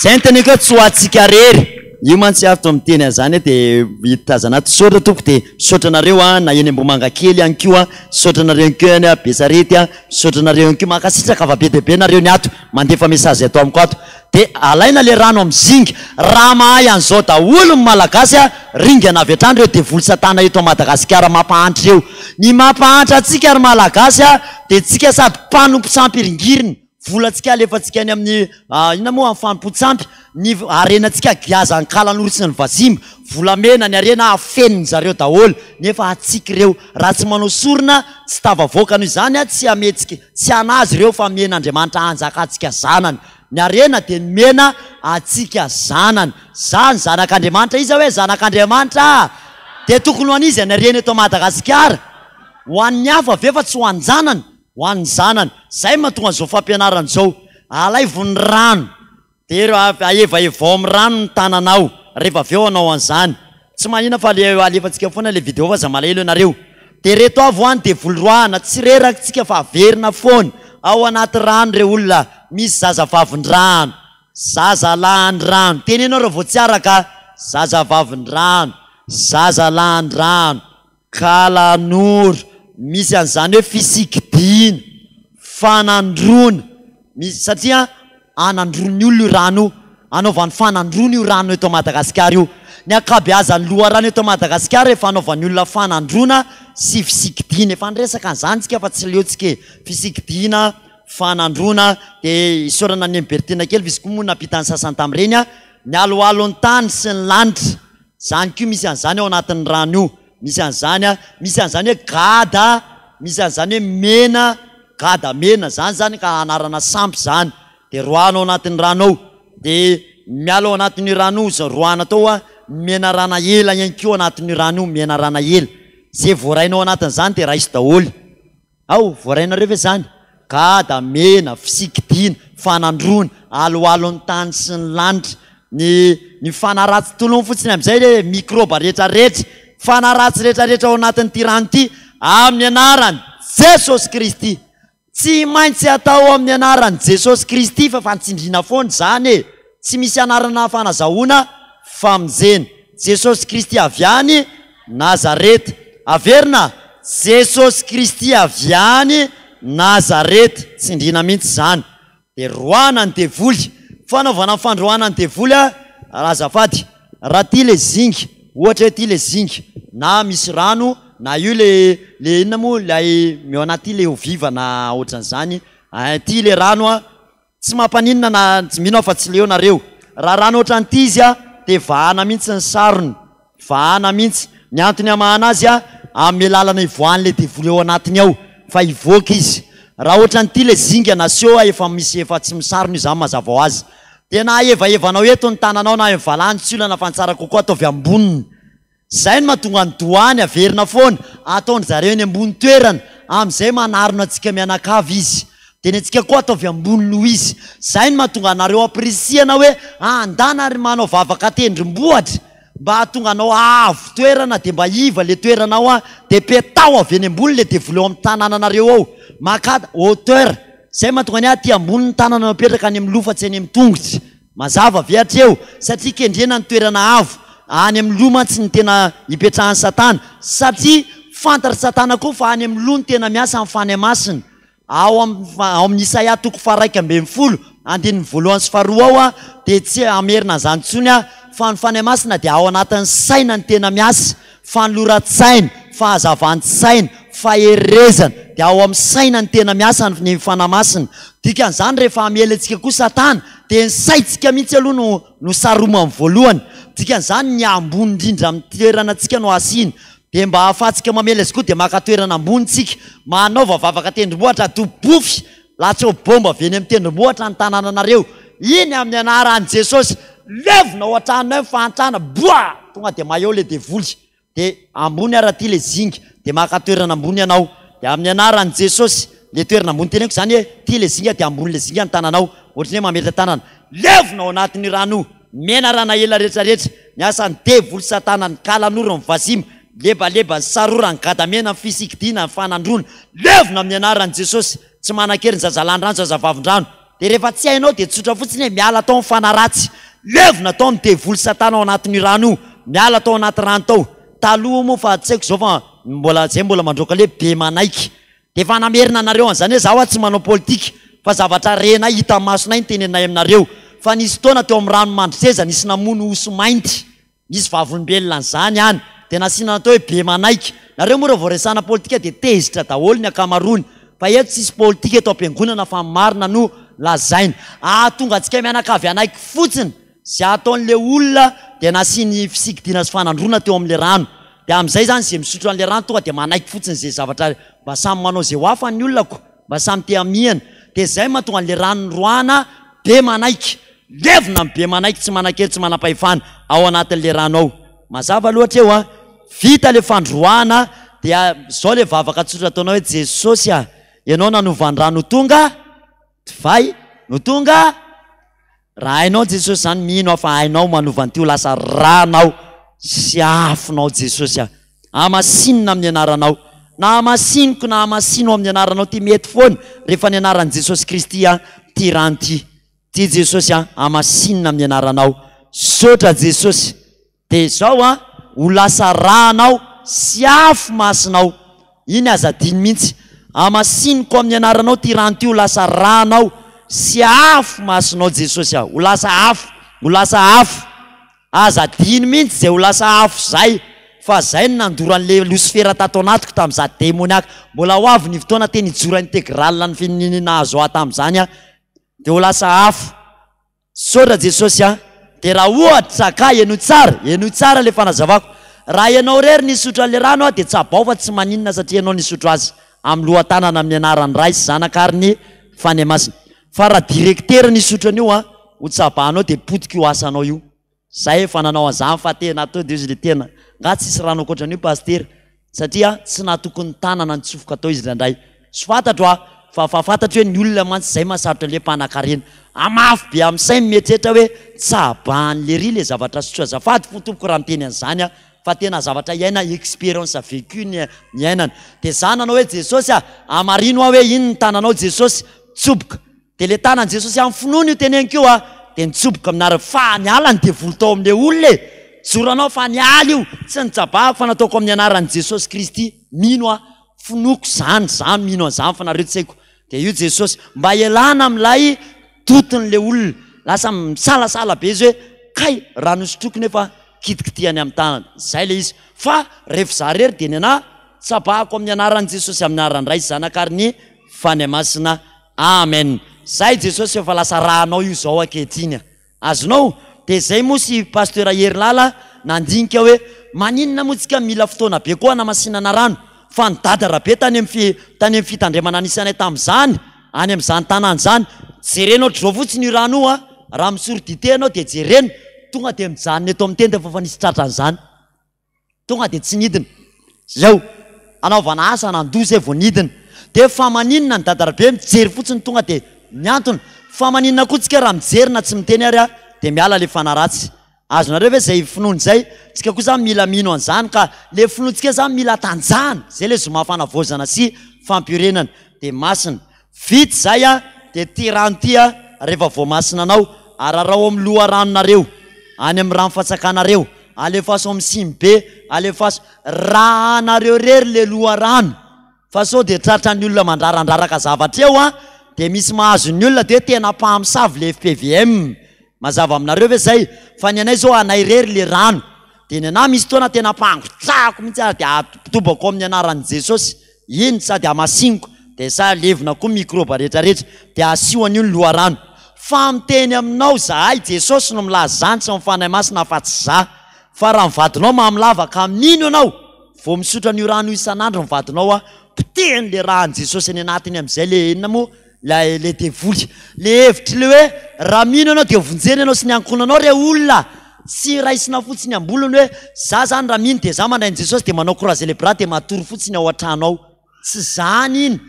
zay no teneniko hoe tsy ho antsika rery io mantsy aho to miteny an'izany hoe de mitazana ato misaotra tompoko de misaotra anareo a na eny Ambohimangakely ihany koa misaotra anareo ihany koa any Besarety a misaotra anareo ihany koa mankasitraka fa be dia be nareo ny ato mandefa message ato amiko ato Dia alaina le rano amin'ny zinga. Raha mahay an'izao daholo ny Malagasy a, ringana avy hatrany ireo devoly satana eto Madagasikara mampahantra ireo. Ny mampahantra antsika ry Malagasy a, dia tsika sady mpanompo sampy iringiriny, volantsika alefantsika any amin'ny inona moa, amin'ny fanompoan-tsampy, ny harenantsika giazan'ny kalanoro sy ny vazimba, volamena, ny harena afenin zareo daholo, nefa antsika ireo. Raha tsy manao sorona, tsy tafavoaka noho izany a, tsy hametsika, tsy hanazy ireo fa amen'Andriamanitra hanjakantsika zanany. Ny harena dia nomena antsika zanany. Za ny zanak'Andriamanitra. Iza hoe zanak'Andriamanitra ah? Dia tokony ho an'iza ny harena eto Madagasikara? Ho an'ny hafa ve fa tsy ho an-janany? Ho an'ny zanany. Zay mahatonga an'izao fampianarana izao. Alaivo ny rano. Dia ahevaevao amin'ny rano ny tananao rehefa avy eo hanao an'izany. Tsy manina fa le alefantsika foana le video fa aza malahelo ianareo. Dia reto avy hoa ny devoly roahana, tsy reraka tsika fa averina foana. Ao anaty rano re olona, misy zaza vavin-drano, zaza lahin-drano, teneno aho raha vao tsy araka a, zaza vavin-drano, zaza lahin-drano. Kalanoro, misy an'izany hoe fisikidiana, fanandroana, misy satria anandroan'ny olona io rano io, anaovany fanandroana io rano eto Madagasikara io. Ny ankabeazan'ny loharano eto Madagasikara efa anaovan'ny olona fanandroana sy fisikidiana, efa niresaka an'izany tsika fa tsy leontsika e, fisikidiana, fanandroana, dia isaorana an'i Neny Berthine kely fa izy koa moa nampita ny sasany tamin'ireny an, ny aloalon'ny tany sy ny lanitra. Zany koa misy an'izany ao anatin'ny rano io, misy an'izany a, misy an'izany hoe gada, misy an'izany hoe mena, gada mena, zany zany ka anarana sampy zany, de roahana ao anatin'ny rano ao, de miala ao anatin'io rano io, roahana tao a, ny menarana ela ihany koa ao anatin'io rano io, menarana ela, ze voarainao ao anatin'izany de raiso daholo. Ao, voarainareo ve izany? Gada, mena, fisikidiana, fanandroana, aloalon'ny tany sy ny lanitra, ny ny fanahy ratsy tolony fotsiny amin'izay le mikrôba rehetrarehetra, fanahy ratsy rehetrarehetra ao anatin'ity rano ity, amin'ny anaran'i Jesosy Kristy. Tsy maintsy atao amin'ny anaran'i Jesosy Kristy fa fantsindriana foana izany e! Tsy misy anarana fanazahoana famonjena. Jesosy Kristy avy any Nazareta. Averina, Jesosy Kristy avy any Nazareta. Tsindriana mihitsy izany. Dia roahana ny devoly. Fanaovana ny fandroahana ny devoly a, azafady, raha ity ilay zinga, ohatra hoe ity ilay zinga, na misy rano, na io ilay, ilay inona moa, ilay eo anaty ilay eau vive na ohatran'izany, ity ilay rano a, Tsy mampaninona na tsy mino aho fa tsy leo nareo. Raha rano ohatran'ity izy a dia vahana mihitsy ny sarony. Vahana mihitsy. Ny antony hamahana azy a Hanome lalana hivoahan'ilay devoly ao anatiny ao fa hivoaka izy. Raha ohatran'ity ilay zinga naseho a efa misy efa tsy misarona io zany mazava ho azy. Dia na ahevahevanao eto ny tananao na eo valahany tsy olana fa ny tsara kokoa ataovy amboniny. Zay no mahatonga ny doany averina foana, ataon-dry zareo eny ambony toerana, amin'izay manarona antsika mianakavy izy. Dia ny antsika koa ataovy ambony noho izy. Zay no mahatonga anareo ampirisihana hoe andana ary manao vavaka an-tendrombohitra mba hahatonga anao haavo toerana dia mba iva le toeranao an, dia petaho avy eny ambony le devoly ao amin'ny tanànanareo ao, makà hauteur. Zay mahatonga ny ahy aty ambony ny tanana no apetraka any amin'ny loha fa tsy any amin'ny tongotra. Mazava ve hatreo? Satria kendrena ny toerana avo. Any amin'ny loha mantsy ny tena ipetrahan'i Satana. Satria fantatr'i Satana koa fa any amin'ny loha no tena miasa ny Fanahy Masina. Ao amin'ny ao amin'ny Isaia toko faha-11, andininy voalohany sy faharoa ao dia tsy hamerina an'izany intsony aho, fa ny Fanahy Masina dia ao anatin'ny saina no tena miasa. Fanoloran-tsaina, fahazavan-tsaina, faherezana, dia ao amin'ny saina no tena miasa ny Fanahy Masina. Dikan'izany rehefa hamely antsika koa Satana dia ny saintsika mihitsy aloha no no saromany voalohany. Dikan'izany ny ambony indrindra amin'ny toerana antsika no asiana. Dia mba ahafahantsika mamely azy koa dia maka toerana ambony tsika. Manaova vavaka tendrombohitra, adobofy Latsao bomba avy eny amin'ny tendrombohitra ny tanànanareo. Iny amin'ny anaran'i Jesosy. Levona ao an-tranonay ny fahantrana. Boa! Tonga dia maheho ilay devoly. Dia ambony ary aty ilay zinga. Dia maka toerana ambony ianao. Dia amin'ny anaran'i Jesosy. Ilay toerana ambony teneniko izany hoe, ity ilay zinga dia ambonin'ilay zinga ny tananao. Ohatran'ny hoe mametra-tanana. Levona ao anatin'io rano io. Menarana ela rehetra rehetra. Ny asan'ny devoly satana, ny kalanoro, ny vazimba, ny lebaleba, ny sarora, ny gadamena, ny fisikidiana, ny fanandroana. Levona amin'ny anaran'i Jesosy. Tsy manan-kery ny zazalahin-drano, zazavavin-drano. Dia rehefa tsy hainao dia tsotra fotsiny hoe miala tao ny fanahy ratsy. Levona tao ny devoly satana ao anatin'io rano io. Miala tao anaty rano tao. Taloha moa fa tsy haiko izao fa mbola zay mbola mandroaka le be manaiky. Dia efa namerina anareo an'izany hoe za hoa tsy manao politika fa zavatra renay hita masonay no teneninay aminareo. Fa nisy fotoana teo amin'ny rano Mandroseza nisy namono osy mainty. Misy vavolombelona an'izany any. Dia nasiana natao hoe be manaiky. Nareo moa raha vao resahana politika dia tezitra daholo ny ankamaroany. Fa eto tsisy politika eto am-piangonana fa ny marina no lazaina. Ahatonga antsika mianakavy hanaiky fotsiny izay ataon'ilay olona dia nasiany fisikidiana sy fanandroana teo amin'ilay rano. Dia amin'izay izany izay misotro an'ilay rano tonga dia manaiky fotsiny izay zavatra mba samy manao izay ho afany ny olona ko. Mba samy te hamihana. Dia izay mahatonga an'ilay rano noroahana be manaiky. Levona ny be manaiky tsy manan-kery tsy manam-pahefana ao anatin'ilay rano ao. Mazava aloha hatreo an! Vita ilay fandroahana dia izao ilay vavaka tsotra ataonao hoe Jesosy a! Ianao nanova ny rano ho tonga divay, no tonga raha hainao Jesosy izany mino aho fa hainao manova an'ity ho lasa ranao sy afonao Jesosy a! Hamasinina amin'ny anaranao. Na hamasiniko na hamasino amin'ny anaranao ity mety foana rehefa ny anaran'i Jesosy Kristy a ity rano ity. Ty Jesosy a, hamasinina amin'ny anaranao. Misaotra Jesosy. Dia izao a, ho lasa rà-nao sy afo masinao. Iny aza adino mihitsy. Hamasiniko amin'ny anaranao ty rano ty ho lasa rà-nao sy afo masinao Jesosy a. Ho lasa afo, ho lasa afo. Aza adino mihitsy izay ho lasa afo izay. Fa zay no nandoro an'le losifera tato anatiko tamin'izaho demoniaka. Mbola ho avy ny fotoana teny hijoro integral ny ny nahazo ahy tamin'izany aho. Dia ho lasa afo. Misaotra Jesosy a! Dia raha ohatra ka henoy tsara, henoy tsara ilay fanazavako, raha ianao irery nisotro an'ilay rano a, dia tsabao fa tsy maninona satria ianao nisotro azy amin'ny loha-tanana amin'ny anaran'ny Ray sy Zanaka ary ny Fanahy Masina. Fa raha direktera nisotro an'io a, ho tsabahanao dia potika io asanao io. Zay efa nanao an'izany fa tena atao dia izy le tena nga tsisy rano ankoatran'io pasitera satria tsy nahatoky ny tanana nitsofoka tao izy indraindray tsy fantatro a fa fa fantatro hoe ny olona mantsy zay mahasarotra le mpanakarena amafy be amin'ny sainy mieritreritra hoe tsabahan'i lery le zavatra sotroa azafady fo tompoko raha miteny an'izany aho fa tena zavatra iaina experience vécu ny niainana dia za nanao hoe Jesosy a amarino aho hoe iny ny tananao Jesosy tsoboka Dia le tanan'i Jesosy amin'ny finoana io teneniko io a, dia nitsoboka aminareo fa niala ny devoly tao amin'le olona e! Joranao fa niala io, tsy nitsabahako fa nataoko amin'ny anaran'i Jesosy Kristy, mino aho, finoako izany, za mino an'izany fa nareo tsy haiko, dia io Jesosy, mba ialana amin'ilay doute-n'le olona, lasa misalasala be izy hoe kay raha nosotroiko nefa kitikitihany amin'ny tanana, zay le izy, fa rehefa za rery dia ny anah tsabahako amin'ny anaran'i Jesosy, amin'ny anaran'ny Ray sy Zanaka ary ny Fanahy Masina. Amen! Zay Jesosy efa lasa rahanao io zao ankehitriny a! Azonao? De zay moa sy Pasteur Herilala nandinika hoe maninona moa tsika mila fotoana be koa hanamasinana rano fa ny dada rabe tany amin'ny fi, tany amin'ny fitandremana nisy anay tamin'izany, any amin'izany tanàna izany, jerena ohatr'izao fotsiny io rano io an, raha misoro dite ianao dia jerena, tonga dia mijanona eto amin'ny tenda efa fa nisy tratran'izany. Tonga dia tsy nidina. Zao, anaovana asa nandoa zay vao nidina. Dia fa maninona ny dadarabe mijery fotsiny tonga dia miantona. Fa maninona koa tsika raha mijery na tsy miteny ary dia miala le fanahy ratsy. Azonareo ve zay finoana izay? Tsika koa zany mila mino an'izany ka. Le finoantsika zany mila tanjahana. Zay le zoma fanavaozana sy fampiorenana. Dia masina. Vita izay dia ty rano ty rehefa voamasina anao, ararao amin'ny loharanonareo, any amin'ny rano fatsakanareo, alefaso amin'ny siny be, alefaso, raha anareo rery le loharano, fa sao dia tratran'ny olona mandrarandraraka zavatra eo an, dia misy mahazo ny olona dia hoe tena mpamosavy le fpvm, mazava aminareo ve zay? Fa ny anay zao anay rery le rano, dia ny anah misy fotoana tena ampangotrahako mihitsy ary dia atobako amin'ny anaran'i Jesosy, Iny sady hamasiniko dia sa levona koa mikrôba rehetra rehetra dia asio an'io ny loharano. Fa miteny aminao zahay, Jesosy no milaza izany tsy ny Fanahy Masina fa tsy za. Fa raha ny vadinao mamy lava ka mino ianao, vao misotra an'io rano io isan'andro ny vadinao a, potehiny le rà an'i Jesosy any anatiny amin'izay le inona moa ilay le devoly. Le hevitry le hoe raha mino ianao dia vonjena ianao sy ny ankohonanao re olona. Tsy raisina fotsiny ambolony hoe za zany raha mino dia za mandray an'i Jesosy dia manao croiser les bras dia matory fotsiny ao an-trano ao. Tsy zany iny.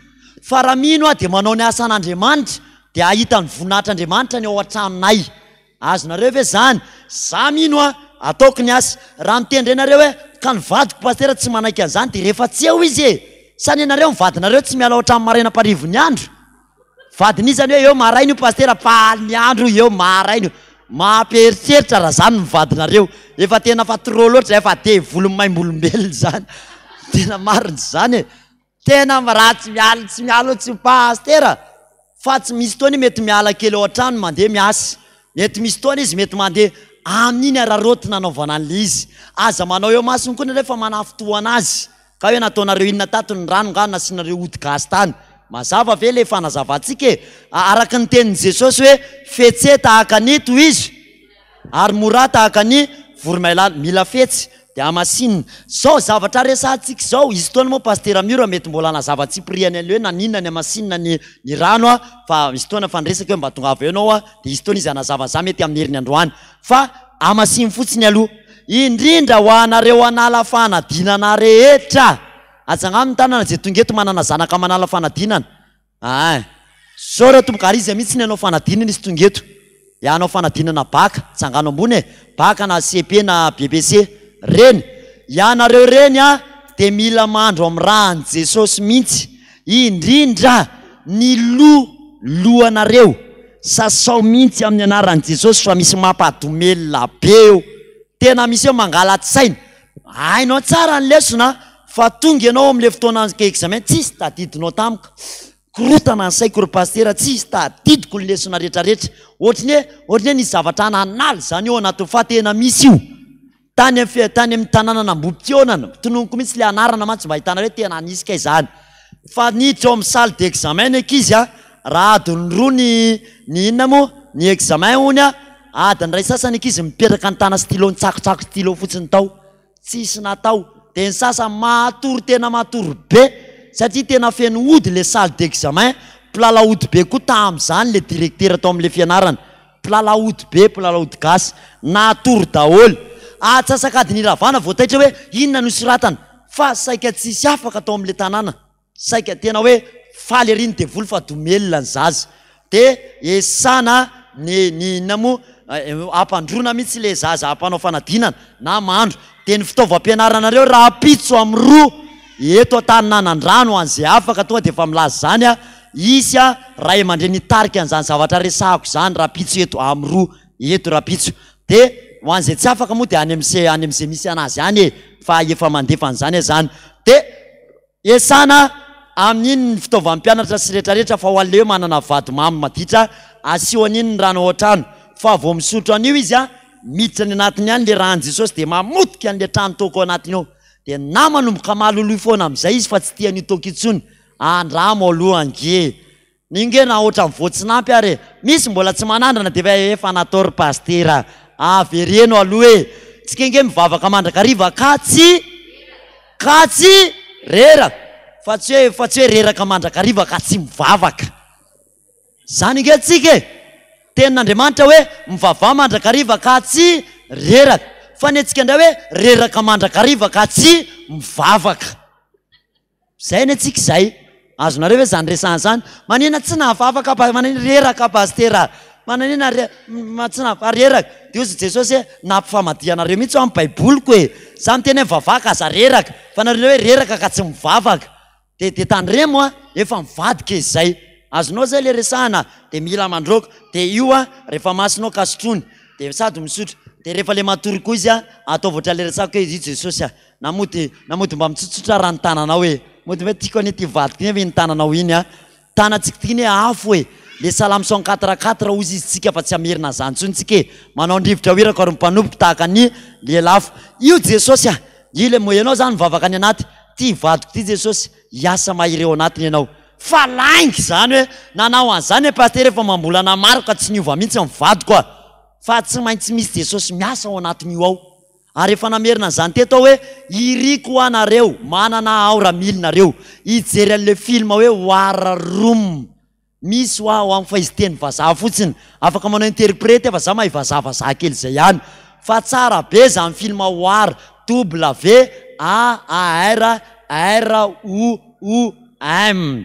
Fa raha mino aho dia manao ny asan'Andriamanitra dia hahita ny voninahitr'Andriamanitra ny ao an-tranonay. Azonareo ve zany? Za mino aho, ataoko ny asa. Raha mitendry anareo hoe ka ny vadiko pasitera tsy manaiky an'izany dia rehefa tsy eo izy e! Sa ny anareo ny vadinareo tsy miala ao an-trano maraina am-parivon'ny andro? Vadin'iza ny hoe eo maraina io pasitera fa alin'ny andro io eo maraina io. Mampieritreritra raha zany ny vadinareo. Efa tena fa trop loatra zay fa devoly maimbo-olombelona zany. Tena marina zany e. Tena raha tsy miala tsy miala eo tsy pasitera fa tsy misy fotoana mety miala kely ao an-trano mandeha miasa. Mety misy fotoana izy mety mandeha amin'iny araraotina anaovana an'ilay izy. Aza manao eo masony koa nareo fa manafintohana azy. Ka hoe nataonareo inona tato ny rano nga nasianareo ody gasy tany? Mazava ve le fanazavantsika e? Araka ny tenin'i Jesosy hoe fetse tahaka ny tohizo ary mora tahaka ny voromailala. Mila fetsy dia hamasinina. Zao zavatra resahantsika izao, hisy fotoana moa Pasitera Miora mety mbola hanazava antsipirihany an'ilay hoe naninona ny hamasinina ny ny rano a, fa misy fotoana fa niresaka hoe mba tongava eo ianao a, dia hisy fotoana izy hanazava an'izany mety amin'ny heriny androany. Fa hamasino fotsiny aloha. Indrindra ho anareo hanala fanadinana rehetra. Atsangano ny tanana izay tonga eto manana zanaka manala fanadinana. Aah. Sao tompoko ary iza mihitsy ny hanao fanadinana izy tonga eto. Ya hanao fanadinana bac, tsangano ambony e. Bac na cepe na BPC. Reny. Ianareo reny a dia mila mandro amin'ny ràn'i Jesosy mihitsy. Indrindra ny loha lohanareo. Sasao mihitsy amin'ny anaran'i Jesosy fa misy mampadomelina be eo. Tena misy eo mangala-tsaina. Hainao tsara ny lesona fa tonga ianao amin'ilay fotoana examen tsisy tadidinao tampoka. Korotana ny saiko ry pasitera tsisy tadidiko ny lesona retraretra. Ohatry ny hoe ohatry ny hoe nisy zavatra nanala izany eo anatin'ny fa tena misy io. Tany amin'ny fe, tany amin'ny tanànan'Ambohipihaonana, tononiko mihitsy ilay anarana mantsy mba hitanareo hoe tena nisy kay izany. Fa niditra ao amin'ny salle d'examen ny ankizy a, raha adiny roa ny, ny inona moa, ny examen hono a, adiny iray sasany ankizy mipetraka nitana stylo nitsakotsako stylo fotsiny tao, tsisy natao. Dia ny sasany matory tena matory be, satria tena feno ody ilay salle d'examen, mpilalao ody be koa tamin'izany ilay directeur tao amin'ilay fianarana. Mpilalao ody be, mpilalao ody gasy. Natory daholo. Atsasak'adiny iravana vao taitra hoe inona no soratana. Fa saika tsisy afaka tao amin'ilay tanàna. Saika tena hoe faly ery ny devoly fa domelina ny zaza. Dia esana ny ny inona moa, ampandroana mihitsy ilay zaza hampanao fanadinana na mandro. Dia ny fitaovam-pianaranareo rahampitso amin'ny roa eto Antaninanandrano ho an'izay afaka tonga dia efa milaza izany aho. Hisy ray aman-dreny hitarika an'izany zavatra resahako izany rahampitso eto amin'ny roa eto rahampitso. Dia ho an'izay tsy afaka moa dia any amin'izay any amin'izay misy an'azy any e, fa efa mandefa an'izany aho izany. Dia esana amin'iny ny fitaovan'ny mpianatra sy retraretra fa ho aleo manana vady mamy maditra asio an'iny ny rano ao an-trano fa vao misotro an'io izy an, miditra any anatiny any le ràn'i Jesosy dia mamotika an'le trano toaka ao anatiny ao. Dia na manomboka maloloy foana amin'izay izy fa tsy tia an'io toaka intsony. Andramo aloha ange e! Ny nge na ohatran'ny voatsinampy ary e! Misy mbola tsy manandrana dia efa efa natao ry pasitera a! Avereno aloha e! tsika ange mivavaka mandrakariva ka tsy ka tsy reraka, fa tsy hoe fa tsy hoe reraka mandrakariva ka tsy mivavaka. Zany ange tsika e! Tenin'Andriamanitra hoe mivavaha mandrakariva ka tsy reraka, fa ny antsika indray hoe reraka mandrakariva ka tsy mivavaka. Zay ny antsika izay. Azonareo ve zany resahana zany? Manina tsy nahavavaka pa, manina reraka pasitera, manina re, tsy naha, reraka. Dia hozy Jesosy hoe nampifamadihanareo mihitsy aho amin'ny baiboliko e. Za miteny hoe mivavaha ka aza reraka, fa nareo hoe reraka ka tsy mivavaka. Dia dia tandremo a, efa mivadika izy zay. Azonao zay le resahana? Dia mila mandroaka. Dia io a, rehefa masinao ka sotroiny, dia sady misotro. Dia rehefa le matory koa izy a, ataovy ohatran'le resahako hoe ry Jesosy a, Na mody na mody mba mitsotsotra raha ny tananao e! Mody hoe tiako anie ity vadiko iny iny tananao iny a! Tanantsika ity anie afo e! Le salamo 104 quatre hozy izy tsika fa tsy hamerina an'izany intsony tsika e! Manao ny rivotra ho irako ary ny mpanompoko tahaka ny lelafo. Io Jesosy a! Io le ianao zany mivavaka any anaty, ty vadiko ty Jesosy, hiasa mahery ao anatiny ianao. Fa lainga izany hoe nanao an'izany e pasitera efa amam-bolana maro ka tsy niova mihitsy ny vadiko a! Fa tsy maintsy misy Jesosy miasa ao anatin'io ao. Ary efa namerina an'izany teto aho hoe iriko ho anareo manana aura mily nareo hijery an'le film hoe war room misy hoa ao aminy fa izy teny vazaha fotsiny afaka manao interprete aho fa za mahay vazaha vazaha kely zay ihany fa tsara be zany film war W A A R R O O M.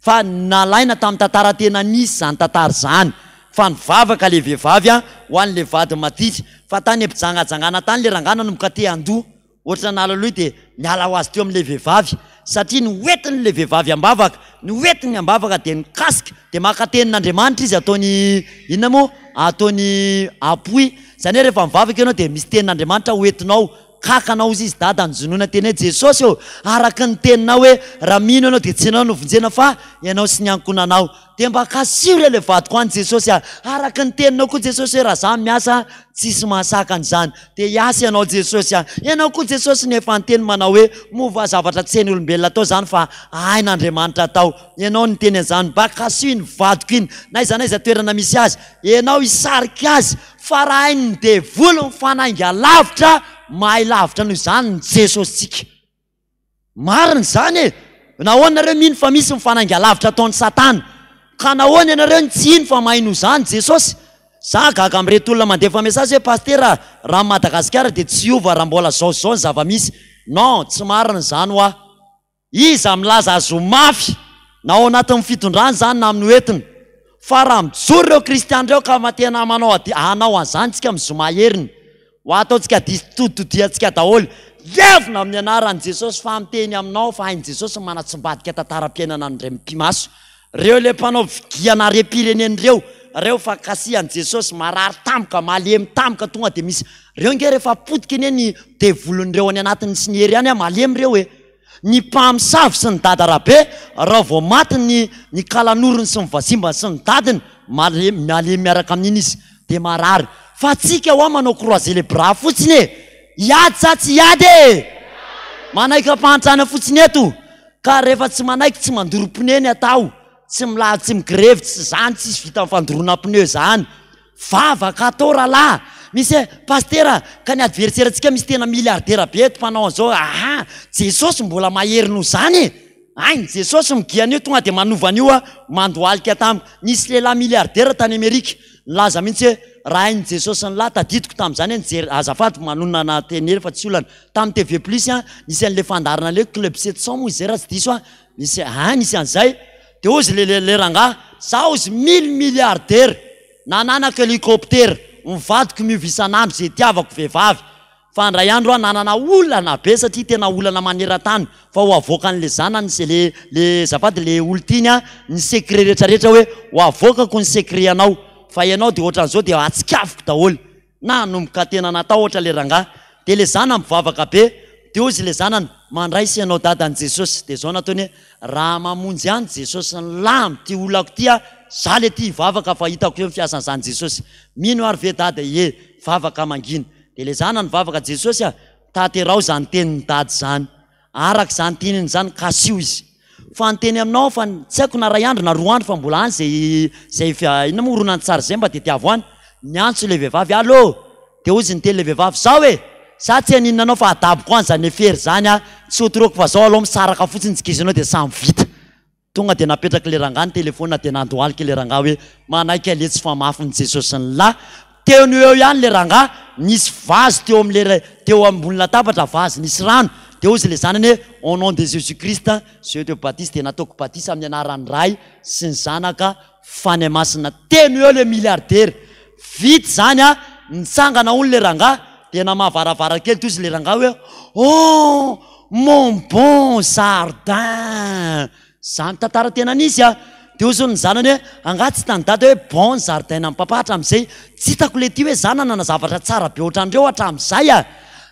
Fa nalaina tamin'ny tantara tena nisy izany tantara izany fa nivavaka le vehivavy ho an'le vadiny maditra fa tany ampijangajangana tany le rangahy nanomboka te handoa ohatra nalaloy dia niala ho azy teo amin'le vehivavy satria noentiny le vehivavy ambavaka noentiny ambavaka dia nikasika dia maka tenin'Andriamanitra izy ataony inona moa ataony appui izany hoe rehefa mivavaka ianao dia misy tenin'Andriamanitra hoentinao Kakana hozy izy dada njonoina teny hoe Jesosy ô araka ny teninao hoe raha mino ianao dia tsy ianao no vonjena fa ianao sy ny ankohonanao dia mba kasiho re le vadiko any Jesosy a araka ny teninao koa Jesosy hoe raha za miasa tsisy mahasakana izany dia hiasa ianao Jesosy a ianao koa Jesosy no efa niteny manao hoe moa va zavatra tsy hain'ny olombelona atao izany fa hain'Andriamanitra atao ianao niteny an'izany mba kasiho iny vadiko iny n'aiza n'aiza toerana misy azy ianao hisarika azy Fa raha hain'ny devoly mifanainga lavitra, mahay lavitra noho izany ny Jesosintsika. Marina izany e! Nahoana nareo mino fa misy mifanainga lavitra ataon'i Satana? Ka nahoana ianareo no tsy hino fa mahay noho izany Jesosy? Za gaga amin'ireto olona mandefa message hoe Pasitera raha Madagasikara dia tsy hiova raha mbola zao sy zao ny zava-misy. Non, tsy marina izany hoa. Iza milaza azy ho mafy na ao anatin'ny fitondrana izany na amin'ny hoentina? Fa raha mijoro ireo kristiana ireo ka tena manao adi hanao an'izany tsika amin'ny zoma heriny, ho ataontsika diso toditodihantsika daholo. Levona amin'ny anaran'i Jesosy fa miteny aminao fa hain'i Jesosy ny manatsimbadika tantaram-piainana an'indray mipi-maso. Ireo ilay mpanao figiana harem-pirenena ireo, ireo fa kasihan'i Jesosy, marary tampoka, malemy tampoka, tonga dia misy. Ireo ange rehefa potika anie ny devolin'ireo any anatiny sy ny hery any, malemy ireo e. Ny mpamosavy sy ny dada rabe raha vao maty ny ny kalanoriny sy ny vazimbany sy ny dadiny malemy malemy miaraka amin'iny izy dia marary fa tsika hoa manao croiser les bras fotsiny e! Hiady sa tsy hiady e! Manaiky ampahantrana fotsiny eto ka rehefa tsy manaiky tsy mandoro pneu ny atao tsy milaza tsy migrevy tsy zany tsisy vitan'ny fandoroana pneu zany Vavaka atao rahalahy! Misy hoe, Pasitera, ka ny adversaire-ntsika misy tena milliardaire be eto mpanao an'izao, aha! Jesosy mbola mahery noho izany e! Hain'i Jesosy migia an'io, tonga dia manova an'io aho, mandohalika tamiko. Nisy lehilahy milliardaire tany Amerika, nilaza mihitsy hoe, raha hain'i Jesosy ny lahy, tadidiko tamin'izany aho nijery, azafady manonona ana teny ela fa tsy olana, tamin'ny TV plus an, nisy an'ilay fandaharana ilay hoe Club 700 moa izy izay raha tsy diso aho, nisy, aha, nisy an'izay, dia hozy ilay ilay rangahy, za hozy mille milliardaire, Nananako helicoptera, ny vadiko miova isan'andro izay itiavako vehivavy. Fa indray andro aho nanana olana be satria tena olana maneran-tany fa ho avoakan'le zanany sy le le azafady le olon-tiany an ny secret rehetra rehetra hoe ho avoakako ny secret anao fa ianao dia ohatran'izao dia atsikafiko daholo. Nanomboka tena natahotra le rangahy dia le zanany mivavaka be dia hozy le zanany mandraisa ianao dadan'i Jesosy dia zao nataony hoe raha mamonjy any Jesosy ny lahy amin'ity olako ty aho za le ty hivavaka fa hitako eo ny fiasan'izany Jesosy mino ary ve dada ie vavaka mangina dia le zanany nivavaka Jesosy a tanterao izany tenin'i dada izany Araka izany teniny izany, kasiho izy. Fa niteny aminao aho fa tsy haiko na ray andro na roa andro fa mbola any izay izay inona moa horonantsary izay mba tediavo any. Niantso ilay vehivavy, Allô! Dia hozy niteny ilay vehivavy, Izao e! Za tsy haninona anao fa adaboko any zany affaire zany a, tsy ho toroako fa zao aleo misaraka fotsiny tsika izy anao dia samy vita. Tonga dia napetraky le rangahy ny telephone dia nandohalika le rangahy hoe manaiky aletsy fa mafy ny Jesosy ny lahy. Teo no eo ihany le rangahy, nisy vazy teo amle teo ambony latabatra vazy nisy rano, dia hozy le zanany hoe au nom de Jésus Christ je te baptise dia nataoko batisa amin'ny anaran'ny Ray sy ny Zanaka Fanahy Masina. Teo no eo le milliardaire. Vita izany a, nitsangana hono le rangahy dia namaha varavarankely toy izy le rangahy hoe oh mon bon jardin! Zany tantara tena nisy a! Dia hozy hono ny zanany hoe angaha tsy hitan'i dada hoe bon ny jardin an'i papa hatramin'izay? Tsy hitako letia hoe za nanana zavatra tsara be ohatran'ireo hatramin'izay a!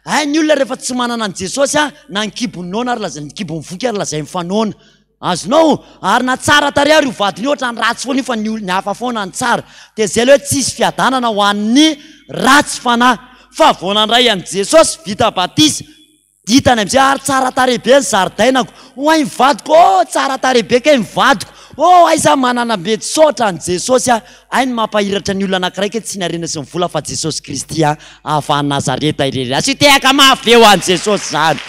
Hay ny olona rehefa tsy manana an'i Jesosy a, na ny kibony noana ary lazainy, ny kibony voky ary lazainy fa noana. Azonao? Ary na tsara tarehy ary io vadiny io ohatran'ny ratsy foana io fa ny ny hafa foana ny tsara. Dia izay ilay hoe tsisy fiadanana ho an'ny ratsy fanahy. Fa vao nandray an'i Jesosy, vita batisa, hitany amin'izay ary tsara tarehy be ny zaridainako. Oay ny vadiko, oh tsara tarehy be kay ny vadiko. Oh aiza manana be tsotra an'i Jesosy aho. Hay ny mampahiratra ny olona anankiray kay tsy ny harena sy ny vola fa Jesosy Kristy a avy any Nazareta irery. Asio tehaka mafy be ho an'i Jesosy zany.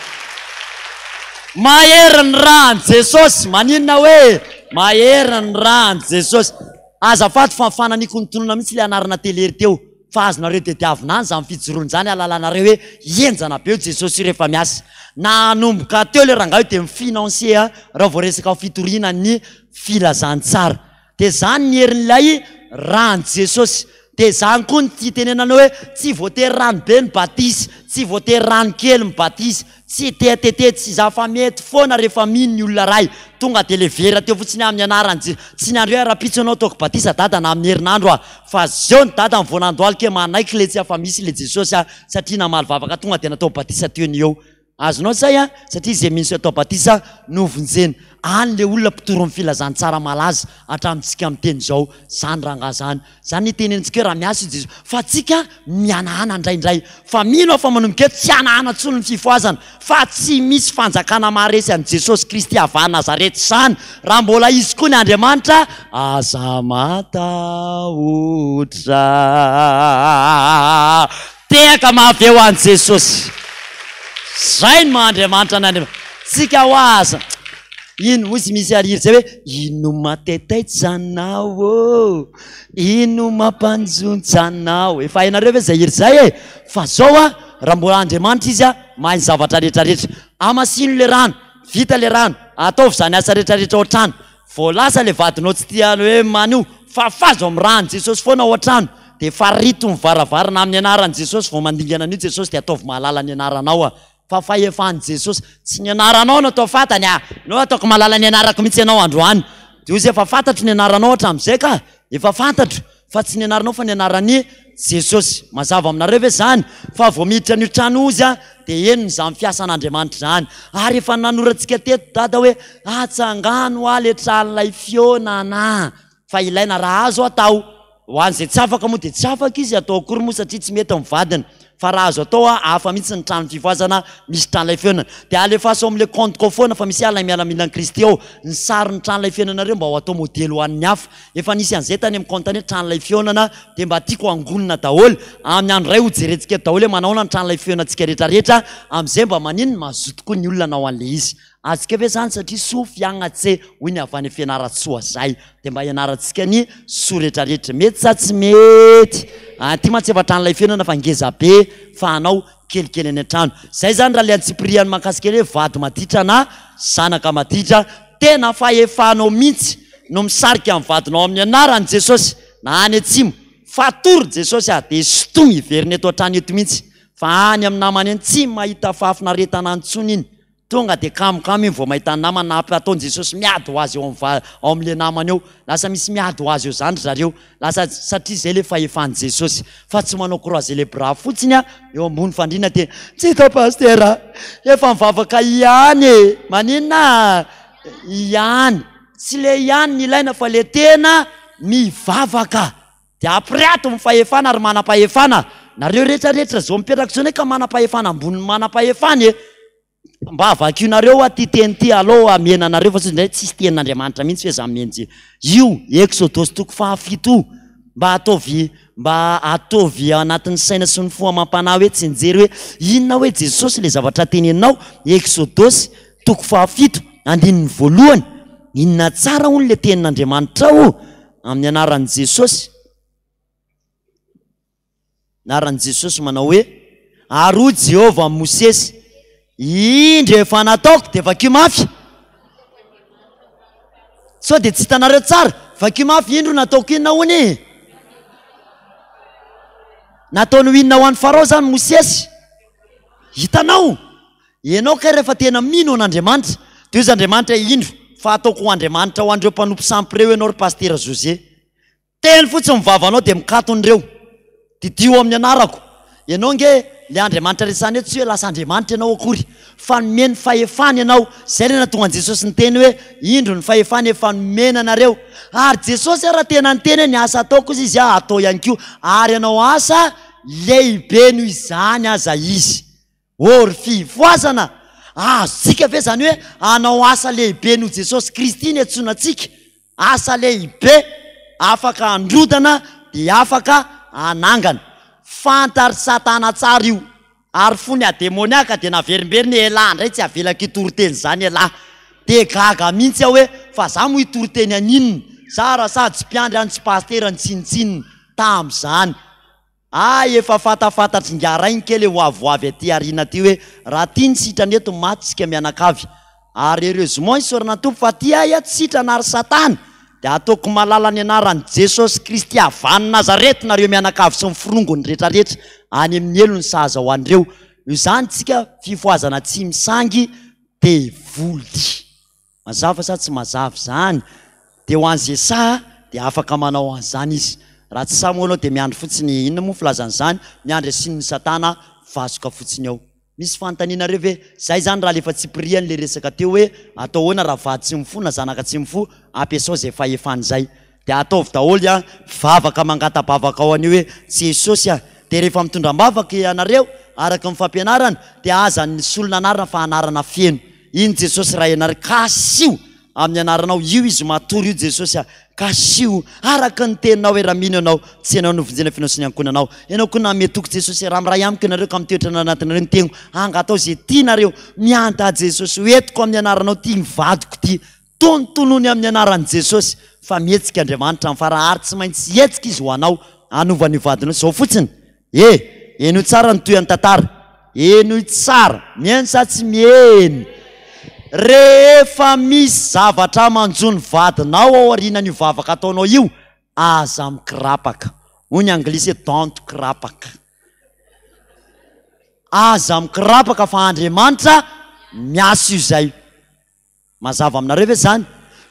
Mahery ny rà an'i Jesosy. Maninona hoe mahery ny rà an'i Jesosy? Azafady fa fananiko nitonona mihitsy ilay anarana telery teo fa azonareo tediavina any izany fijoroana izany hahalalanareo hoe henjana be io Jesosy io rehefa miasa. Nanomboka teo ilay rangahy io dia mi-financer raha vao resaka fitoriana ny filazantsara. Dia izany ny herin'ilay ràn'i Jesosy. Dia izany koa ny fitenenana hoe tsy voatery rano be ny batisa, tsy voatery rano kely ny batisa, tsy TTT tsy izany fa mety foana rehefa mino ny olona iray. Tonga dia le vera teo fotsiny amin'ny anaran'i Jesosy. Tsy niandry hoe rahampitso ianao ataoko batisa dada na amin'ny herinandro aho. Fa zeo ny dada vao nandohalika hoe manaiky letsy aho fa misy le Jesosy aho satria namaly vavaka tonga dia natao batisa teo ny eo. Azonao zay an, satria izay mino sy atao batisa no vonjena. Any le olona mpitory ny filazantsara malaza hatramintsika miteny zao, zany rangaha zany. Zany ny itenenantsika hoe raha miasa i Jesoa. Fa tsika mihanahana indraindray. Fa mino aho fa manomboka eto tsy hanahana tsony ny fifohazana. Fa tsy misy fanjakana maharesy an'i Jesosy Kristy avy any Nazareth zany. Raha mbola izy koa ny Andriamanitra, aza matahotra. Tehaka mafy eo an'i Jesosy. Zay no maha Andriamanitra ny Andriamanitra. Tsika hoa aza. Ino hozy misy hariry zay hoe ino mampitaitaitra anao ô, ino mampanjontsa anao. Efa hainareo ve zay hira zay e? Fa zao a, raha mbola Andriamanitra izy a, mahay ny zavatra rehetra rehetra. Amasino le rano, vita le rano, ataovy zany asa rehetra rehetra ao an-trano. Vao lasa le vadinao tsy tia hoe man io, fafazo amin'ny ràn'i Jesosy foana ao an-trano, dia farito ny varavarana amin'ny anaran'i Jesosy, vao mandingana an'io Jesosy dia ataovy mahalala ny anaranao ah, fa fahefan'i Jesosy, tsy ny anaranao no atao fantany ah, ianao ataoko mahalala ny anarako mihitsy ianao androany, dia hoy izy efa fantatro ny anaranao hatramin'izay ka, efa fantatro. Fa tsy ny anaranao fa ny anaran'i Jesosy. Mazava aminareo ve izany? Fa vao miditra an'io trano io izy dia henony izany fiasan'Andriamanitra izany. Ary efa nanorantsika teto dada hoe atsangano hoa le tranolay fionana fa ilaina raha azo atao. Ho an'izay tsy afaka moa dia tsy afaka izy atao akory moa satria tsy mety ny vadiny. Fa raha azo atao hafa mihitsy ny trano fifohazana misy tranolay fionana. Dia alefaso ao amin'ilay compte-ko foana fa misy ilay miaramilan'i Kristy ao ny sarin'ny tranolay fionanareo mba ho atao modely ho an'ny hafa. Efa nisy an'izay tany amin'ny compte-ny hoe tranolay fihaonana dia mba tiako hangonina daholo. Amin'ny andro iray ho jerentsika eto daholo hoe manahoana ny tranolay fihaonantsika rehetra rehetra amin'izay mba maninona mazoto koa ny olona hanao an'ilay izy. Azontsika ve izany satria soa fiagnatse hoy ny avy any Fianarantsoa zay. Dia mba hianarantsika ny soa rehetra rehetra. Mety sa tsy mety? Aty mantsy efa tranolay fihaonana fa ngeza be fa hanao kelikely any an-trano. Zay zany raha le antsipirihany mahakasika ny hoe vady maditra na zanaka maditra, tena fahefanao mihitsy no misarika ny vadinao amin'ny anaran'i Jesosy na any atsimo, fatory Jesosy ah dia sintomy hiverina eto an-trano eto mihitsy fa any amin'ny namany any tsy mahita fahafinaretana intsony iny, tonga dia kamokamo iny vao mahita ny namany na ataon'i Jesosy miady ho azy eo amin'ny va- ao amin'ilay namany eo, lasa misy miady ho azy eo zany ry zareo, lasa satria izay ilay fahefan'i Jesosy fa tsy manao croiser les bras fotsiny ah eo ambony fandriana dia tsy hita pasitera efa mivavaka ihany e, maninona ihany. Tsy le ihany ny ilaina fa le tena mivavaka de ampiriato ny fahefana ry manam-pahefana nareo rehetra rehetra zao mipetraka zao ne ka manam-pahefana ambonin'ny manam-pahefana e! Mba vakionareo hoa ty teny ty alou hamena anareo fa sao indray tsisy tenin'Andriamanitra mihitsy hoe za mihenjy io Eksodosy toko fahafito io. Mba ataovy mba ataovy anatin'ny saina sy ny fo amam-panahy hoe tsinjery hoe inona hoe Jesosy ilay zavatra teneninao, Eksodosy toko fahafito andininy voalohany, inona tsara hono ilay tenin'Andriamanitra ao amin'ny anaran'i Jesosy. Anaran'i Jesosy manao hoe, Ary hoy Jehovah amin'i Mosesy, Indro efa nataoko, dia vakio mafy. Sao dia tsy hitanareo tsara? Vakio mafy, indro nataoko inona hono e? Nataony ho inona ho an'i Farao izany Mosesy? Hitanao? Ianao kay rehefa tena mino an'Andriamanitra, dia hoy Andriamanitra, Indro fa ataoko ho Andriamanitra ho an'ireo mpanompo sampy ireo ianao ry Pasitera José. Teny fotsiny ny vavanao dia mikatona ireo. Didio amin'ny anarako. Ianao ange le Andriamanitra resahina eto tsy hoe lasa Andriamanitra ianao akory fa nomeny fahefana ianao. Izay ilay nahatonga an'i Jesosy niteny hoe indro ny fahefana efa nomena anareo. Ary Jesosy ara tena niteny hoe ny asa ataoko hozy izy atao ihany koa ary hanao asa lehibe noho izany aza izy. Ô ry fivoazana! Azontsika ve izany hoe hanao asa lehibe noho Jesosy Kristy ny antsoina antsika? Asa lehibe afaka handrodana dia afaka hanangana. Fantatr'i Satana tsara io. Ary fony ademoniaka dia naverimberiny hoe elah indray tsy avelako hitory teny izany elah. Dia gaga mihitsy aho hoe fa za moa hitory teny an'inona? Za raha sady tsy mpiandry aho no tsy pasitera no tsinontsinona tamin'izany. Hay efa fantafantatr'i Ingahy Rainy kely ho avy ho avy aty aoriana aty hoe raha ty ny sitrana eto maty tsika mianakavy. Ary heureusement isaorana ny Tompo fa ty ahy tsy sitrana ary satana dia ataoko malala ny anaran'i Jesosy Kristy havan'i Nazareth nareo mianakavy sy ny forongony retraretra any amin'ny helo ny sahaza ho an'ireo. Io zany tsika fifohazana tsy misangy devoly. Mazava sa tsy mazava izany? Dia ho an'izay sahy dia afaka manao an'izany izy. Raha tsy sahy moa ianao dia miandry fotsiny, inona moa ny filazana izany? Miandry asian'ny satana vasoka fotsiny ao. Misy fanontanianareo ve? Zay izany raha alefa tsipiriany ilay resaka teo hoe atao ahoana raha vady tsy mifoha na zanaka tsy mifoha, ampiasao izay fahefana izay. Dia ataovy daholo an, vavaka mangata-bavaka ao an'io hoe Jesosy a! Dia rehefa mitondra am-bavaka ianareo araka ny fampianarana dia aza ny solon'anarana fa anarana feno. Iny Jesosy Ray anareo kasio amin'ny anaranao io izy matory io Jesosy a kasio araka ny teninao hoe raha mino ianao tsy ianao no vonjena f'ianao sy ny ankohonanao ianao koa nanome toky Jesosy raha miray amiko ianareo ka mitoetra any anatinareo ny teniko angatao izay tianareo miantà Jesosy ho entiko amin'ny anaranao ity ny vadiko ity tonontonony amin'ny anaran'i Jesosy fa mihetsika Andriamanitra amin'ny fara ary tsy maintsy hihetsika izy ho anao hanova an'io vadinao izao fotsiny E! Henoy tsara ny tohin'ny tantara. Henoy tsara. Mihaino sa tsy miheno? Rehefa misy zavatra manjo ny vadinao ao aorianan'io vavaka ataonao io, aza mikirapaka. Hoy ny anglisy hoe don't kirapaka. Aza mikirapaka fa Andriamanitra miasa io izay. Mazava aminareo ve zany?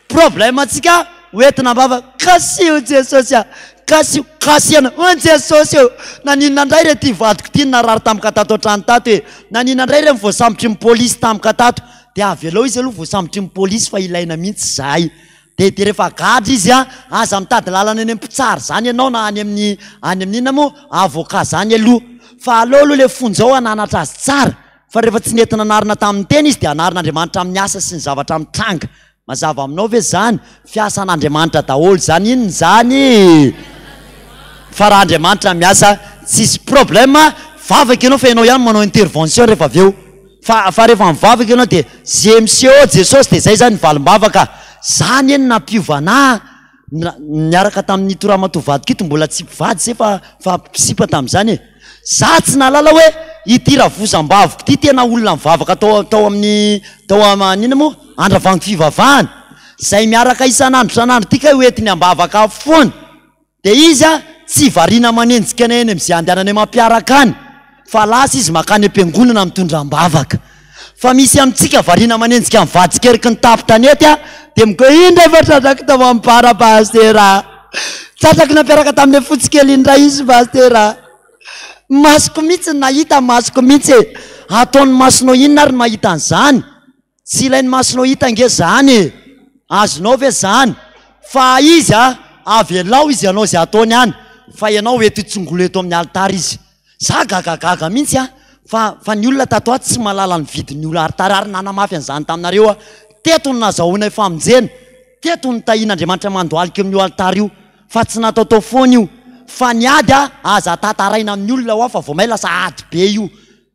Problème antsika ho entina ambava, kasiho Jesosy a! Kasiho, kasihana, oh Jesosy ô! Naninona indray re ty vadiko ty no narary tampoka tato an-trano tato e? Naninona indray re no voasambotry ny polisy tampoka tato? Dia avelao izy aloha voasambotry ny polisy fa ilaina mihitsy izahay. Dia dia rehefa gadra izy a, aza mitady lalana any amin'ny mpitsara zany ianao na any amin'ny any amin'ny inona moa? Avocat zany aloha. Fa aleo aloha le fonja ao hananatra azy tsara. Fa rehefa tsy nety nanarina tamin'ny teny izy dia anarin'Andriamanitra amin'ny asa sy ny zavatra mitranga. Mazava aminao ve izany? Fiasan'Andriamanitra daholo izany. Inona izany? Fa raha Andriamanitra miasa, tsisy problème, vavaka ianao fa ianao ihany manao intervention rehefa avy eo. Fa fa rehefa mivavaka ianao dia ze miseho Jesosy dia zay zany ny valim-bavaka. Za anie no nampiova anah. Niaraka tamin'ito ramatoa vadiko ito, mbola tsy mpivady zay fa fa mpisipa tamin'izany e. Za tsy nahalala hoe ity ravozam-baviko ity tena olona nivavaka tao tao amin'ny tao am- inona moa? Andravango fivavahana. Zay miaraka isan'andro isan'andro ity kay hoentiny am-bavaka foana. Dia izy a, tsy variana manenjika anay any amin'izay andehananay mampiaraka any. Fa lasa izy makany am-piangonana mitondra am-bavaka. Fa misy amintsika variana manenjika ny vaditsika eriky ny tampon-tanety a, dia mikoa indray fa tratrako tao amin'ny bar pasitera a. Tratrako nampiaraka tamin'ilay fotsy kely indray izy pasitera a. Masoko mihitsy no nahita, masoko mihitsy e. Ataon'ny masonao inona ary ny mahita an'izany? Tsy ilain'ny masonao hita ange zany e! Azonao ve zany? Fa izy a, avelao izy hanao izay ataony any, fa ianao eto hitsongolo eto amin'ny alitara izy. Za gagagaga mihitsy a, fa fa ny olona tato ato tsy mahalala ny vidin'ny olo alitara ary nanamafy an'izany taminareo aho. Teto no nazahoanay famonjena, teto no tahian'Andriamanitra mandohalika eo amin'io alitara io. Fa tsy nataotao foana io. Fa ny ady a, aza tantaraina amin'ny olona hoa fa vao may lasa ady be io.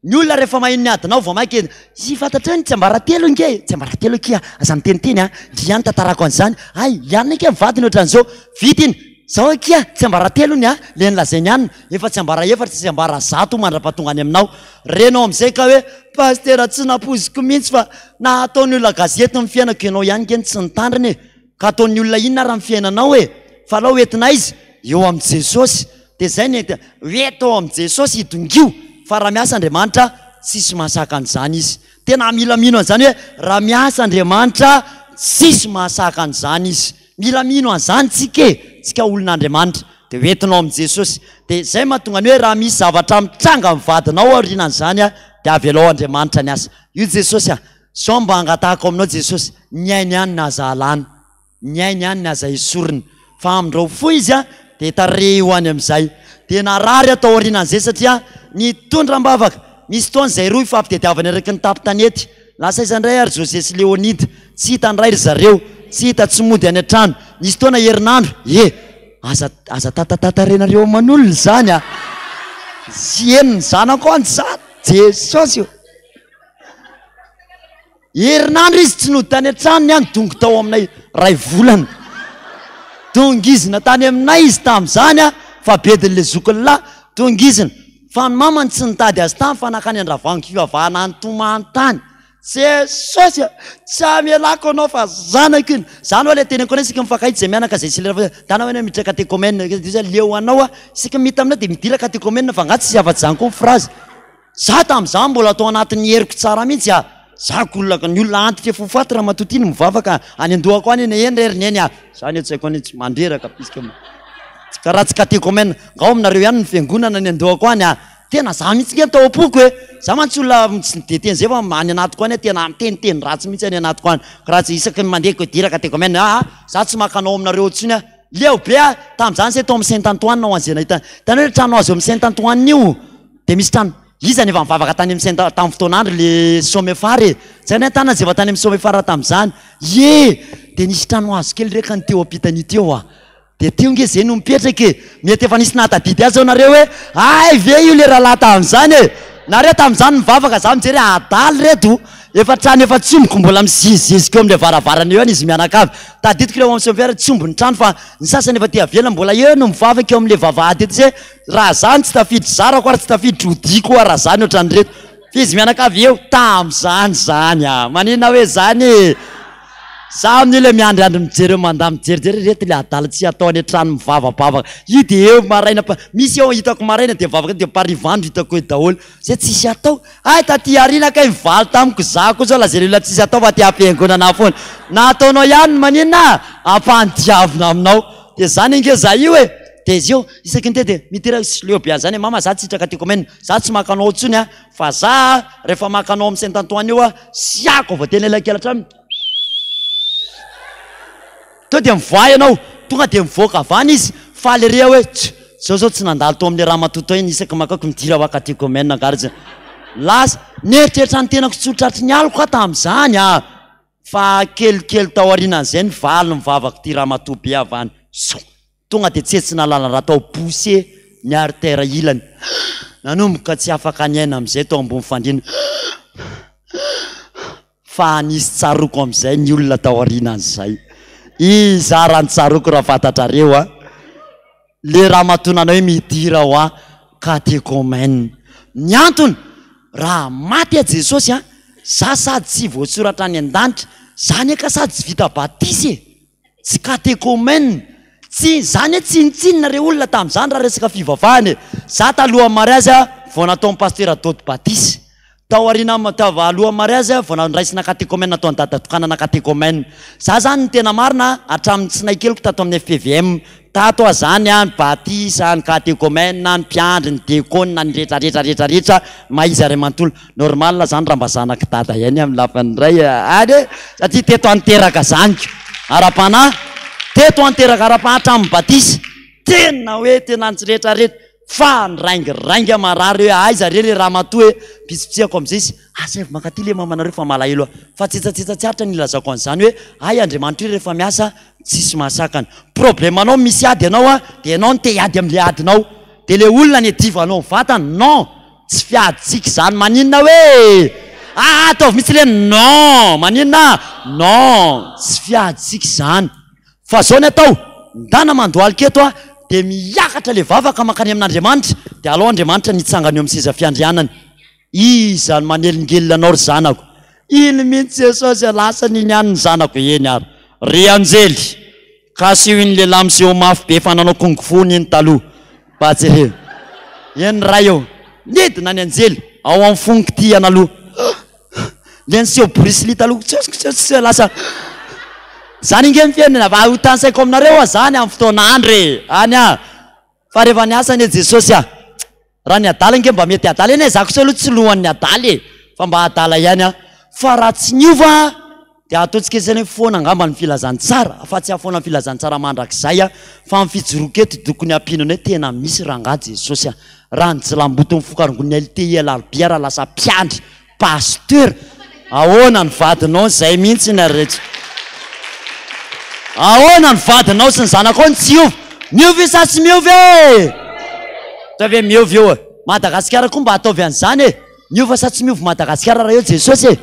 Ny olona rehefa maheno ny adinao vao maika Sy fantatrao ny tsiambaratelo ange e! Tsiambaratelo akia, aza miteniteny a! Ndry ihany tantarako an'izany, hay, i anona akia mivadiny ohatran'izao, vita iny, zao akia, tsiambaratelony a, le nolazain'i anona, efa tsiambara efatra, tsiambara zato mandrapatonga any aminao, renao amin'izay ka hoe, Pasitera tsy nampoiziko mihitsy fa na ataon'ny olona gazety ny fiainako, ianao ihany nge no tsy nitandrina e! Ka ataon'ny olona inona ary ny fiainanao e? Fa alao entina aiza? Eo amin'i Jesosy. Dia izay ny entina, eto ao amin'i Jesosy idongio fa raha miasa Andriamanitra tsisy mahasaka an'izany Izy. Tena mila mino an'izany hoe raha miasa Andriamanitra tsisy mahasaka an'izany Izy. Mila mino an'izany tsika e, tsika olon'Andriamanitra. Dia hoentinao amin'i Jesosy. Dia izay mahatonga ny hoe raha misy zavatra mitranga amin'ny vadinao aorianan'izany dia avelao Andriamanitra ny asa. Io Jesosy a! Zao mba angatahako aminao Jesosy, ny ainy ihany ny aza alana, ny ainy ihany ny aza esorina, fa amindrao fo izy a, dia tarehy ho any amin'izay. Dia narary aho tao aorianan'izay satria nitondra am-bavaka. Nisy fotoana izay roa ifampitediavana eraky ny tampon-tanety. Lasa aiza indray ary José sy Léonide? Tsy hita indray ry zareo, tsy hita, tsy mody any an-trano. Nisy fotoana herinandro, e! Aza, aza tatatatarenareo aman'olona izany a! Tsy henon'ny zanako any izany, Jesosy ô! Herinandro izy tsy nody tany an-tranony aho nidongy tao aminay iray volana. Dongizina tany aminay izy tamin'izany aho fa bedin'ilay zokiny lahy, dongizina. Fa ny mamany tsy nitady azy tany fa nankany Andravoahangy fivavahana nitomany tany. Jesosy a! Tsy hamelako anao fa zanako iny. Zany hoa ilay teneniko anao isika mifankahita izay mianaka izay sy ilay Dana hoe miditra katekomena. Leo anao aho. Isika mita aminao dia midira katekomena fa angaha tsisy afa-tsy izany koa ny phrase. Za tamin'izany mbola tao anatin'ny heriko tsara mihitsy a! Za ko olona ny olona antitra efa ho faty ramatoa ty no mivavaka any an-dohako any eny eny re ry neny a! Zany eo tsy haiko any tsy mandreraka puisque karaha tsy catéchumène nga ao aminareo ihany ny fiangonana any an-dohako any a! Tena za mihitsy nge ny tao am-poko e! Za mantsy olona tsy de teny zay fa any anatiko any aho tena miteniteny ratsy mihitsy any anatiko any karaha tsy isaky ny mandeha ko dira catéchumène aa za tsy maka anao aminareo intsony aho leo be aho tamin'izany zay tao amin'ny Saint Antoine ho an'izay nahita hitanareo le trano hazo eo amin'ny Saint Antoine io Dia misy trano, iza no efa nivavaka tany amin'ny Saint tamin'ny fotoan'andro le Somefara e? Zay ny tanana izay efa tany amin'ny Somefara tamin'izany. Ie! Dia nisy trano hazo kely reka ny teo ampitan'io teo ah. Dia teo nge zay no mipetraka e. Mety efa nisy nahatadidy azy zao nareo hoe hay ve io le rahalahy tamin'izany e? Nareo tamin'izany nivavaka za mijery hoe adala reto. Efa trano efa tsy ombiko mbola mizizizika eo amin'ilay varavarana eo ihany izy mianakavy. Tadidiko ilay ao amin'ny Somefara tsy omby ny trano fa ny sasany efa aty avelany mbola eo no mivavaka eo amin'ilay vavahady ety zay. Raha zany tsy tafiditra zarako ary tsy tafiditra hodiko oa raha zany ohatran'ireto f'izy mianakavy eo tamzany zany a! Maninona hoe zany e! Za amin'io le miandriandry mijery eo mandà mijerijery ireto le adala tsy atao any an-trano mivavabavaka io de eo maraina pa misy eo hitako maraina de mivavaka de mparivandro hitako eo daholo zay tsisy atao hay taty aoriana kay mivaly tamiko za koa zao lazain'ny olona tsisy atao fa aty am-piangonana foana na ataonao ihany ny maninona ampandiavina aminao de zany ange za io e! Dia izy io isaky ny tety midira sy leo be an'izany e, mama za tsy hiditra catéchumène, za tsy maka anao ao intsony a, fa za rehefa maka anao amin'ny Saint Antoine io a, siako vao tena elakelan-trano, teo dia mivoaha ianao, tonga dia mivoaka avy any izy, faly ery aho hoe tch, zao zao tsy nandalo tao amin'ilay ramatoa tao iny, isaky maka ako midira hoa catéchumène angaha ry zay, lasa, nieritreritra ny tenako tsy ho tratry ny aloko aho tamin'izany a, fa kelikely tao aorianan'izay nivaly ny vavak'ity ramatoa be avy any, zao. Tonga dia tsetsina lalan-drà tao poussé ny artère ilany. Nanomboka tsy afaka niaina amin'izay tao ambony fandriana. Fa nisy tsaroako amin'izay ny olona tao aorianan'izay. Iza raha ny tsaroako raha fantatrareo a! Le ramatoa nanao hoe midira ho ahy catéchumène. Ny antony, raha maty aho Jesosy a, za sady tsy voasoratra any an-danitra, za anie ka sady tsy vita batisa e! Tsy catéchumène, tsy zany hoe tsinontsinona re olona tamin'izany raha resaka fivavahana e! Za talohan'ny mariazy aho vao nataon'i pasitera Dody batisa, tao aoriana alohan'ny mariazy aho vao nandraisina catéchumène nataon'i dada tokanana catéchumène. Za zany ny tena marina hatramin'ny tsinay keliko tato amin'ny fpvm tato aho zany an, ny batisa, ny catéchumène, ny mpiandry, ny diakona, ny rehetra rehetra rehetra rehetra maha izy aray manontolo. Normal zany raha mba zanak'i dada ihany amin'ny lafiny iray any e! Satria teto aho niteraka zaniko ara-panahy, teto aho niteraka ara-panahy hatramin'ny batisa, tena hoe tena ny rehetra rehetra. Fa niraingirainga marary hoe aiza re le ramatoa e! Bitsibitsihako amizay izy, asaivo mankaty le mamanareo fa malahelo aho. Fa tsetsatsetsa tsy aritra ny ilazako an'izany hoe hay Andriamanitra io rehefa miasa tsisy mahasakana. Problème anao misy ady ianao an, dia ianao no te hiady amle adinao. Dia le olona niadivanao vatana, non! Tsy fiadintsika izany, maninona hoe? Aa ataovy mihitsy le non! Maninona? Non! Tsy fiadintsika izany. Fa zao ny atao, ndana mandohalika eto a, dia miakatra le vavaka mankany amin'Andriamanitra, dia alao Andriamanitra ny hitsangana eo amin'ny seza fiandrianany. Iza no manelingelina anao ry zanako? Iny mihitsy Jesosy a, lasany iny ihany ny zanako, eny ary. Ry anjely, kasiho iny lehilahy miseho mafy be fa nanao kung fu iny taloha. Mba jereo. Eny Ray ô. Nidina ny anjely, ao amin'ny fony kitihana aloha. Le niseho Bruce Lee taloha tss lasa zany ange ny fiainana fa ho tanisaiko aminareo aho zany amin'ny fotoana andro e any ah fa rehefa niasa anie Jesosy ah raha ny adala ange mba mety adala eny e za kosa aloha tsy lohan'ny adala e fa mba adala ihany aho fa raha tsy niova dia ataontsika isany hoe foana angamba ny filazantsara fa tsy hahafoana ny filazantsara mandrakizay aho fa ny fijoroako eto tokony hampino anay tena misy rangahy Jesosy ah raha ny jilamboto mifoka rongony LTI Alarobia raha lasa mpiandry Pasteur, ahoana ny vadinao zay mihitsy ny ary rehetra. Ahoana ny vadinao sy ny zanakao no tsy hiova? Miova io sa tsy miova e? Ataovy hoe miova io e. Madagasikara koa mba ataovy an'izany e. Miova sa tsy miova Madagasikara raha eo Jesosy e?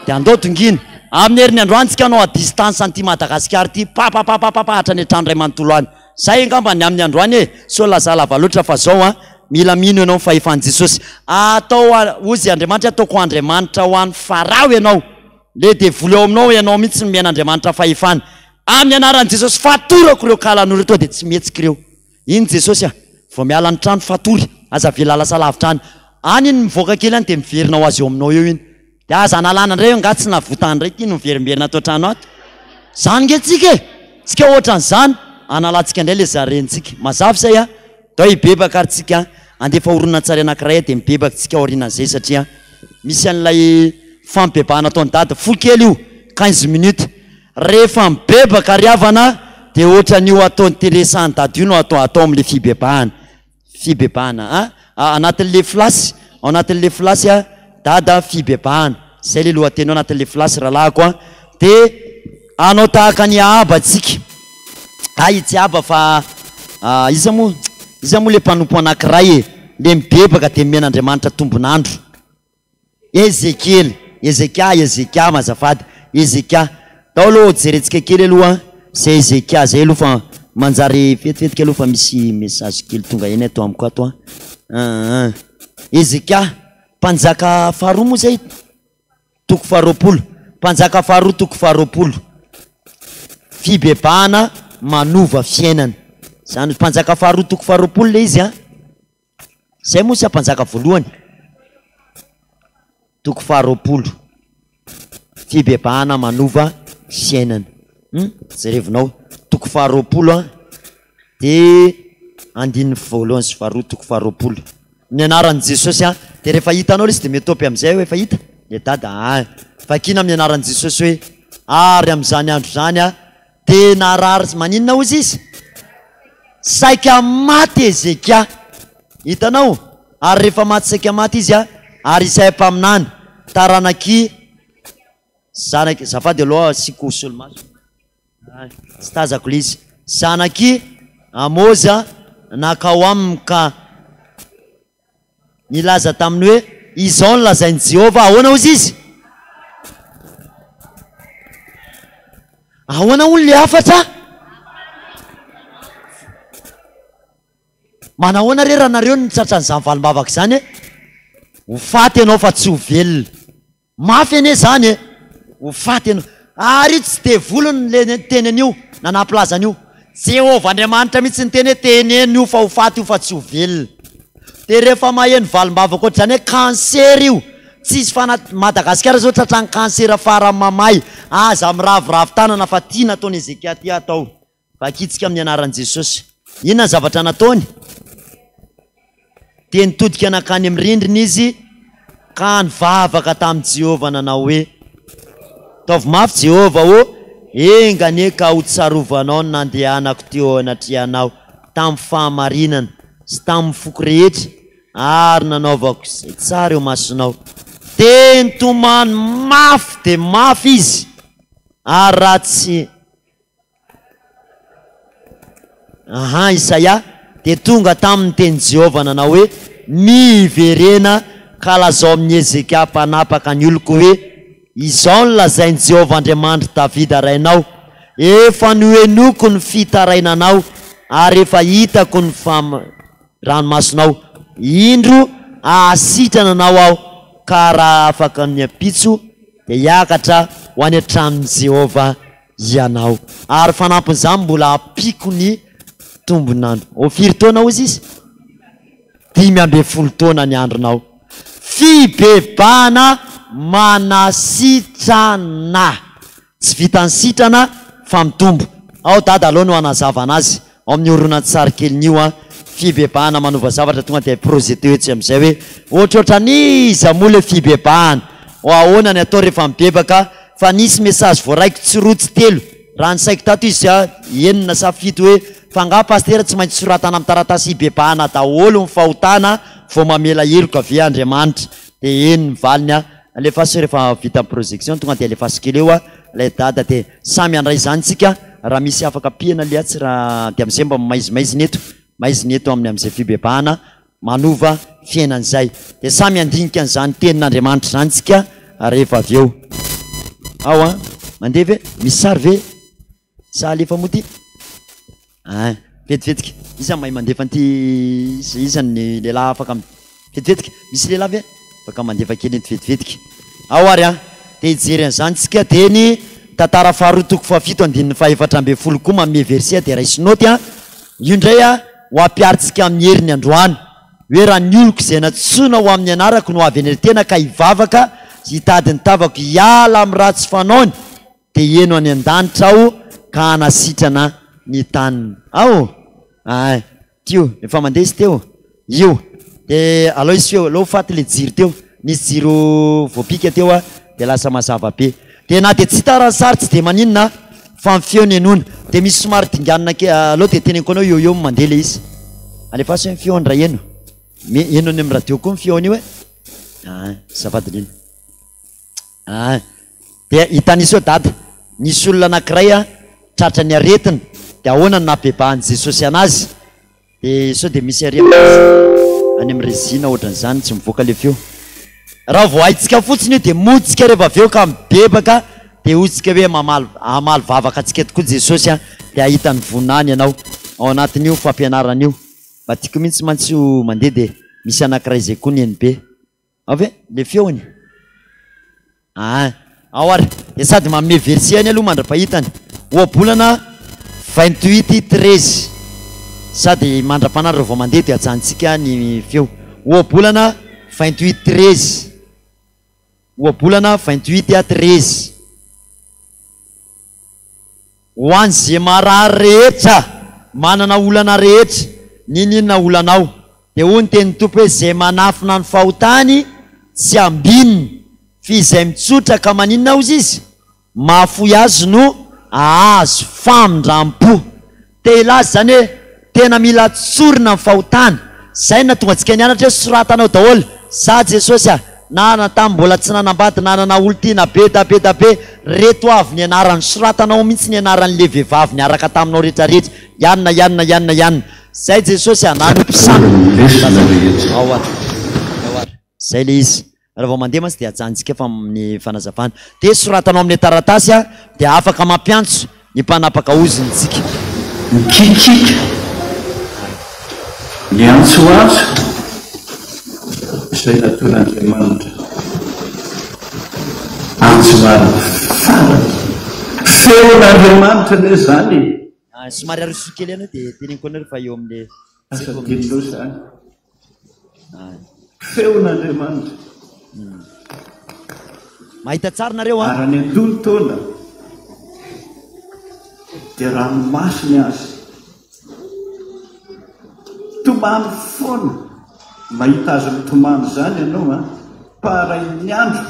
Dia andao dongina. Amin'ny heriny androany tsika hanao à distance an'ity Madagasikara ity, papapapapapa hatrany an-trano iray manontolo any. Zay angamba ny amin'ny androany e! Sao laza lava loatra fa zao an, mila mino ianao ny fahefan'i Jesosy. Atao hozy Andriamanitra ataoko Andriamanitra ho an'i Farao ianao. Le devoly ao aminao ianao mihitsy no omen'Andriamanitra fahefana. Amin'ny anaran'i Jesosy fatorako ireo kalanoro ireo tonga dia tsy mihetsika ireo. Iny Jesosy a! Vao miala ny trano fatory, aza avela lasa lavitra any. Any iny mivoaka kely any dia miverina ho azy eo aminao eo iny. Dia aza analana indray eo nga tsy navotany indray ity no miverimberina ato an-trano ato. Zany nge tsika e! Tsika ohatran'izany, analantsika indray le zarentsika. Mazava izay a! Ndao hibebaka ary tsika, handefa horonantsary anankiray dia mibebaka tsika aorianan'izay satria misy an'ilay fampibebahana ataon'i dada, fohy kely io, quinze minutes. Rehefa mibebaka ry havana dia ohatran'io ataon'i Teresa an'i dada io no atao atao amin'ilay fibebahana. Fibebahana a! Anatin'le flash, ao anatin'le flash a, dada fibebahana, zay le lohateny ao anatin'le flash rahalahiko a, de hanao tahaka an'i Ahaba tsika, hay tsy Ahaba fa iza moa, iza moa le mpanompo anankiray e, le mibebaka de nomen'Andriamanitra tombon'andro. Ezekiela, Hezekia, Hezekia mazafady, Hezekia. Tao aloha jerentsika kely aloha zay Hezekia zay aloha fa manjary fetifitika aloha fa misy message kely tonga eny ato amiko ato an. Aa. Hezekia, mpanjaka faharoa moa zay? Toko faharoapolo. Mpanjaka faharoa toko faharoapolo. Fibebahana manova fiainana. Zany mpanjaka faharoa toko faharoapolo le izy an. Zay moa sa mpanjaka voalohany? Toko faharoapolo. Fibebahana manova fiainana. Hum, jerevinao. Toko faharoapolo an, dia andininy voalohany sy faharoa toko faharoapolo. Ny anaran'i Jesosy an, dia rehefa hitanao ilay izy dia mitopy amin'izay hoe efa hita? Dia dada an, vakina amin'ny anaran'i Jesosy hoe, ary amin'izany andro izany an, Dia narary maninona hozy izy? Saika maty Hezekia. Hitanao? Ary rehefa maty saika maty izy, ary Isaia mpaminany, taranak'i zanak'i, azafady aloha asiako solomaso. Tsy tazako ilay izy. Zanak'i Amoza nankao aminy ka Nilaza taminy hoe, Izao no lazain'i Jehovah, ahoana hozy izy? Ahoana hono ilay hafatra? Manahoana re raha nareo no tratran'izany valim-bavaka izany e? Ho faty ianao fa tsy ho velona. Mafy anie zany e! Ho faty ianao. Ary io tsy devoly no niteny an'io, na nampilaza an'io. Jehovah Andriamanitra mihitsy niteny hoe teneno io fa ho faty io fa tsy ho velona. Dia rehefa maheno valim-bavaka ohatr'izany hoe cancer io, tsisy fana, Madagasikara zao tratran'ny cancer farany mamay, aza miraviravy tanana fa ty nataon'i Hezekia ty atao. Vakitsika amin'ny anaran'i Jesosy. Inona ny zavatra nataony? Dia nitodika nankany amin'ny rindrina izy ka nivavaka tamin'i Jehovah nanao hoe, Ataovy mafy Jehovah ô, enga anie ka ho tsarovanao ny nandehanako teo anatrehanao tamin'ny fahamarinana. sy tamin'ny foko rehetra ary nanaovako izay tsara eo imasonao. Dia nitomany mafy dia mafy izy, ary raha tsy. Aha, Isaia, dia tonga taminy ny tenin'i Jehovah nanao hoe, Miverena ka lazao amin'i Hezekia mpanapaka ny oloko hoe, Izao no lazain'i Jehovah Andriamanitr'i Davida rainao, Efa nohenoiko ny fitarainanao, ary efa hitako ny fam ranomasonao. Indro, hahasitrana anao Aho, ka raha afaka ny ampitso, dia hiakatra ho any an-tranon'i Jehovah Ianao. Ary fanampin'izany mbola ampiako ny tombon'andro. Ho firy taona hozy izy? 15 taona ny andronao. Fibebahana manasitrana. Tsy vitan'ny sitrana fa mitombo. Ao dada aleo no hanazava anazy ao amin'ny horonantsary kelin'io an. Fibebahana manova zavatra tonga dia projeteo etsy amin'izay hoe ohatrohatran'iza moa le fibebahana? Ho ahoana ny atao rehefa mibebaka? Fa nisy message voaraiko tsy roa tsy telo raha ny saiko tato izy a enina sa fito hoe fa angaha pasitera tsy maintsy soratana amin'ny taratasy hibebahana daholo ny fahotana vao mamela heloka ve Andriamanitra? Dia eny ny valiny a alefaso rehefa vita ny projection tonga dia alefaso kely eo a ilay dada dia samy handray izany tsika raha misy afaka ampiana le atsy raha dia amin'izay mba maizimaizina eto maizina eto amin'ny amin'izay fibebahana manova fiainana izay. Dia samy handinika an'izany tenin'Andriamanitra izany tsika rehefa avy eo. Ao an! Mandeha ve? Misy sary ve? Sa alefa moa ty? Ein! Vetivetika. Iza mahay mandefa an'ity iza iza ny lehilahy afaka vetivetika. Misy lehilahy ve? Afaka mandefa kely an'ity vetivetika. Ao ary an! Dia hijery an'izany tsika dia ny tantara faharoa toko fahafito andininy faha 14 koa manome verset dia raiso naoty an! Io indray an! Ho ampiharintsika amin'ny heriny androany, hoe raha ny oloko izay nantsoina ho amin'ny anarako no avy hanery-tena ka hivavaka sy hitady ny tavako hiala amin'ny ratsy fanaony, dia heno any an-danitra Aho ka hanasitrana ny taniny. Ao? Ay, tio, efa mandeha izy teo. Io. Dia alao izy feo, alao ho faty ilay jiro teo. Nisy jiro voapika teo a, dia lasa mazava be. Dia na dia tsy hita ara ny sary tsy dia maninona fa ny feo no henoina. Dia misy somary dinganina ke, aleo dia teneniko anao eo eo mandeha ilay izy. Alefaso hoe ny feony raha heno. Me, heno any amin'ny radio koa ny feony io e. Ah, azafady indrindra. Ah, dia hitan'izy eo dada, nisy olona anankiray a, tratran'ny aretina, dia ahoana no nahabebahan'i Jesosy anazy? Dia sao dia misy ary any amin'ny résine ohatran'izany tsy mivoaka le feo. Raha vao haintsika fotsiny io dia moditsika rehefa avy eo ka mibebaka dia hoy-tsika hoe mamaly hamaly vavaka antsika tokoa Jesosy an, dia hahita ny voninahiny ianao ao anatin'io fampianarana io. Mba tiako mihitsy mantsy io mandeha dia misy anankiray izay koa ny NB. Ao ve le feony? Aa ao ary dia sady manome verset ihany aloha mandra-pahitany. Ohabolana 28 13 Sady mandra-panary raha vao mandeha dia ajanontsika ny feo. Ohabolana 28 13 Ohabolana 28 13 Ho an'ze marary rehetra, manana olana rehetra, n'inon'inona olanao, dia hoy ny tenin'ny Tompo hoe zay manafina ny fahotany tsy ambinina, f'izay mitsotra ka maninona hozy izy? Mahafoy azy no ahazo famindram-po. Te hilaza izany hoe tena mila tsorina ny fahotana. Zay no nahatonga antsika nianatra hoe soratana ao daholo. Za Jesosy a, na tamin'ny mbola tsy nanambady nanana olon-tiana be da be da be, reto avy ny anarany, soratana ao mihitsy ny anaran'le vehivavy niaraka taminao rehetra rehetra, ianona ianona ianona ianona. Zay Jesosy a, nanompo sampy.
Lesona rehetra.
Ao ary. Ao ary. Zay le izy. Raha vao mandeha mantsy dia ajanontsika fa ny fanazavana. Dia soratanao amin'ilay taratasy dia afaka mampiantso ny mpanapaka ozona isika.
Mikikiaka ny antsoantso izay nataon'Andriamanitra. Antso marina farany. Feon'Andriamanitra anie izany e!
Somary arosoy kely ihany eo dia teneniko anao rehefa eo amin'ilay.
Aza adinonao izany. Feon'Andriamanitra.
Mahita tsara nareo an.
Ary any an-doha taona dia ranomaso ny azy. Tomany foana. Mahita azy mitomany izany ianao an. Parain'ny andro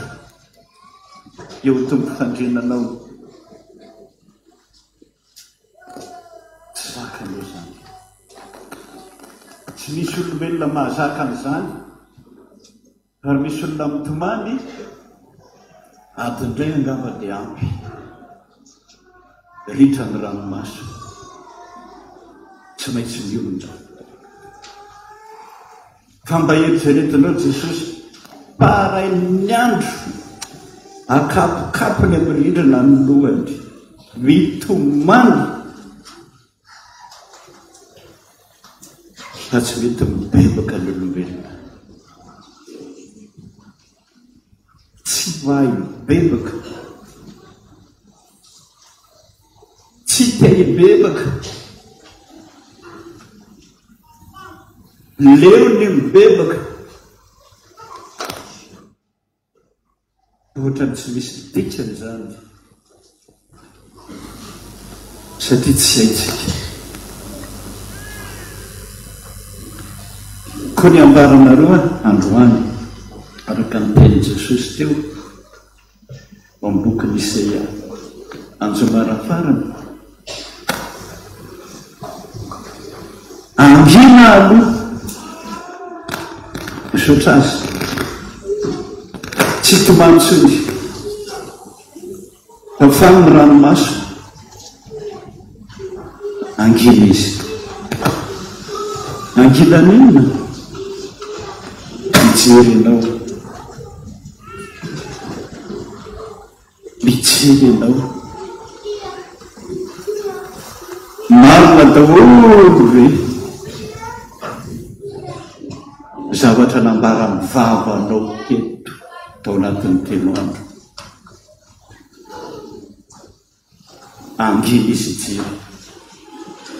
eo tompo fandriananao. Tsy zaka aloha izany. Tsy misy olombelona mahazaka an'izany. Ary misy olona mitomany, adiny iray angamba dia ampy. Ritra ny ranomaso. Tsy maintsy mionona. Fa mba eritreretinao Jesosy, parain'ny andro, akapokapony amin'ny rindrina ny lohany, mitomany. Fa tsy mety mibebaka ny olombelona. Tsy mahay mibebaka. Tsy te hibebaka. Leo ny mibebaka. Ohatran'ny tsy misy dikany izany satria tsy haintsika. Koa ny ambaranareo androany araka ny tenin'i Jesosy teo ao amin'ny bokin'i Isaia, anjomara farany, Angina aloha. Misaotra azy. Tsy hitomany intsony. Fafany ny ranomaso. Angina izy. Angina an'inona? Mijery anao. Mijery anao. Marina daholo ve zavatra nambaran'ny vavanao teto tao anatin'ny telo andro? Angina izy hijery,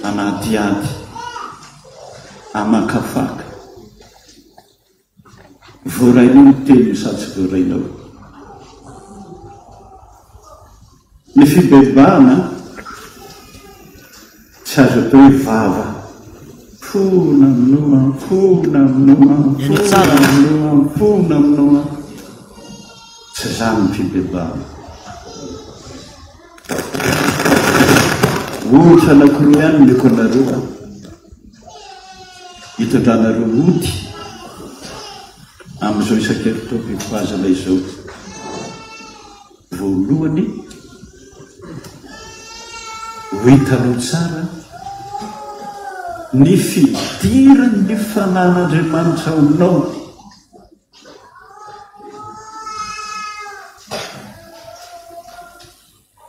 hanadihady, hamakafaka. Voarainao ny teniny sa tsy voarainao? Ny fibebahana tsy azo atao hoe vava. Fona aminao an, fona aminao an, fona aminao an, fona aminao an. Tsy izany ny fibebahana. Ohatra anankiroa ihany omeko anareo an. Hitondranareo ody amin'izao isan-kerintaom-pifohazana izao. Voalohany, ho hitanao tsara ny fidiran'ny fanan'Andriamanitra ao aminao.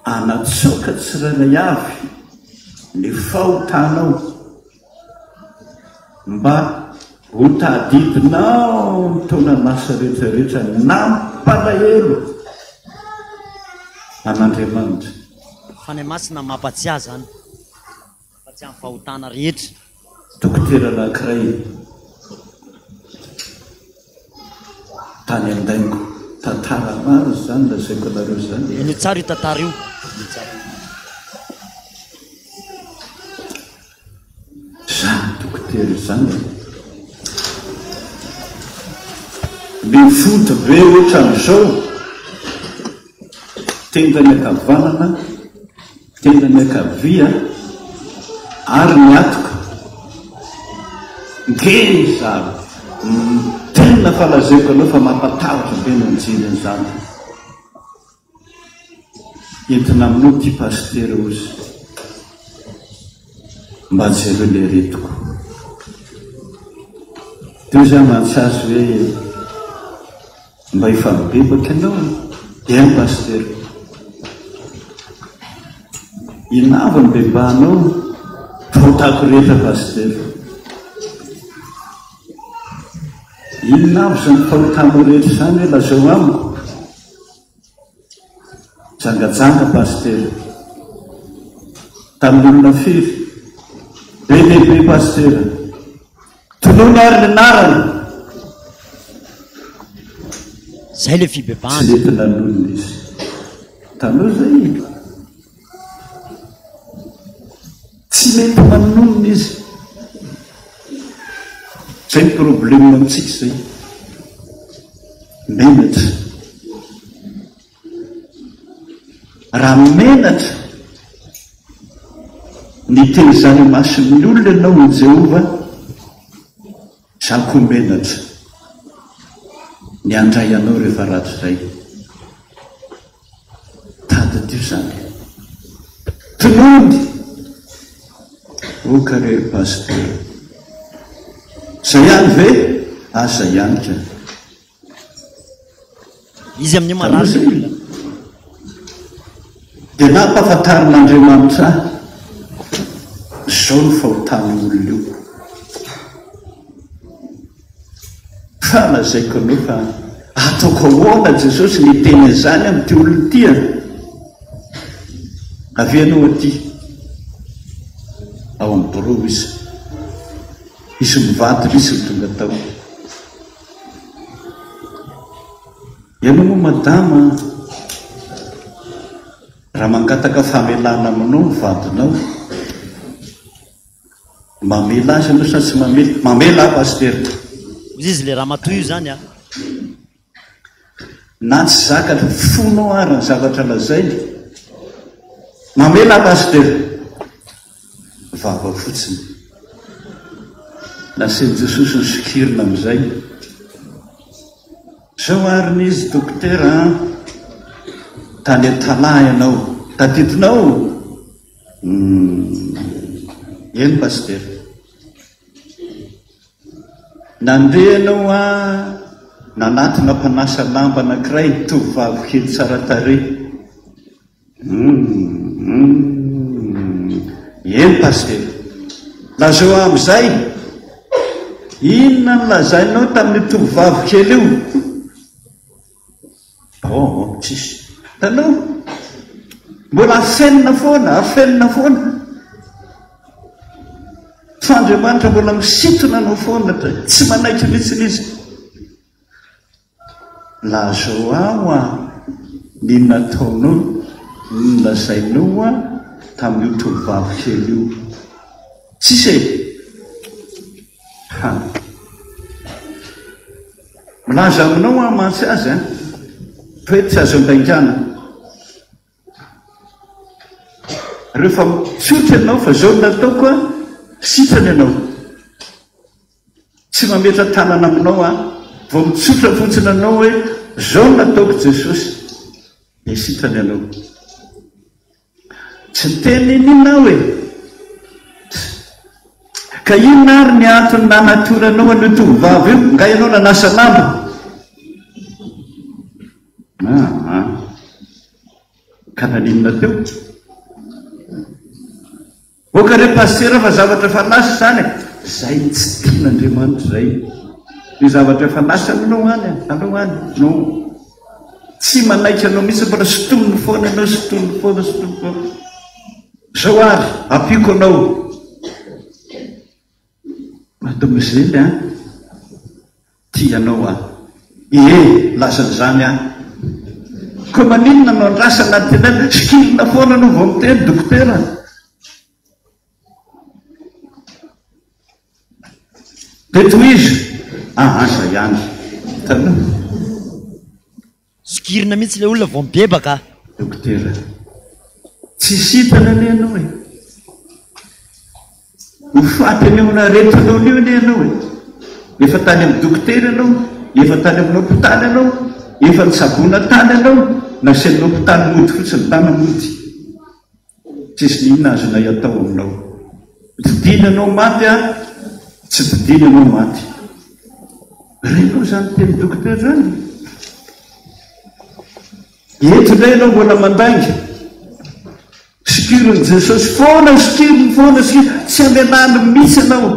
Anatsoaka tsirairay avy ny fahotanao mba ho tadidinao ny taona lasa rehetra rehetra nampalahelo an'Andriamanitra.
Fanahy Masina mampatsiahy izany. Fa tsy amin'ny fahotana rehetra.
Dokotera anankiray tany an-daingo. Tantara marina izany lazaiko anareo izany e.
Henoy tsara io tantara io. Henoy tsara.
Izany dokotera izany e. Mifoto be ohatran'izao. Tendany ankavanana. Tendany ankavia ary ny hatoka. Ngeza Tena fa lazaiko anao fa mampatahotra be ny mijery an'izany. Entina aminao ity pasitera ozy. Mba jereo le aretiko. Teo za mantsy azy hoe mba efa mibebaka ianao e? Eny pasitera. Inona avy no bebahanao? Fahotako rehetra pasitera. Inona avy izany fahotanao rehetra izany hoe lazao amiko? Jangajanga Pasitera. Tamin'ny olona firy? Be dia be Pasitera. Tonony ary ny anarany.
Zay le fibebahana.
Tsy nety nanonona izy. Taloha zay. Tsy mety manonona izy. Zay ny problème amintsika zay. Menatra. Raha menatra niteny izany imason'ny olona ianao, hoy Jehovah. Izaho koa menatra ny handray anao rehefa rahatrizay. Tadidio izany. Tonony! Oka re Pasitera. Zay ihany ve? Aza ihany ka.
Izy amin'io marary ilay olona.
Dia nampahafantarin'Andriamanitra ahy izao ny fahotan'io olona io. Fa lazaiko anao fa ataoko ahoana Jesosy ny hiteny an'izany amin'ity olona ity an? Avia ianao aty. Ao amin'ny birao izy. Izy mivady mihitsy no tonga tao. Ianao moa madama raha mangataka famelana aminao ny vadinao, mamela azy ianao sa tsy mamela? Mamela aho pasitera.
Hoy izy le ramatoa io zany a.
Na tsy zaka ny fonao ary ny zavatra lazainy. Mamela aho pasitera. Vava fotsiny. Nasain'i Jesosy nosokirina amin'izay. Zao ary ny izy dokotera an! Tany Antalaha ianao. Tadidinao? Humm. Eny pasitera. Nandeha ianao an, nanatona mpanasa lamba anankiray, tovovavy kely tsara tarehy. Humm eny Pasitera. Lazao amin'izay, inona no lazainao tamin'io tovovavy kely io? Oh, tsisy. Hitanao? Mbola afenina foana, afenina foana. Fa Andriamanitra mbola misintona anao foana, tsy manaiky mihitsy izy. Lazao aho a ny nataonao ny nolazainao a tamin'io tovovavy kely io. Tsisy e! Ha. Milaza aminao aho mantsy azy a, fa hoe tsy azo andaingana. Rehefa mitsotra ianao fa zao no nataoko a, sitrana ianao. Tsy mametra tanana aminao aho, vao mitsotra fotsiny anao hoe zao no nataoko Jesosy dia sitrana ianao. Tsy niteny n'inon'inona aho e! Ka inona ary ny antony nanatoranao an'io tovovavy io? Nga ianao nanasa lamba? Aa, ka naninona teo? Ok re Pasitera fa zavatra efa lasa izany e! Zay no tsy tian'Andriamanitra zay. Ny zavatra efa lasa aleo any e, aleo any, non. Tsy manaiky anao mihitsy mbola sintoniny foana ianao, sintoniny foana, sintoniny foana. Zao ary, ampiako anao. Mademoiselle an, tia anao aho. Ie, lasan'izany aho. Koa maninona no andrasana antenaina? Sikirina foana aloha vao miteny dokotera. Dia tohizo. Aa, zay ihany. Hitanao?
Sokirina mihitsy ilay olona vao mibebaka a.
Dokotera, tsy sitrana anie ianao e! Ho faty an'io aretinao io anie ianao e! Efa tany amin'ny dokotera ianao, efa tany amin'ny hopitaly ianao, efa nitsaboana tany ianao, nasian'ny hopitaly mody fotsiny, tana mody. Tsisy n'inona azonay atao aminao. Didiana anao maty aho, tsy didiana anao maty. Renao izany teny dokotera izany? Eto indray ianao mbola mandainga. Sikirin'i Jesosy foana, sikiriny foana, sikiriny, tsy amelany mihitsy ianao.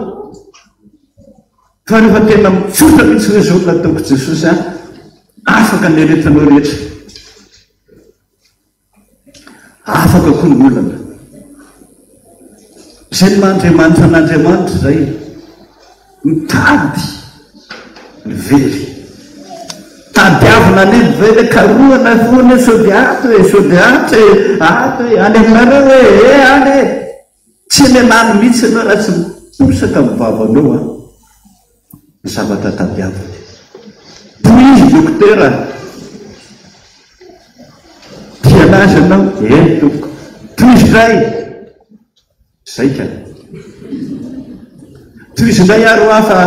Fa rehefa tena mitsotra mihitsy hoe izao no nataoko Jesosy aho, afaka ny aretinao rehetra. Afaka koa ny olana. Izay ny maha Andriamanitra an'Andriamanitra izay. Mitady ny very. Tadiavina any ny very, karohana foana sao dia ato e, sao dia ato e, ato e, any aminareo e, e any e. Tsy mialany mihitsy ianao raha tsy miposaka amin'ny vavanao an. Ny zavatra tadiaviny. Tohizo dokotera. Tia anazy ianao? Eny tompoko. Tohizo indray. Zay ka. Tohizo indray ary hoa fa.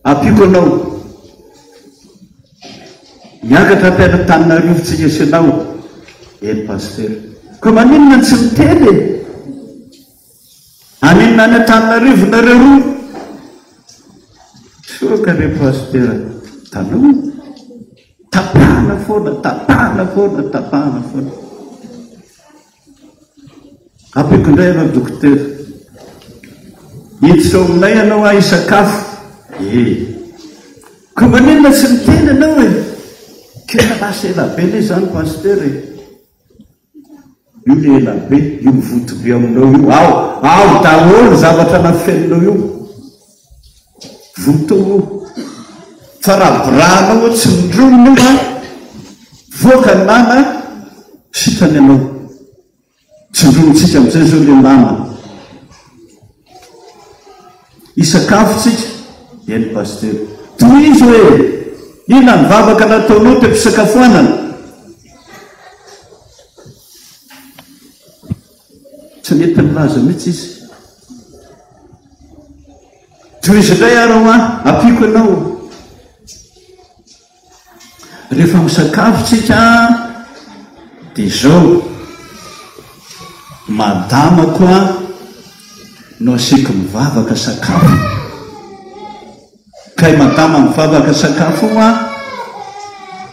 Ampiako anao. Miakatra aty Antananarivo tsika sy ianao. Eny Pasitera. Koa maninona no tsy miteny e? Haninona any Antananarivo nareo roa? Tsoaka re Pasitera taloha. Tapahana foana, tapahana foana, tapahana foana. Ampiako indray ianao dokotera. Hiditra ao aminay ianao aho hisakafo. Ee. Koa maninona tsy miteny ianao e? Tena lasa ela be anie izany Pasitera e. Io le ela be, io mivoto be aminao io. Ao, ao daholo ny zavatra nafeninao io. Voto io. Fa raha borahanao eo tsindronina io an, voaka ny nana, sitrana ianao. Tsindronintsika amin'izay izao le nana. Hisakafo tsika, eny Pasitera. Tohizo e! Inona ny vavaka nataonao teo am-pisakafoanana? Tsy nety nilaza mihitsy izy. Tohizo indray ary hoa, ampiako ianao. Rehefa misakafo tsika dia izao, madamako a no asiako mivavaka sakafo. Kay madama mivavaka sakafo io a,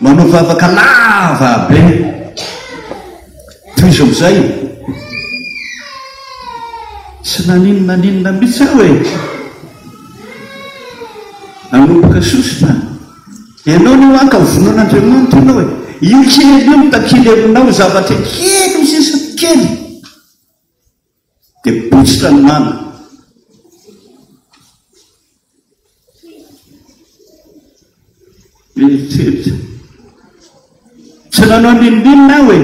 manao vavaka lava be. Tohizo amin'izay. Tsy naninona naninona mihitsy aho e. Nanomboka sosotra. Ianao anie hoa ka vonoan'Andriamanitra ianao e. Io kely io mitakily aminao zavatra kely io sisa, kely. Dia potsitra ny mana. Mieritreritra. Tsy nanao n'inon'inona aho e.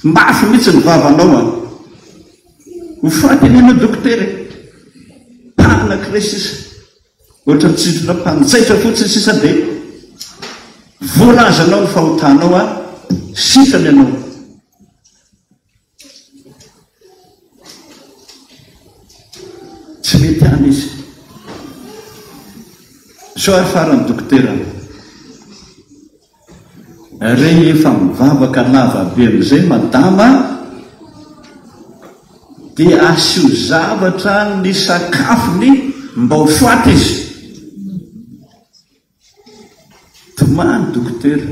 Mafy mihitsy ny vavanao an. Ho faty anie ianao dokotera e. Mpanankiray sisa. Ohatran'ny tsindrona mpanjaitra fotsiny sisa dia voalazanao ny fahotanao an, sitrana ianao. Tsy mety any izy. Sao ary farany dokotera. Rehefa mivavaka lava be amin'izay madama dia asio zavatra ny sakafony mba ho faty izy. Tomany dokotera.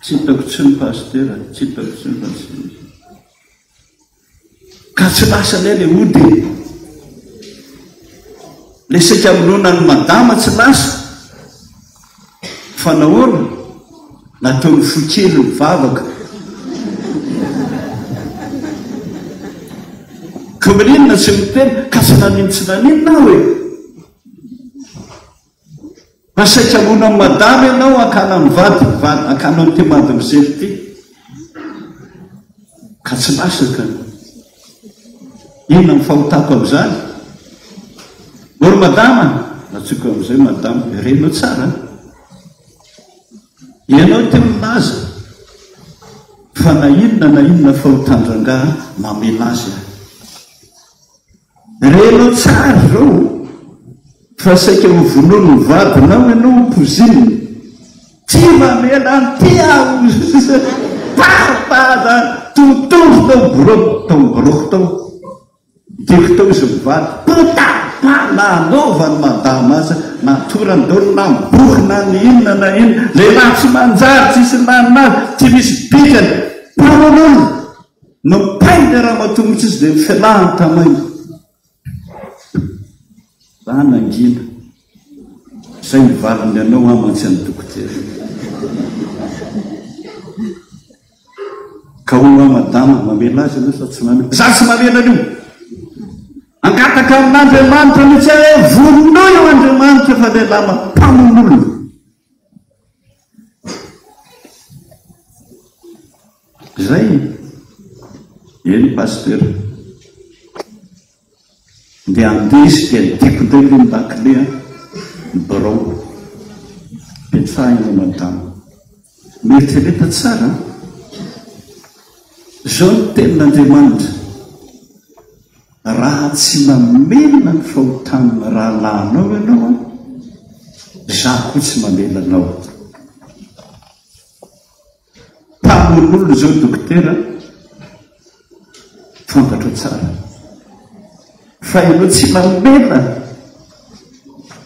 Tsy hitako intsony pasitera, tsy hitako intsony fa tsy Ka tsy lasa anie le ody e. Le saika hamonoana an'i madama tsy lasa. Fa nahoana? Nataony fo kely ny vavaka. Ka maninona tsy miteny? Ka tsy naninona tsy naninona aho e. Fa saika hamono an'i madama ianao hakana ny vady, vady, hakanao an'ity mademoiselle ity. Ka tsy lasa ka. Inona ny fahotako amin'izany? Ô ry madama, natsoiko amin'izay madama, renao tsara an? Ianao teo nilaza fa na inona na inona fahotan-drangahy mamela azy aho. Renao tsara izao fa saika ho vonoin'ny vadinao ianao ho pozinina. Tsy mamela an'ity aho Parpada totozy tao birao tao amin'ny biraoko tao. Diko tao izy mivady. Potapa nanaovan'i madama azy natorany daholo na ny boky na ny inona na inona. Lehilahy tsy manjary tsisy ilana azy tsy misy bikany. Mpamono olona. Nompain'ny ramatoa mihitsy izy dia nifelahany tamaina. Za nangina. Zay ny valiny anao aho mantsy an'i dokotera. Ka hono aho madama, mamela azy ianao sa tsy mamela? Za tsy mamela an'io! Angataka amin'Andriamanitra mihitsy aho hoe vonoy io Andriamanitra fa lehilahy mampamono olona. Zay eny Pasteur. Ndeha handeha izy dia nidiko indray aloha ny lakile an, ny birao. Petrahina madama. Mieritrereta tsara an. Zao ny tenin'Andriamanitra. Raha tsy mamela ny fahotan'ny rahalahinao ianao an, izaho koa tsy mamela anao. Mpamono olona izao dokotera, fantatrao tsara. Fa ianao tsy mamela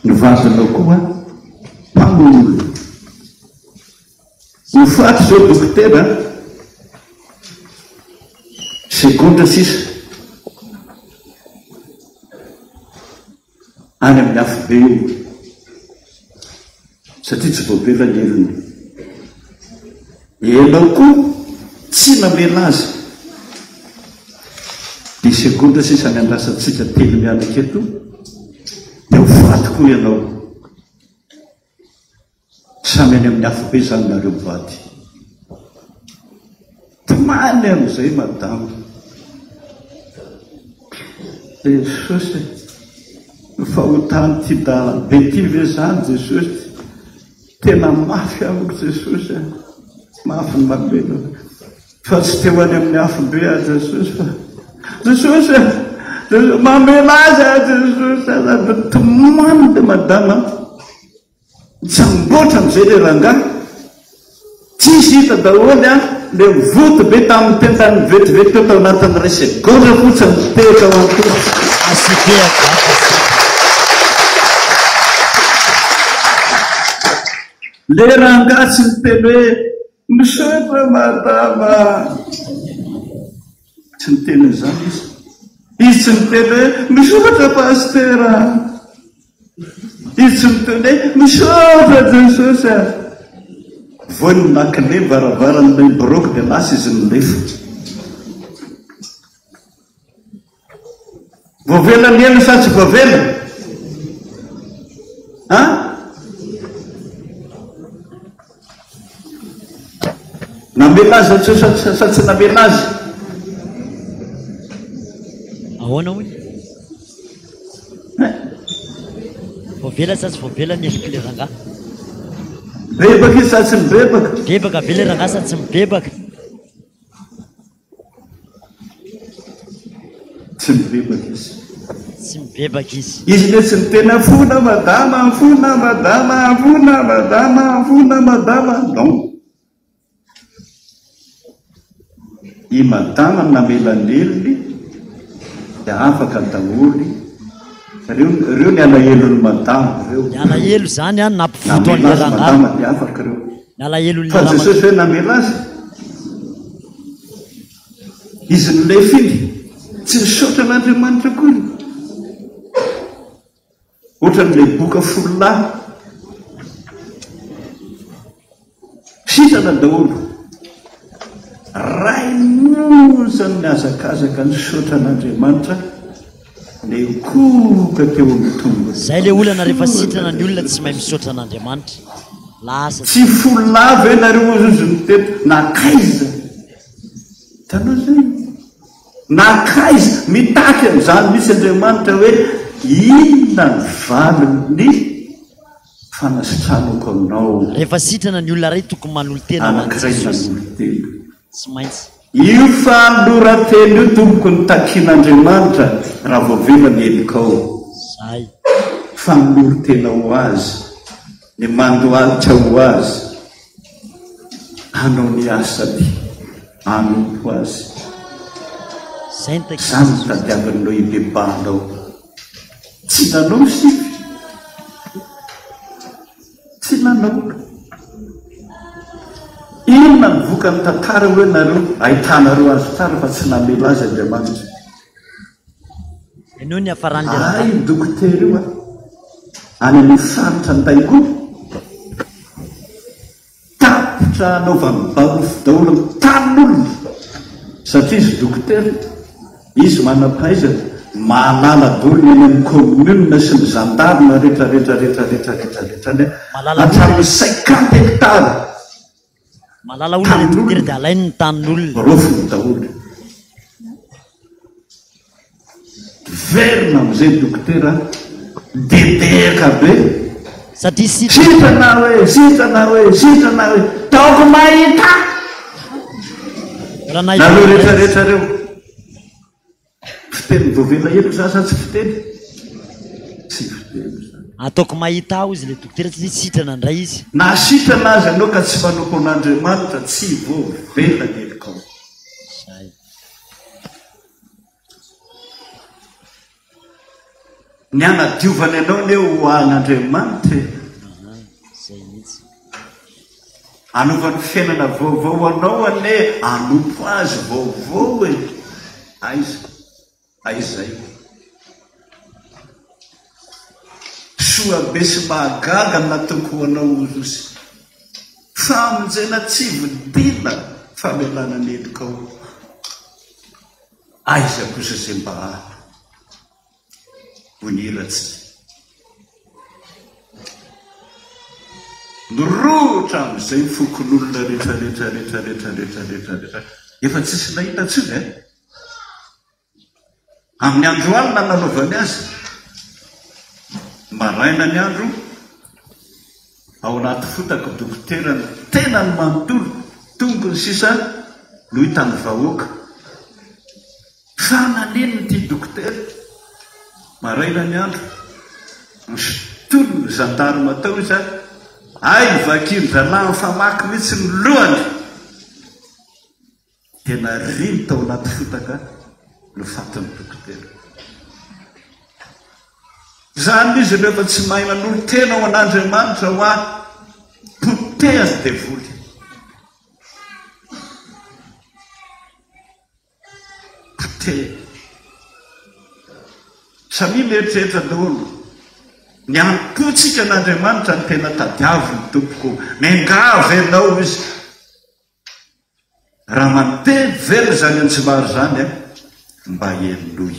ny vadinao koa mpamono olona. Ho faty izao dokotera a! Segondra sisa. Any amin'ny afobe io. Satria tsy voavela ny helony. Ianao koa tsy namela azy. Dia segondra sisa ny andrasantsika telo mianaka eto dia ho faty koa ianao. Samy any amin'ny afobe izany nareo mivady. Tomany amin'izay madama. Jesosy e! Ny fahotan'ity dalabe ity ve izany Jesosy? Tena mafy amiko Jesosy a! Mafy ny mamela. Fa tsy te ho any amin'ny afobe aho Jesosy fa Jesosy e! Jesosy mamela azy aho Jesosy a! Tomany le madama. Mitsamboatra amizay le rangahy, tsisy hita daholo an, le mivoto be tamin'ny tendany vetivety teo tao anatin'ny iray segondra fotsiny nitehaka ho an'tongotra.
Asitehaka zany fa tsy hita.
Le rangahy tsy niteny hoe misaotra madama a! Tsy niteny an'izany izy. Izy tsy niteny hoe misaotra pasitera a! Izy tsy miteny hoe misaotra Jesosy a! Voany ny lakile varavaran'ilay biraoko dia lasa izy nilefa. Voavela ny helo sa tsy voavela? An? Namela azy sa sa tsy namela azy?
Ahoana hoy? Voavela sa tsy voavela ny helok'ilay le rangahy?
Mibebaka izy sa tsy mibebaka?
Mibebaka ve le rangahy sa tsy mibebaka?
Tsy mibebaka izy.
Tsy mibebaka izy.
Izy ne tsy miteny afona madama, afona madama, afona madama, afona madama. Non. I madama no namela ny helony dia afaka daholo. Reo, reo ny alahelon'ny madama reo.
Ny alahelo izany an nampivoto
Namela
an'ilay
azy
rangahy.
madama dia afaka reo.
Ny alahelon'ilay
Fa
ramatoa.
Jesosy ve namela azy? Izy nilefa iny, tsy nisaotra an'Andriamanitra akory. Ohatran'ilay boka fololahy. Sitrana daholo. Ray monja no nihazakazaka nisaotra an'Andriamanitra nikohoka teo amin'ny tongony.
Zay le olana rehefa sitrana ny olona tsy mahay misaotra an'Andriamanitra. Lasa
Tsy fololahy ve nareo ozy no teto? Nankaiza? Hitanao zay? Nankaiza? Mitaky an'izany mihitsy Andriamanitra hoe inona ny valin'ny fanasitranako anao.
Rehefa sitrana ny olona iray tokony manolo-tena ho an'i
Anankiray
Jesosy.
nanolo-tena.
Tsy maintsy.
Io fanoloran-tena io tompoko no takian'Andriamanitra raha voavela ny helokao.
Zay.
Fanoloran-tena ho Azy, ny mandohalika ho Azy, hanao ny asany, hanompo Azy.
Zay no takian'i
Izany no
Jesosy.
tadiavinao hibebahanao. Tsy nanao isika. Tsy nanao. Inona ny vokan'ny tantara hoe nareo ahitanareo azy tsara fa tsy namela azy Andriamanitra.
Henoy ny hafaran'ilay rangahy.
Hay io dokotera io a! Any amin'ny faritra Andaingoa. Tapitra anaovany barofo daholo ny tanin'olona satria izy dokotera, izy manam-pahaizana, mahalala daholo ny any amin'ny commune sy ny gendarme rehetra rehetra rehetra rehetra rehetra rehetra any
Mahalala olona
hatramin'ny cinquante hectares
Mahalala olona ilay dokotera
tanin'olona
dia alainy ny tanin'olona.
barofony daholo. Miverina amizay dokotera dedehaka be.
Satria sitrana.
Sitrana aho e, sitrana aho e, sitrana aho e. Taoko mahita.
Mbola nahita
Nareo
indray
rehetra
izy.
rehetra reo. Fiteny voavela heloka izany sa tsy fiteny? Tsy fiteny izany.
Ataoko mahita aho izy le dokotera satria sitrana indray izy.
Na sitrana aza ianao ka tsy manompo an'Andriamanitra, tsy voavela ny helokao.
Zay.
Ny hanadiovany anao anie ho an'Andriamanitra e.
Zay mihitsy.
Hanaovany fiainana vaovao ho anao anie, hanompo Azy vaovao e. Aiza? Aiza io? Soa be sy mahagaga ny nataoko ho anao hoy Izy. Famonjena tsy vidiana famelana ny helokao. Aiza kosa izay mba hoy ny hiratsy. Nirohotra amin'izay ny fokonolona rehetra rehetra rehetra rehetra rehetra rehetra rehetra. Efa tsisy nahita intsony e. Amin'ny andro alina nanaovany azy. Maraina ny andro, ao anaty fotaka dokotera ny tenany manontolo, tongony sisa no hitan'ny vahoaka. Fa naninona ity dokotera? Maraina ny andro, nosintonin'ny zandarma tao izy ary hay novakian-dralahy nifamaky mihitsy ny lohany. Dia nariny tao anaty fotaka no fatin'ny dokotera. Izany izy ireo fa tsy mahay manolo-tena ho an'Andriamanitra hoa potehan'ny devoly. Potehiny. Samia mieritreritra daholo. Ny hanompoantsika an'Andriamanitra no tena tadiaviny tompoko. Miangavy ianao izy. Raha mandeha velona izany anjomara izany an, mba henoy.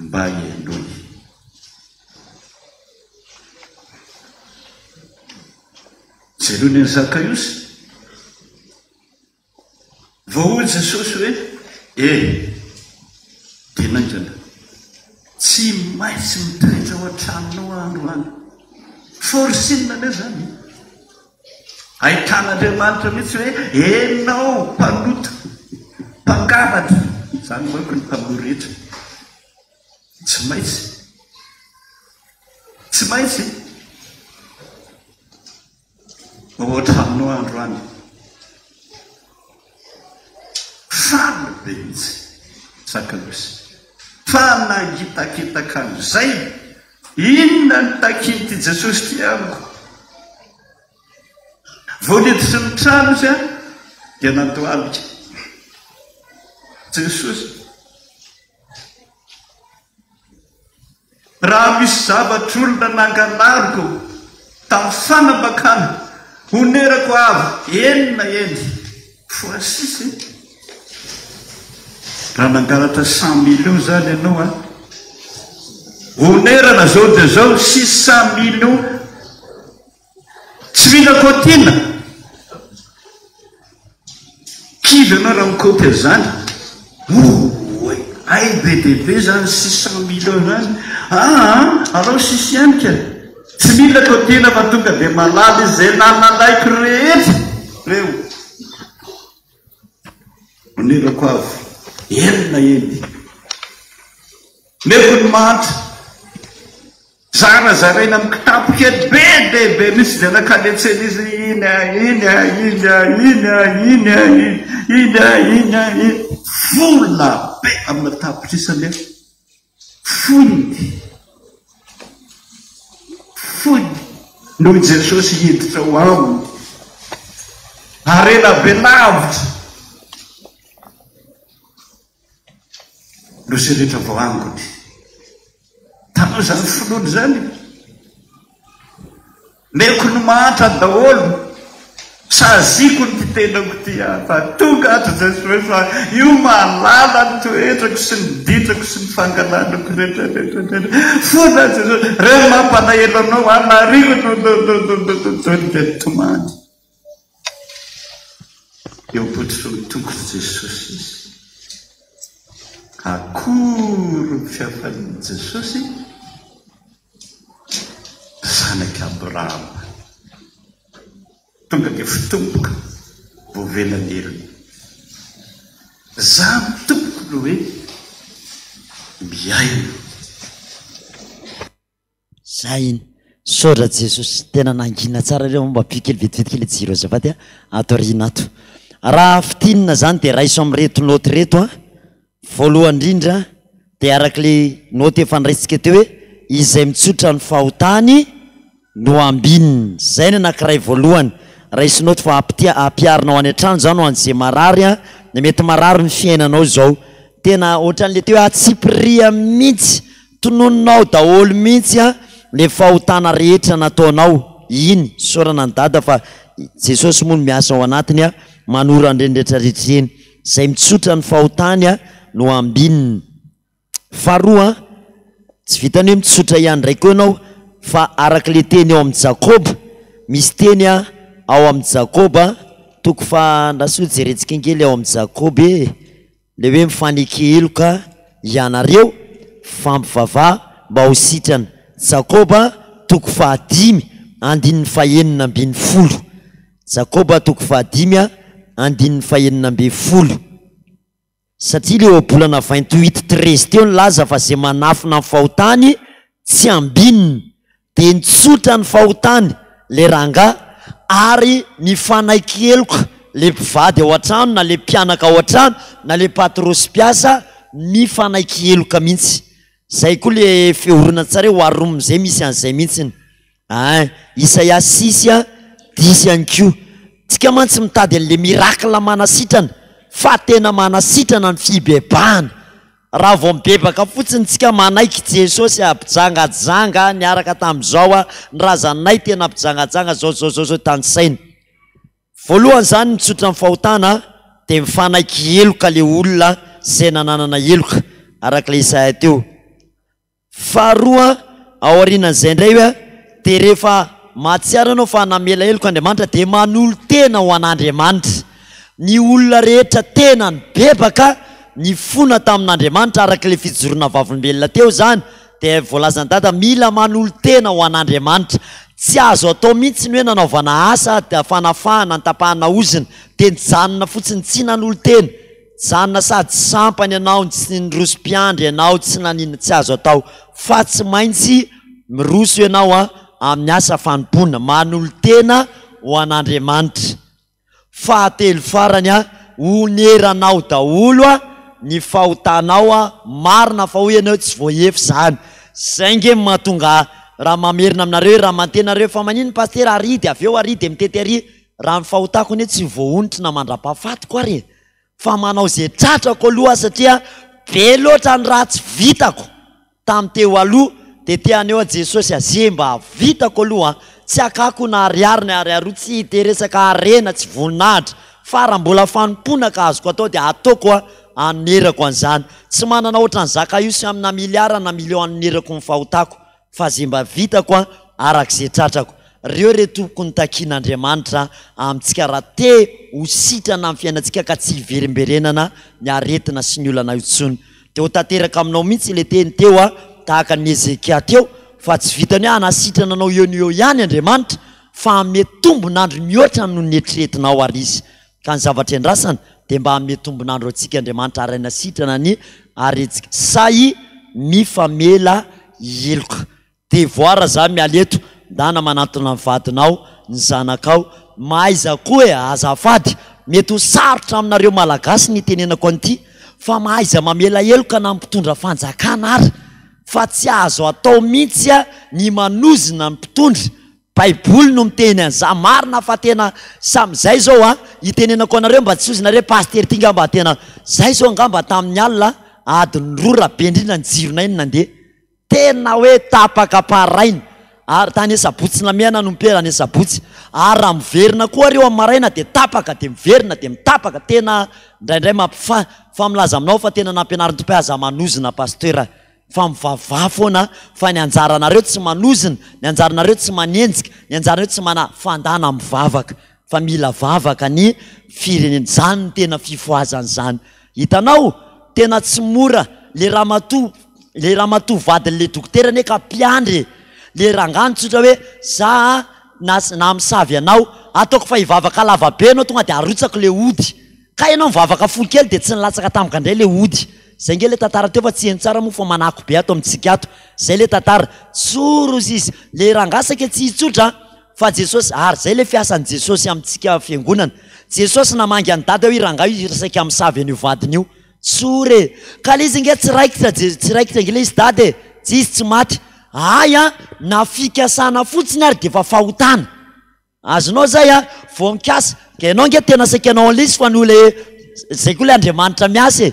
Mba henoy. Jereo ny an'i Zakaiosy. Vao hoy Jesosy hoe, E, dia naingana. Tsy maintsy mitoetra ao an-tranonao aho androany. Forcing anie izany. Ahitan'Andriamanitra mihitsy hoe enao mpanota, mpangalatra. Izany manko ny mpamory rehetra. Tsy maintsy. Tsy maintsy. Ao an-tranonao androany. Faly be mihitsy Zakaosy fa nangitakitaka an'izay. Inona no takian'ity Jesosy ity amiko? Vao niditra ny trano izy dia nandohalika. Jesosy. Raha misy zavatr'olona nangalariko tamin'ny fanambakana, honerako avo enina eny fois six e! Raha nangalatra cent millions izany ianao an, honerana izao dia izao six cent millions. Tsy mila kaotiana. Kivy ianao raha mikaoty an'izany. Oay, hay be dia be izany 600 millions izany. Aa, alao six ihany ka. Tsy mila kaotiana fa tonga dia malala izy izay nalalaiko rehetra ireo. Onerako avo enina eny. Meko ny mahantra. Zarazaraina amin'ny kitapo kely be dia be mihitsy dia nakaletsena izy iny a, iny a, iny a, iny a, iny a, iny a, iny a, iny. Vola be amina tapitrisa nefa foiny, foiny noho i Jesosy hiditra ao aminy. Harena be lavitra. Nosy rehetra voaangony. Hitanao izany finoana izany? Meko ny mahantra daholo. Saziko ny tenako ity aho fa tonga ato Jesosy fa io mahalala ny toetrako sy ny ditrako sy ny fangalanako rehetra rehetra rehetra. Fona Jesosy, reo mampalahelo anao anariko dia tomany. Eo am-pototry ny tongotr'i Jesosy izy. Akory ny fihafalian'i Jesosy, zanak'i Abrahama. Tonga dia fitomboka, voavela ny helony. Izaho tompoko. hoe miaina.
Zay iny. Misaotra Jesosy. Tena nangina tsara ireo mba ampio kely vetivety kely jiro azafady a. Ato aoriana ato. Raha fintinina zany dia raiso amin'ireto note ireto a. Voalohany indrindra dia araka ilay note efa noraisintsika teo hoe izay mitsotra ny fahotany no ambininy. Zay ny anankiray voalohany. Raiso note fa ampitia ampiharinao any an-trano zany ho an'izay marary a. Mety marary ny fiainanao izao. Tena ohatran'ilay teo hoe atsipiriany mihitsy Tononinao daholo mihitsy an le fahotana rehetra nataonao iny, isaorana an'i Dada fa Jesosy moa no miasa ao anatiny an, manoro an'ireny rehetra rehetra ireny. Izay mitsotra ny fahotany an no ambininy. Faharoa an, tsy vitan'ny hoe mitsotra ihany indray koa ianao fa araka le teny ao amin'i Jakoba, misy teny an ao amin'i Jakoba toko faha, andraso jerentsika ange le ao amin'i Jakoba e. Le hoe mifaneke heloka ianareo, mifampivavaha mba ho sitrana. Jakoba toko fahadimy andininy fahenina ambin'ny folo. Jakoba toko fahadimy andininy fahenina ambin'ny folo. Satria le ohabolana 28 13 teo nilaza fa ze manafina ny fahotany tsy ambinina. Dia nitsotra ny fahotany le rangahy ary nifanaiky heloka le mpivady ao an-trano na le mpianaka ao an-trano na le patron sy mpiasa mifanaiky heloka mihitsy. Zay koa le horonantsary hoe war room zay misy an'izay mihitsiny. Ein, Isaia six a, diso ihany koa. Tsika mantsy mitady an'le miracle manasitrana fa tena manasitrana ny fibebahana. Raha vao mibebaka fotsiny tsika manaiky Jesosy a mpijangajanga niaraka tamin'izao a ny razanay tena mpijangajanga zao zao zao zao tanisaina. Voalohany zany mitsotra ny fahotana dia mifanaiky heloka le olona zay nananana heloka araka le Isaia teo. Faharoa, aorianan'izay indray hoe dia rehefa mahatsiaro ianao fa namela heloka Andriamanitra dia manolo-tena ho an'Andriamanitra. Ny olona rehetra tena nibebaka, nifona tamin'Andriamanitra araka ilay fijoroana vavolombelona teo izany dia voalazan'i Dada mila manolo-tena ho an'Andriamanitra. Tsy azo atao mihitsy ny hoe nanaovana asa fanafahana, nitapahana ozona dia nijanona fotsiny tsy nanolo-tena. Janona sady sampany ianao tsy niroso mpiandry ianao tsy naninona tsy azo atao fa tsy maintsy miroso ianao a amin'ny asa fanompoana manolo-tena ho an'Andriamanitra fahatelo farany a oneranao daholo a ny fahotanao a marina fa hoy ianao tsy voaefy izany zay nge mahatonga ahy raha mamerina aminareo hoe raha mantena nareo fa maninona pasitera ary dia avy eo ary dia mitety ary Raha ny fahotako anie tsy voahonitra na mandra-pahafatiko ary e! Fa manao ze tratrako aloha aho satria be loatra ny ratsy vitako tamin'ny teo aloha dia te haneho an'i Jesosy aho ze mba vitako aloha an! Tsy hakako na ariary na ariary roa, tsy dia resaka harena tsy voninahitra fa raha mbola fanompoana ka azoko atao dia ataoko an hanonerako an'izany. Tsy manana ohatran'i Zakaiosy amina miliara na million hanonerako ny fahotako Fa ze mba vitako an, araka ze tratrako. Reo re tompoko ny takian'Andriamanitra amintsika raha te ho sitrana amin'ny fiainantsika ka tsy hiverimberenana ny aretina sy ny olana intsony. Dia ho tanteraka aminao mihitsy ilay teny teo an, tahaka an'i Hezekia teo, fa tsy vitany hoe hanasitrana anao eo no eo ihany Andriamanitra, fa hanome tombon'andro mihoatra noho ny eritreretinao ary Izy. Ka ny zavatra iandrasana dia mba hanome tombon'andro antsika Andriamanitra ary hanasitrana ny aretintsika. Sahy mifamela heloka. Devoir za miala eto, ndana manantona ny vadinao, ny zanakao, mahaiza koa e, azafady, mety ho sarotra aminareo Malagasy ny hitenenako an'ity, fa mahaiza mamela heloka na mpitondra fanjakana ary, fa tsy azo atao mihitsy ny manozona ny mpitondra, Baiboly no miteny an'izany, marina fa tena samy zay zao an, itenenako anareo mba tsy ozona re pasitera ty ngamba tena zay zao angamba tamin'ny alina adiny roa raha be indrindra ny jironay no nandeha, tena hoe tapaka paraina ary tany sabotsy namehana no mipera any sabotsy ary raha miverina koa ary eo amin'ny maraina dia tapaka dia miverina dia mitapaka, tena indraindray mampifa fa milaza aminao fa tena nampianarin'ny Tompo hoe aza manozona pasitera. Fa mivavaha foana fa ny anjaranareo tsy manozona, ny anjaranareo tsy manenjika, ny anjaranareo tsy mana fandana mivavaka fa mila vavaka ny firenena, zany no tena fifohazana zany. Hitanao? Tena tsy mora, le ramatoa, le ramatoa vadin'le dokotera anie ka mpiandry e! Le rangahy nitsotra hoe za na na misavy anao, ataoko fa hivavaka lava be ianao tonga de arotsako le ody. Kay ianao mivavaka fohy kely dia tsy nilatsaka tampoka indray ilay ody. Zay nge le tantara teo fa tsy heno tsara moa fa manako be ato amintsika ato. Zay le tantara. Tsory ozy izy. Le rangahy saika tsy hitsotra an! Fa Jesosy, ary zay le fiasan'i Jesosy amintsika fiangonana. Jesosy namangy an'i dada io rangahy io saika misavy an'io vadiny io. Tsory e! Ka le izy nge tsy raikitra Je, tsy raikitra nge le izy dada e! Tsy izy tsy maty. Hay an! Na fikasana fotsiny ary defa fahotana. Azonao zay a! Vao mikasa, ka ianao nge tena saika hanao an'ilay izy fa noho le, zay koa le Andriamanitra miasa e!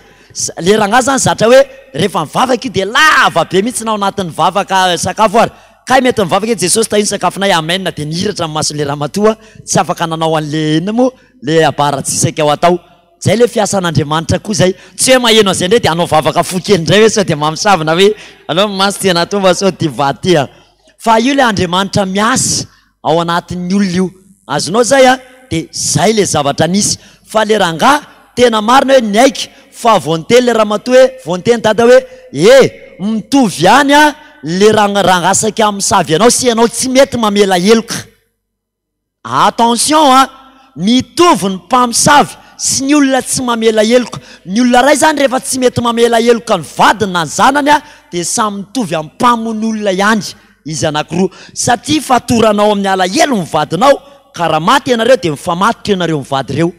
Le rangahy zany zatra hoe rehefa mivavaka io de lava be mihitsy na ao anatin'ny vavaka sakafo ary, kay mety mivavaka hoe Jesosy tahio ny sakafonay amen de nihiratra ny mason'le ramatoa tsy afaka nanao an'le inona moa le abara tsy saika ho atao. Zay le fiasan'Andriamanitra koa zay, tsy hoe maheno an'izay indray de hanao vavaka fohy kely indray hoe sao de mamosavy na hoe aleo ny maso ty anaty omba sao ty vady ty a! Fa io le Andriamanitra miasa. Ao anatin'ny olona io. Azonao zay a! De zay le zavatra nisy. Fa le rangahy tena marina hoe niaiky fa vao niteny le ramatoa hoe, vao niteny dada hoe e! mitovy ihany a le rangahy saika hamosavy anao sy ianao tsy mety mamela heloka. Attention a! Mitovy ny mpamosavy sy ny olona tsy mamela heloka. Ny olona iray zany rehefa tsy mety mamela heloka ny vadiny na ny zanany a de samy mitovy amin'ny mpamono olona ihany. Izy anakiroa, satria fatoranao amin'ny alahelo ny vadinao, ka raha maty ianareo dia mifamatotra ianareo mivady ireo.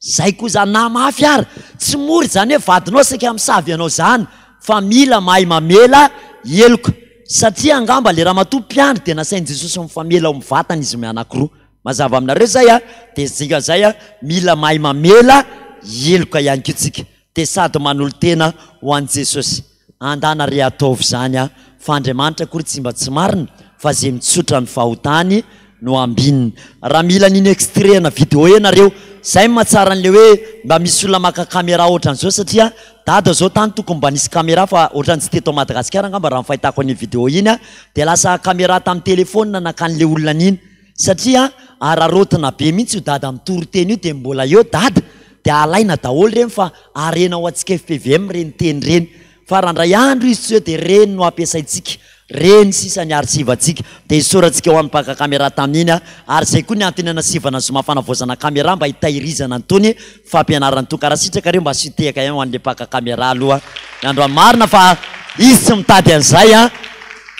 Zay koa zany na mafy ary, tsy mora izany hoe vadinao saika misavy anao zany, fa mila mahay mamela heloka, satria angamba le ramatoa mpiandry dia nasain'i Jesosy mifamela ao amin'ny vatana izy mianakiroa. Mazava aminareo zay a? Dia dikan'izay a, mila mahay mamela heloka ihany koa tsika, dia sady manolo-tena ho an'i Jesosy. Andana re ataovy izany a! Fa Andriamanitra akory tsy mba tsy marina fa ze mitsotra ny fahotany no ambininy. Raha mila an'iny extrait ana vidéo ianareo, zay no mahatsara an'le hoe mba misy olona maka camera ohatran'izao satria dada zao tany tokony mba nisy camera fa ohatran'ny tsy teto Madagasikara angamba raha ny fahitako an'iny vidéo iny a, dia lasa camera tamin'ny téléphone nakan'le olona an'iny. Satria araraotina be mihitsy io dada mitory teny io dia mbola eo dada dia alaina daholo ireny fa harena ho antsika fpvm ireny teny ireny fa raha indray andro izy tsy eo dia ireny no ampiasaintsika ireny sisa ny arsivantsika dia isaorantsika ho an'ny mpaka camera tamin'iny a ary izay koa ny antony anasivana ny zoma fanavaozana camera mba hitahirizana an'itony fampianarana itony ka raha sitrakareo mba asio tehaka ihany ho an'ilay mpaka camera aloha ny androany marina fa izy tsy mitady an'izay a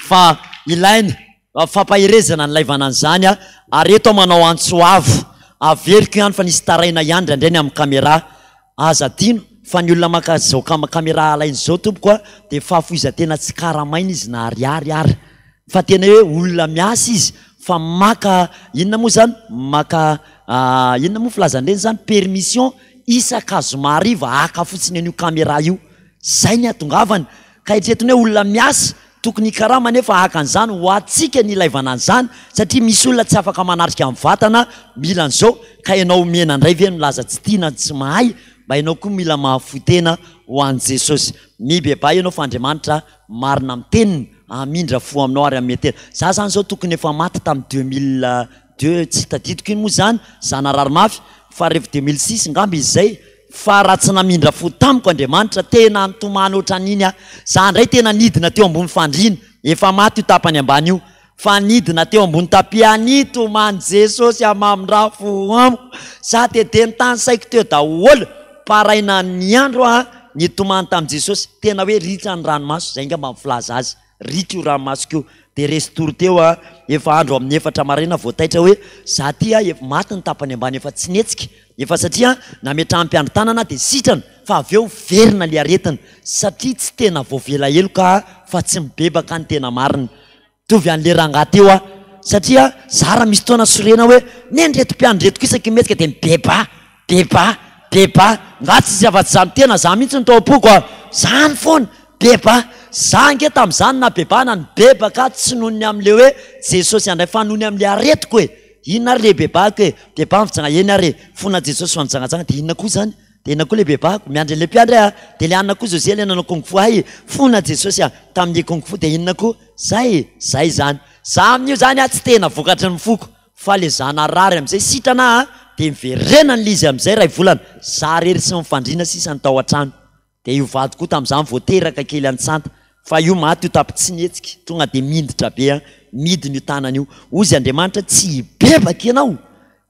fa ilaina Fampaherezana nilaivana an'izany ary eto aho manao antso avo, averiko ihany fa nisy taraina ihany indraindray ny amin'ny camera, aza adino fa ny olona maka izao camera alaina izao tompoko a dia fahafoizan-tena tsy karamaina izy na ariary ary fa tena hoe olona miasa izy fa maka inona moa izany maka inona moa filazan'ireny izany permission isaka zoma hariva haka fotsiny an'io camera io, zay ny hatongavany ka eritreretina hoe olona miasa Tokony hikarama anefa haka an'izany ho antsika ny ilaivana an'izany satria misy olona tsy afaka manatrika mivantana mila an'izao ka ianao omena indray ve milaza tsy tia na tsy mahay mba ianao koa mila mahafoy tena ho an'i Jesosy mibebaha ianao fa Andriamanitra marina amin'ny teniny hamindra fo aminao ary hanome tena za zany zao tokony efa maty tamin'ny 2002 tsy tadidiko iny moa zany za narary mafy fa rehefa 2006 ngamba izy zay Fa raha tsy namindra fo tamiko Andriamanitra, tena nitomany ohatran'iny aho. Za indray tena nidina teo ambony fandriana, efa maty io tapany ambany io, fa nidina teo ambony tapis aho nitomany, Jesosy a mamindrà fo amiko. Za dia dia nitanisaiko teo daholo, paraina ny andro aho nitomany tamin'i Jesosy, tena hoe ritra ny ranomaso, zay angamba ny filaza azy. Ritra io ranomasoko io. Dia resy tory teo aho, efa andro amin'ny efatra maraina vao taitra hoe za ty a, efa maty ny tapany ambany efa tsy nihetsika, efa satria nametrahan'ny mpiandry tanana dia sitrana fa avy eo verina le aretina satria tsy tena voavela heloka aho fa tsy mibebaka ny tena marina. Mitovy an'le rangahy teo aho satria za raha misy fotoana sorena hoe neny reto mpiandry reto koa isaky ny mihetsika dia mibebaha Beba, beba, nga tsisy afa-tsy zany tena za mihitsy no tao am-poko a! Zany foana! Beba, za ange tamin'izany na beba na nibebaka tsy noho ny amin'le hoe Jesosy handray fa noho ny amin'le aretiko e! Inona ary le bebahako e? Beba ny fijanga, eny ary e! Fona Jesosy fa nijangajanga de inona koa zany? De inona koa le bebahako? Miandry an'le mpiandry aho a! De le anona koa Jose le nanao kung fu hay e! Fona Jesosy a! Tamin'le kung fu de inona koa? Zay e! Zay zany! Za amin'io zany a tsy tena vokatry ny foko Fa le za narary amizay sitrana a de miverena anle izy amizay ray volana, za rery sy mifandrina sisa ny tao antrano, de io vadiko io tamzany vao teraka kely antsanta fa io maty io tapi tsy nihetsika tonga de minditra be a midina io tanana io, ozy Andriamanitra tsy hibebaka ianao,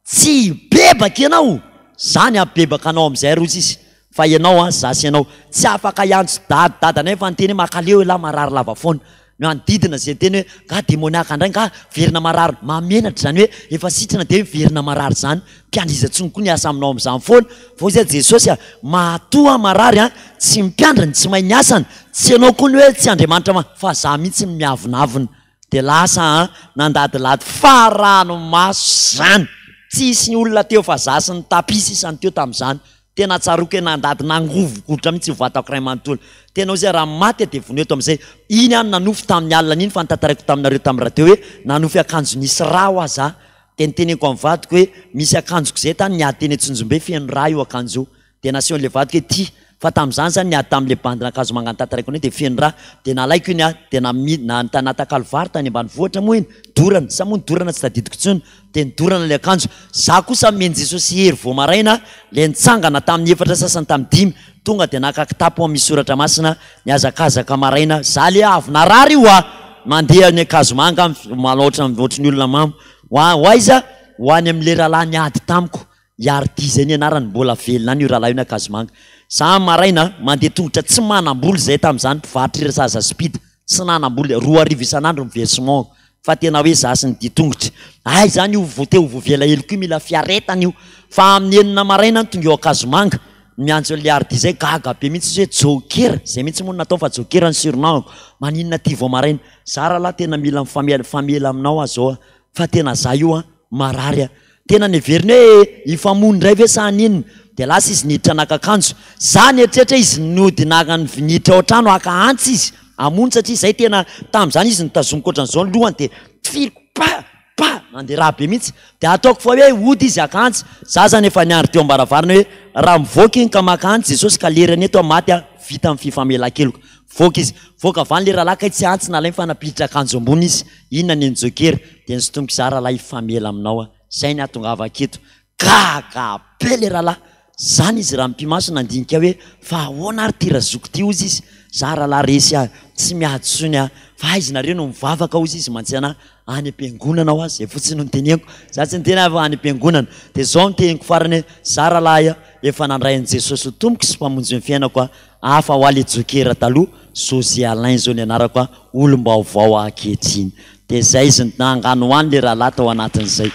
tsy hibebaka ianao, za ny hampibebaka anao amizay ary ozy izy. Fa ianao an, za sy ianao, tsy afaka hiantso dady dadanay fa niteny hoe makaleo elah marary lava foana. Ny manodidina izay niteny hoe nga demoniaka indray nga verina marary, mahamenatra izany hoe efa sitrana dia miverina marary izany, mpiandry iza tsony koa ny hiasa aminao amin'izany foana, fa hoy zay Jesosy a, matoa marary an, tsy mpiandry ny tsy mahay ny asany, tsy ianao koa ny hoe tsy Andriamanitra ma, fa za mihitsy no miavonavona. Dia lasa an, nandadilady fa ranomaso izany, tsisy olona teo fa za sy ny tapis sisa no teo tamin'izany, Tena tsaroako hoe nandady nangovogovotra mihitsy io vatako iray manontolo. Tena hoy izy raha maty aho dia vono eto amin'izay. Iny aho no nanofy tamin'ny alina an'iny fa notantaraiko taminareo tamin'ny radio hoe nanofy akanjo nisy rà hoa za. Dia noteneniko amin'ny vadiko hoe misy akanjoko izay tany niady teny Antsonjombe feno rà io akanjo io. Dia nasehon'ilay vadiko hoe ty. Fa tamin'izany izany niady tamin'ilay bandin'akanjo manga notantaraiko an'io dia feno rà. Dia nalaiko iny aho dia nami- na- natakalo vary tany ambanivohitra moa iny, dorana, sa moa nodorana tsy tadidiko intsony. Dia nidorana ilay akanjo. Za kosa nomen'i Jesosy hery vao maraina, ilay nitsangana tamin'ny efatra sasany tamin'ny dimy, tonga dia naka kitapo misy soratra masina, nihazakazaka maraina, za le avy narary io a! mandeha any Ankazomanga manao ohatry ny olona mamo, ho aiza? Ho any amin'ilay rahalahy niady tamiko, i Hardy zay ny anarany, mbola velona any io rahalahy io any Ankazomanga. Za maraina mandeha tongotra tsy manam-bola izay tamin'izany, mpivarotra hira zaza speed, tsy nanam-bola, 2000 isan'andro ny versement-ko. Fa tena hoe za sy ny dian-tongotra. Hay zany io vo te ho voavela heloka io mila fiaretana io. Fa amin'ny enina maraina no tonga eo Ankazomanga. Miantso an'le Hardy zay gaga be mihitsy izy hoe Joker, zay mihitsy moa no natao fa Joker ny surnom-ko. Maninona aty vao maraina? Za rahalahy tena mila mifamela mifamela aminao aho zao a. Fa tena za io an, marary a. Tena neveriny hoe hifamono indray ve sa haninona? Dia lasa izy niditra naka akanjo. Za nieritreritra hoe izy nody naka niditra ao an-trano haka antsy izy hamono satria izay tena tamin'izany izy notazomiko ohatran'izao ny lohany dia tifiriko pa! pa! nandeha rà be mihitsy. Dia ataoko fa hoe hody izy haka antsy. Za zany efa niandry teo am-baravarana hoe raha mivoaka iny ka maka antsy Jesosy ka lerany eto aho maty aho, vita ny fifamelan-keloka. Voaka izy. Voaka avy any le rahalahy kay tsy antsy nalainy fa nampiditra akanjo ambony izy. Inona ny an'i Joker? Dia nisintomiko za rahalahy hifamela aminao aho. Zay ny ahatongavako eto. Gaga be le rahalahy. Zany izy raha mipi-maso nandinika hoe fa ahoana ary ty razoky ty hozy izy. Za rahalahy resy aho, tsy miady tsony aho. Fa aiza nareo no mivavaka hozy izy mantsy anah. Any am-piangonana hoa, zay fotsiny no niteneniko. Za tsy niteny aho fa any am-piangonana. Dia zao no teniko farany hoe za rahalahy efa nandray an'i Jesosy ho Tompoko sy Mpamonjy ny fiainako aho. Hafa hoa le joker taloha, José Alain zao ny anarako a, olom-baovao aho ankehitriny. Dia zay izy nanganohano le rahalahy tao anatin'izay.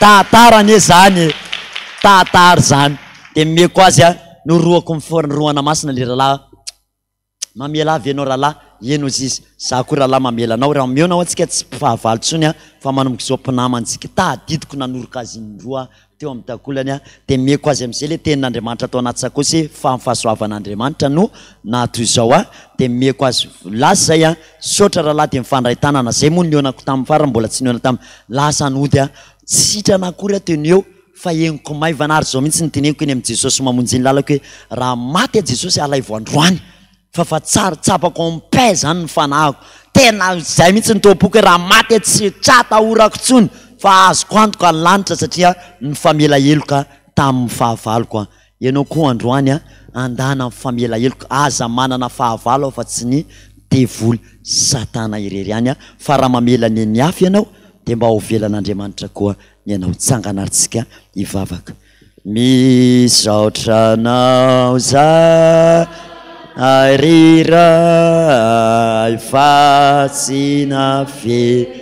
Tantara anie zany e! Tantara zany. Dia nomeko azy a, norohako ny rohana masina le rahalahy, mamela ahy ve ianao rahalahy? Eny hozy izy, za koa rahalahy mamela anao, raha mihaona hoa tsika tsy mpifahavalo intsony a, fa manomboka izao mpinamantsika. Tadidiko nanoroka azy indroa aho teo amin'ny takolany aho, dia meko azy amin'izay ilay tenin'Andriamanitra tao anaty sakaosy hoe fa ny fahasoavan'Andriamanitra no naha toy izao ahy, dia meko azy lasa izay aho, misaotra rahalahy dia mifandray tanana, izay moa no nihaonako tamin'ny farany, mbola tsy nihaona tamin'ny, lasa nody aho, tsy sitrana akory aho teo no eo fa henoko maivana ary izao mihitsy no teneniko eny amin'i Jesosy mamonjy ny lalako hoe raha maty aho Jesosy alaivo androany Fa fa tsara, tsapako en paix zany ny fanahiko. Tena izay mihitsy ny tao am-poko hoe raha maty aho tsy tsy atahorako intsony fa azoko antoka ny lanitra satria nifamela heloka tamin'ny fahavaloko aho. Ianao koa androany an, andana mifamela heloka, aza manana fahavalo afa tsy ny devoly satana irery ihany an, fa raha mamela ny an'ny hafa ianao dia mba hovelan'Andriamanitra koa ny anao. Tsangana ary tsika hivavaka. Misaotra anao zahay ry Ray fa tsy nafeninao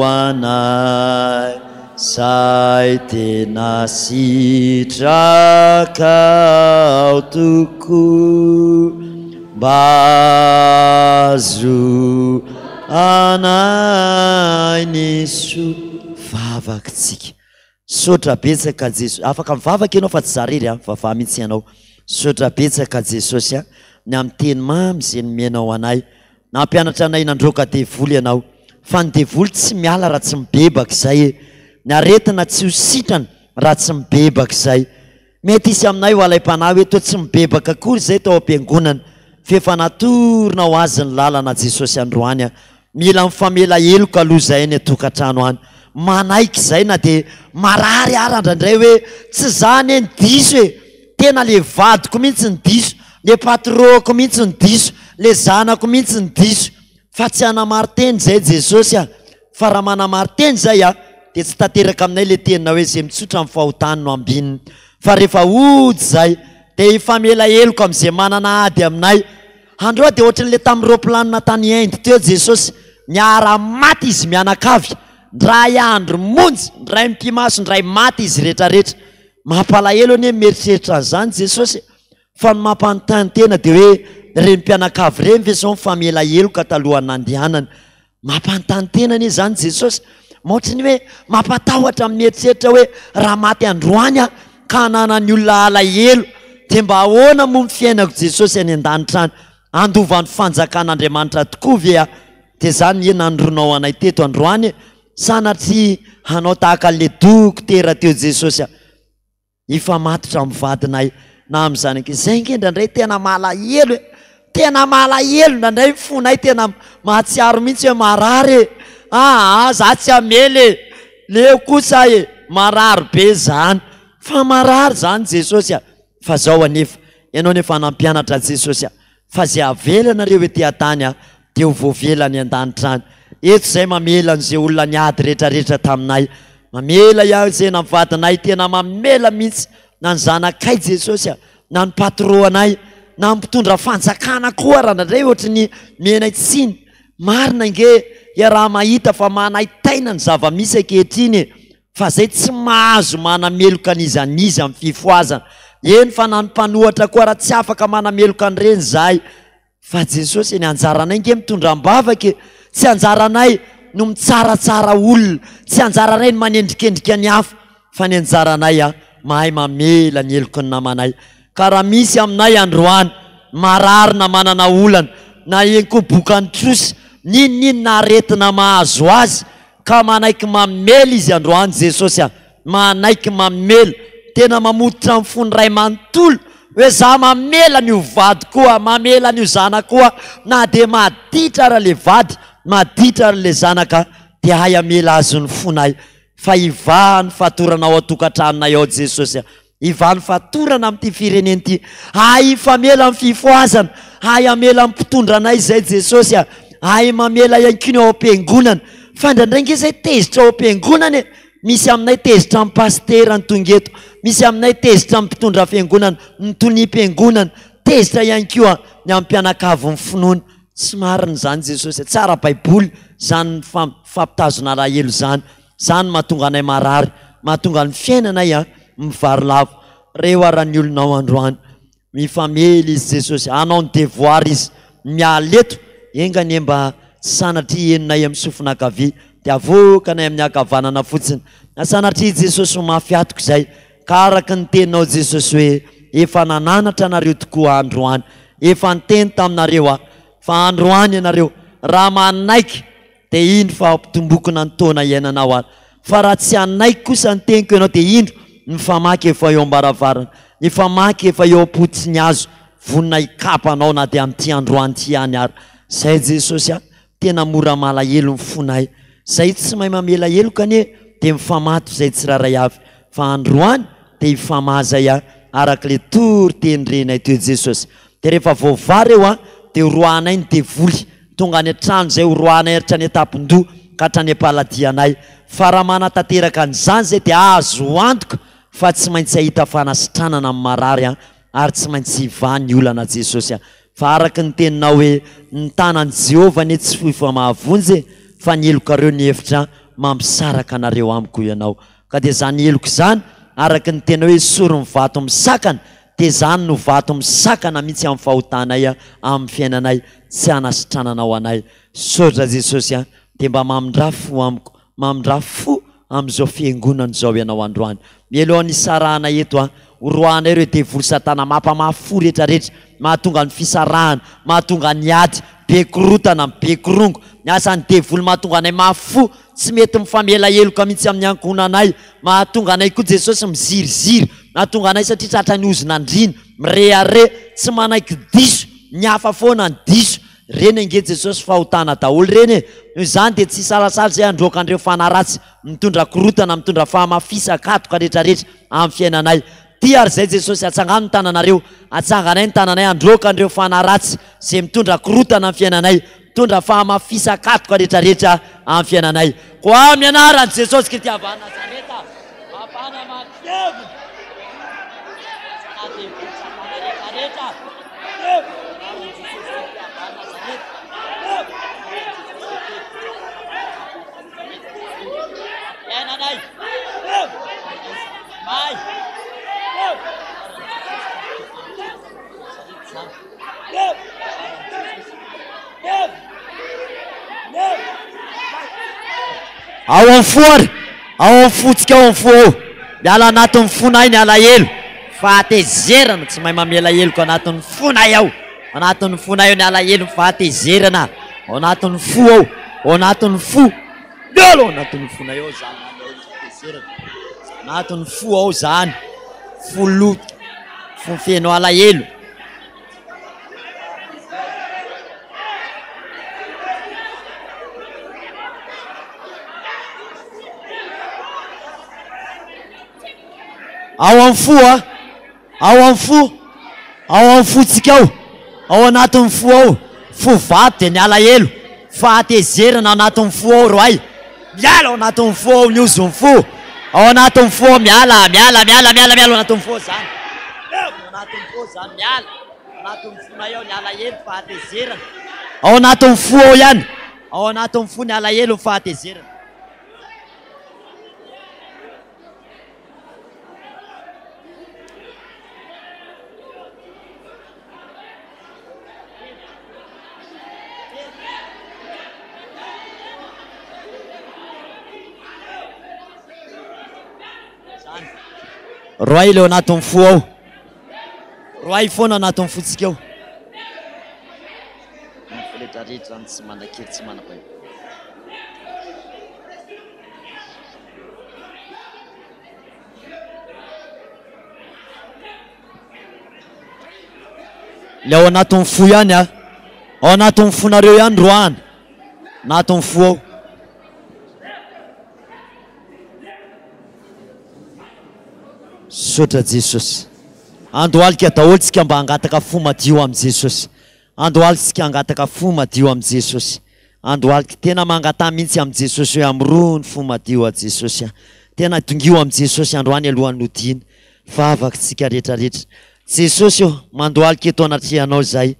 anay zay tena sitrakao tokoa mba azo anay ny soa. Vavaka tsika. Misaotra betsaka Jesosy. Afaka mivavaka ianao fa tsy za rery an, mivavaha mihitsy ianao. Misaotra betsaka Jesosy a, ny amin'ny teny mamy izay nomenao anay. Nampianatra anay nandroaka devoly ianao. Fa ny devoly tsy miala raha tsy mibebaka izay e. Ny aretina tsy ho sitrana raha tsy mibebaka izay. Mety hisy aminay ho alaim-panahy hoe toa tsy mibebaka akory izay tao am-piangonana, f'efa natoronao azy ny lalana Jesosy androany a! Mila mifamela heloka aloha izay any an-tokantrano any. Manaiky izay na dia marary ara indraindray hoe tsy za anie no diso e! Tena le vadiko mihitsy no diso, le patron-ko mihitsy no diso, le zanako mihitsy no diso. Fa tsy hanamari-teny izay Jesosy a! Fa raha manamari-teny izay a, dia tsy tanteraka aminay ilay teninao hoe izay mitsotra amin'ny fahotany no ambininy. Fa rehefa hody izahay dia hifamela heloka amin'izay manana ady aminay. Androa dia ohatran'ilay tamin'ny roaplanina tany Inde teo Jesosy, niara-maty izy mianakavy, ndray andro monja, ndray mipi-maso, ndray maty izy rehetrarehetra. Mampalahelo anie ny mieritreritra an'izany Jesosy e! Fa ny mampanontany tena dia hoe ireny mpianakavy ireny ve izao nifamela heloka talohan'ny nandehanany? Mampanontany tena anie izany Jesosy. Maohatry ny hoe mampatahotra ny mieritreritra hoe raha maty androany aho ka hananan'ny olona alahelo dia mba ahoana moa ny fiainako Jesosy any an-danitra any? Handova ny fanjakan'Andriamanitra tokoa ve aho? Dia izany ve nanoronao anay teto androany e? Sanatria hanao tahaka an'ilay dokotera teo Jesosy aho. Hifamatotra amin'ny vadinay na amin'ny zanakay. Izay ange indraindray tena malahelo e! Tena malahelo indraindray ny fonay tena mahatsiaro mihitsy hoe marary e! Aa za tsy hamely e! Leo kosa e! Marary be zany. Fa marary zany Jesosy a! Fa zao anefa, ianao nefa nampianatra Jesosy a! Fa izay avelanareo ety an-tany dia ho voavela any an-danitra any. Eto izay mamela an'izay olona niady rehetrarehetra taminay. Mamela ihany izay na vadinay tena mamela mihitsy na ny zanakay Jesosy a, na ny patron anay, na ny mpitondra fanjakana koa raha indraindray ohatry ny miainay tsiny. Marina ange iaraha-mahita fa manaitaina ny zava-misy ankehitriny e. Fa zay tsy mahazo manameloka an'iza n'iza amin'ny fifohazana. Eny fa na ny mpanohatra koa ara tsy afaka manameloka an'ireny izahay. Fa Jesosy e, ny anjaranay nge mitondra am-bavaka e! Tsy anjaranay no mitsaratsara olona, tsy anjaranay ny manendrikendrika ny hafa, fa ny anjaranay a, mahay mamela ny heloky ny namanay. Ka raha misy aminay androany, marary na manana olana, na eny koa bokan'ny trosa, n'inon'inona aretina mahazo azy, Ka manaiky mamela izy androany Jesosy a! Manaiky mamela! Tena mamototra ny fony ray manontolo hoe za mamela an'io vadiko a, mamela an'io zanako a, na dia maditra ara le vady, maditra ara le zanaka dia hay hamela azy ny fonay fa hivaha ny fatorana ao an-tokantranonay ao Jesosy a! Hivaha ny fatorana amin'ity firenena ity. Hay hifamela amin'ny fifohazana. Hay hamela ny mpitondra anay izay Jesosy a. Hay mamela ihany koa ny ao am-piangonana. Fa indraindray ange izay tezitra ao am-piangonana e. Misy aminay tezitra amin'ny pasitera ny tonga eto. Misy aminay tezitra amin'ny mpitondra fiangonana, ny toniam-piangonana. Tezitra ihany koa ny amin'ny mpianakavin'ny finoana. Tsy marina izany Jesosy a. Tsy ara-baiboly izany fampitazona alahelo izany. Zany mahatonga anay marary, mahatonga ny fiainanay a mivarilavo. Reo ara ny olona ao androany. Mifamely izy Jesosy, hanao ny devoir izy. Miala eto, enga anie mba tsy sanatria henonay amin'ny sofina ankavia dia avoakanay amin'ny ankavanana fotsiny. Na sanatria Jesosy ho mafy atoka izay, ka araka ny teninao Jesosy hoe efa nananatra anareo tokoa aho androany, efa niteny taminareo aho fa androany ianareo raha manaiky dia indro fa hampitombokona ny taona iainanao ary. Fa raha tsy hanaiky kosa ny teniko ianao dia indro ny famaky efa eo am-baravarana, ny famaky efa eo am-pototry ny hazo, vonona hikapa anao na dia amin'ity androany ity ihany ary. Zay Jesosy a, tena mora malahelo ny fonay. Zay tsy mahay mamela heloka anie dia mifamato izay tsirairay avy. Fa androany dia hifamaha zay a, araka ilay toriteny renay teo Jesosy. Dia rehefa voavaha ireo a, dia horoahanay ny devoly. Tonga any an-trano izay horoahanay hatrany an-tampon-doha ka hatrany am-paladianay. Fa raha manatanteraka an'izany izay dia azo antoka fa tsy maintsy hahita fanasitranana amin'ny marary an, ary tsy maintsy hivaha ny olana Jesosy an. Fa araka ny teninao hoe, ny tanan'i Jehovah anie tsy fohy fa mahavonjy e, fa ny helokareo ny hevitra mampisaraka anareo amiko ianao. Ka dia izany heloka izany, araka ny tena hoe esory ny vato misakana, dia izany no vato misakana mihitsy amin'ny fahotanay, amin'ny fiainanay, tsy hanasitrananao anay. Misaotra Jesosy a, dia mba mamindrà fo amiko, mamindrà fo amin'izao fiangonana izao Ianao androany. Mialohan'ny hisarahanay eto a, horoahanay ireo devoly satana mampamafy fo rehetrarehetra, mahatonga ny fisarahana, mahatonga ny ady, be korotana, be korongo, ny asan'ny devoly mahatonga anay mafy fo, Tsy mety mifamela heloka mihitsy amin'ny ankohonanay. Mahatonga anay koa Jesosy miziriziry. Mahatonga anay satria tratran'ny ozon'andriana. Mirehareha. Tsy manaiky diso. Ny hafa foana ny diso. Reny ange Jesosy fahotana daholo reny e. Noho izany dia tsy hisalasala izay handroaka an'ireo fanahy ratsy mitondra korotana, mitondra fahamafisak'atoka rehetrarehetra amin'ny fiainanay. Tia ary izay Jesosy, atsangano ny tananareo, atsanganay ny tananay handroaka an'ireo fanahy ratsy izay mitondra korotana amin'ny fiainanay. Mitondra fahamafisan-katoka rehetrarehetra amin'ny fiainanay. Koa amin'ny anaran'i Jesosy Kristy avy any Nazareta, mafana mankeviny. Ao amin'ny fo ary. Ao amin'ny fontsika ao amin'ny fo ao. Miala anatin'ny fonay ny alahelo. Fahatezerana, tsy mahay mamela heloka anatin'ny fonay ao. Anatin'ny fonay ao ny alahelo, ny fahatezerana. Ao anatin'ny fo ao. Ao anatin'ny fo. Miala ao anatin'ny fonay ao izany alahelo sy fahatezerana. Anatin'ny fo ao izany. Fo loto. Fo feno alahelo. Ao amin'ny fo a! Ao amin'ny fo! Ao amin'ny fontsika ao! Ao anatin'ny fo ao! Fo vato dia ny alahelo, fahatezerana anatin'ny fo ao roay! Miala ao anatin'ny fo ao ny ozon'ny fo! Ao anatin'ny fo ao miala, miala, miala, miala, miala ao anatin'ny fo ao zany! Ao anatin'ny fo ao zany miala! Ao anatin'ny fonay ao ny alahelo, fahatezerana! Ao anatin'ny fo ao ihany! Ao anatin'ny fo ny alahelo, ny fahatezerana! Roahy ilay ao anatin'ny fo ao. Roahy foana anatin'ny fontsika ao. Mivoletraretra ny tsy manan-kery tsy manam-pahefana. Ilay ao anatin'ny fo ihany a. Ao anatin'ny fonareo ihany roahana. Anatin'ny fo ao. Misaotra Jesosy. Andohalika daholo tsika mba hangataka fo madio amin'i Jesosy. Andohalika tsika hangataka fo madio amin'i Jesosy. Andohalika tena mangataha mihitsy amin'i Jesosy hoe amoroho ny fo madio a Jesosy a. Tena dongio amin'i Jesosy androany alohan'ny hodiana. Vavaka tsika rehetra rehetra. Jesosy ô, mandohalika eto anatrehanao izahay.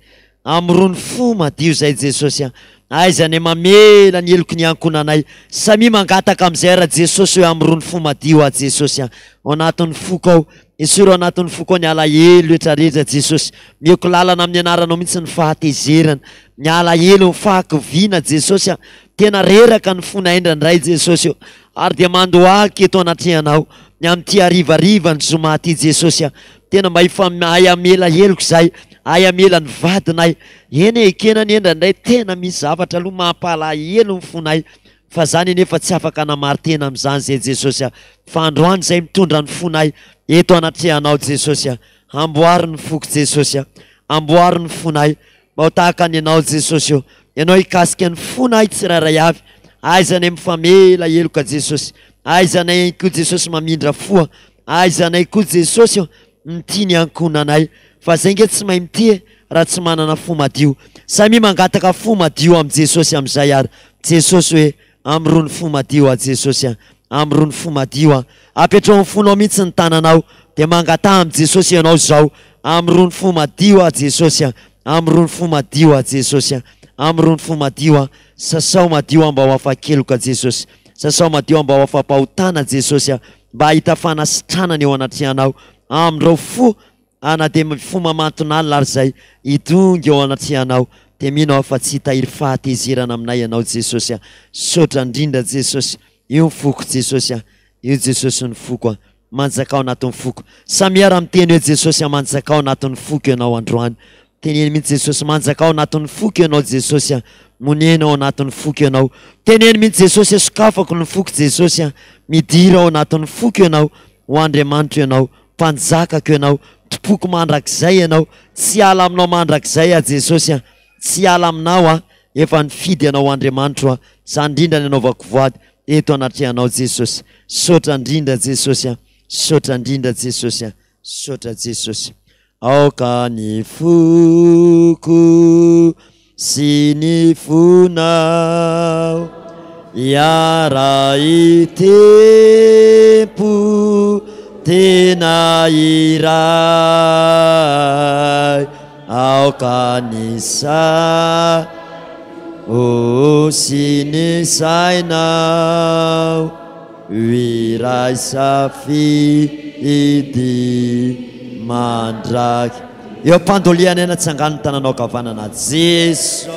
Amorony fo madio izay Jesosy a. Aiza anie mamela ny heloky ny ankohonanay. Samia mangataka amin'izay ra Jesosy hoe amorony fo madio aho Jesosy a. Ao anatin'ny foko ao. Esory ao anatin'ny foko ao ny alahelo rehetra rehetra Jesosy. Mieko lalana amin'ny anaranao mihitsy ny fahatezerana, ny alahelo, ny fahakiviana Jesosy a. Tena reraka ny fonay indraindray Jesosy o. Ary dia mandohalika eto anatrehanao ny amin'ity harivariva ny zoma ity Jesosy a. Tena mba hifamahay hamela heloka izahay, hay hamela ny vadinay. Eny e, ekena anie indraindray tena misy zavatra aloha mampalahelo ny fonay. Fa zany anefa tsy afaka hanamari-tena amin'izany izay Jesosy a. Fa androany izay mitondra ny fonay eto anatrehanao Jesosy a. Amboary ny foko Jesosy a. Amboary ny fonay. Mba ho tahaka ny Anao Jesosy ô. Ianao hikasika ny fonay tsirairay avy. Aiza anay mifamela heloka Jesosy. Aiza anay koa Jesosy mamindra fo. Aiza anay koa Jesosy ô mitia ny ankohonanay. Fa zay nge tsy mahay mitia e raha tsy manana fo madio. Samia mangataka fo madio amin'i Jesosy amin'izay ary. Jesosy hoe Amrony fo madio a Jesosy a! Amrony fo madio a! Apetraho amin'ny fonao mihitsy ny tananao dia mangataha amin'i Jesosy ianao izao, Amrony fo madio a Jesosy a! Amrony fo madio a Jesosy a! Amrony fo madio a! Sasao madio aho mba ho afa-keloka Jesosy! Sasao madio aho mba ho afa-pahotana Jesosy a! Mba hahita fanasitranana eo anatrehanao. Amindrao fo Ah na dia fo mamanton'alina ary izay hidongy eo anatrehanao dia mino aho fa tsy hitahiry fahatezerana aminay ianao Jesosy ah Misaotra indrindra Jesosy io ny foko Jesosy ah io Jesosy ny foko ah Manjakao anatin'ny foko Samia raha miteny hoe Jesosy ah manjakao anatin'ny foko ianao androany Teneno mihitsy Jesosy manjakao anatin'ny foko ianao Jesosy ah Monena ao anatin'ny foko ianao Teneno mihitsy Jesosy ah sokafako ny foko Jesosy ah Midira ao anatin'ny foko ianao Ho Andriamanitro ianao Mpanjakako Ianao, Tompoko mandrakizay Ianao, tsy hiala aminao mandrakizay aho Jesosy a, tsy hiala aminao aho, efa nifidy Anao ho Andriamanitro aho, izany indrindra ny anaovako voady eto anatrehanao Jesosy, misaotra indrindra Jesosy a, misaotra indrindra Jesosy a, misaotra Jesosy. Aoka ny foko sy ny fonao hiara-hitempo tena iray. Aoka ny sainao sy ny sainao Ho iray safidy mandraky. Eo am-pandoliana aina tsangano ny tananao ankavanana. Jeso.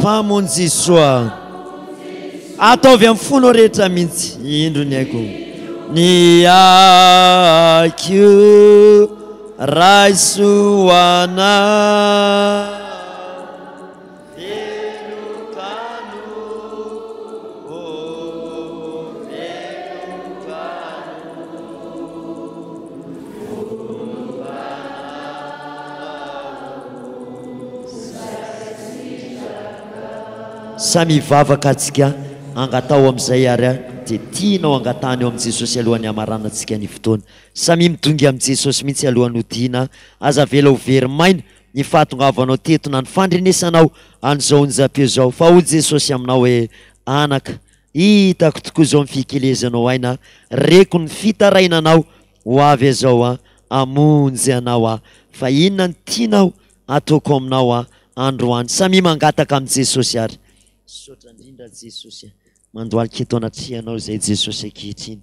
Mpamonjy soa. Ataovy amin'ny fonao rehetra mihitsy. Indro ny aiko. Ny aiko raiso ho anao. Samy hivavaka antsika, angataho amin'izay ary dia tianao angatahana eo amin'i Jesosy alohan'ny hamaranantsika ny fotoana. Samia midongy amin'i Jesosy mihitsy alohan'ny hodiana, aza avela ho very maina ny fahatongavanao teto na ny fandrenesanao an'izao onjam-peo izao, fa hoy Jesosy aminao hoe, Anaka, hitako tokoa izao ny fikelezanao aina, reko ny fitarainanao, ho avy izao aho hamonjy anao aho, fa inona no tianao hataoko aminao aho androany? Samia mangataka amin'i Jesosy ary. Misaotra indrindra Jesosy, mandohalika eto anatrehanao izay Jesosy ankehitriny.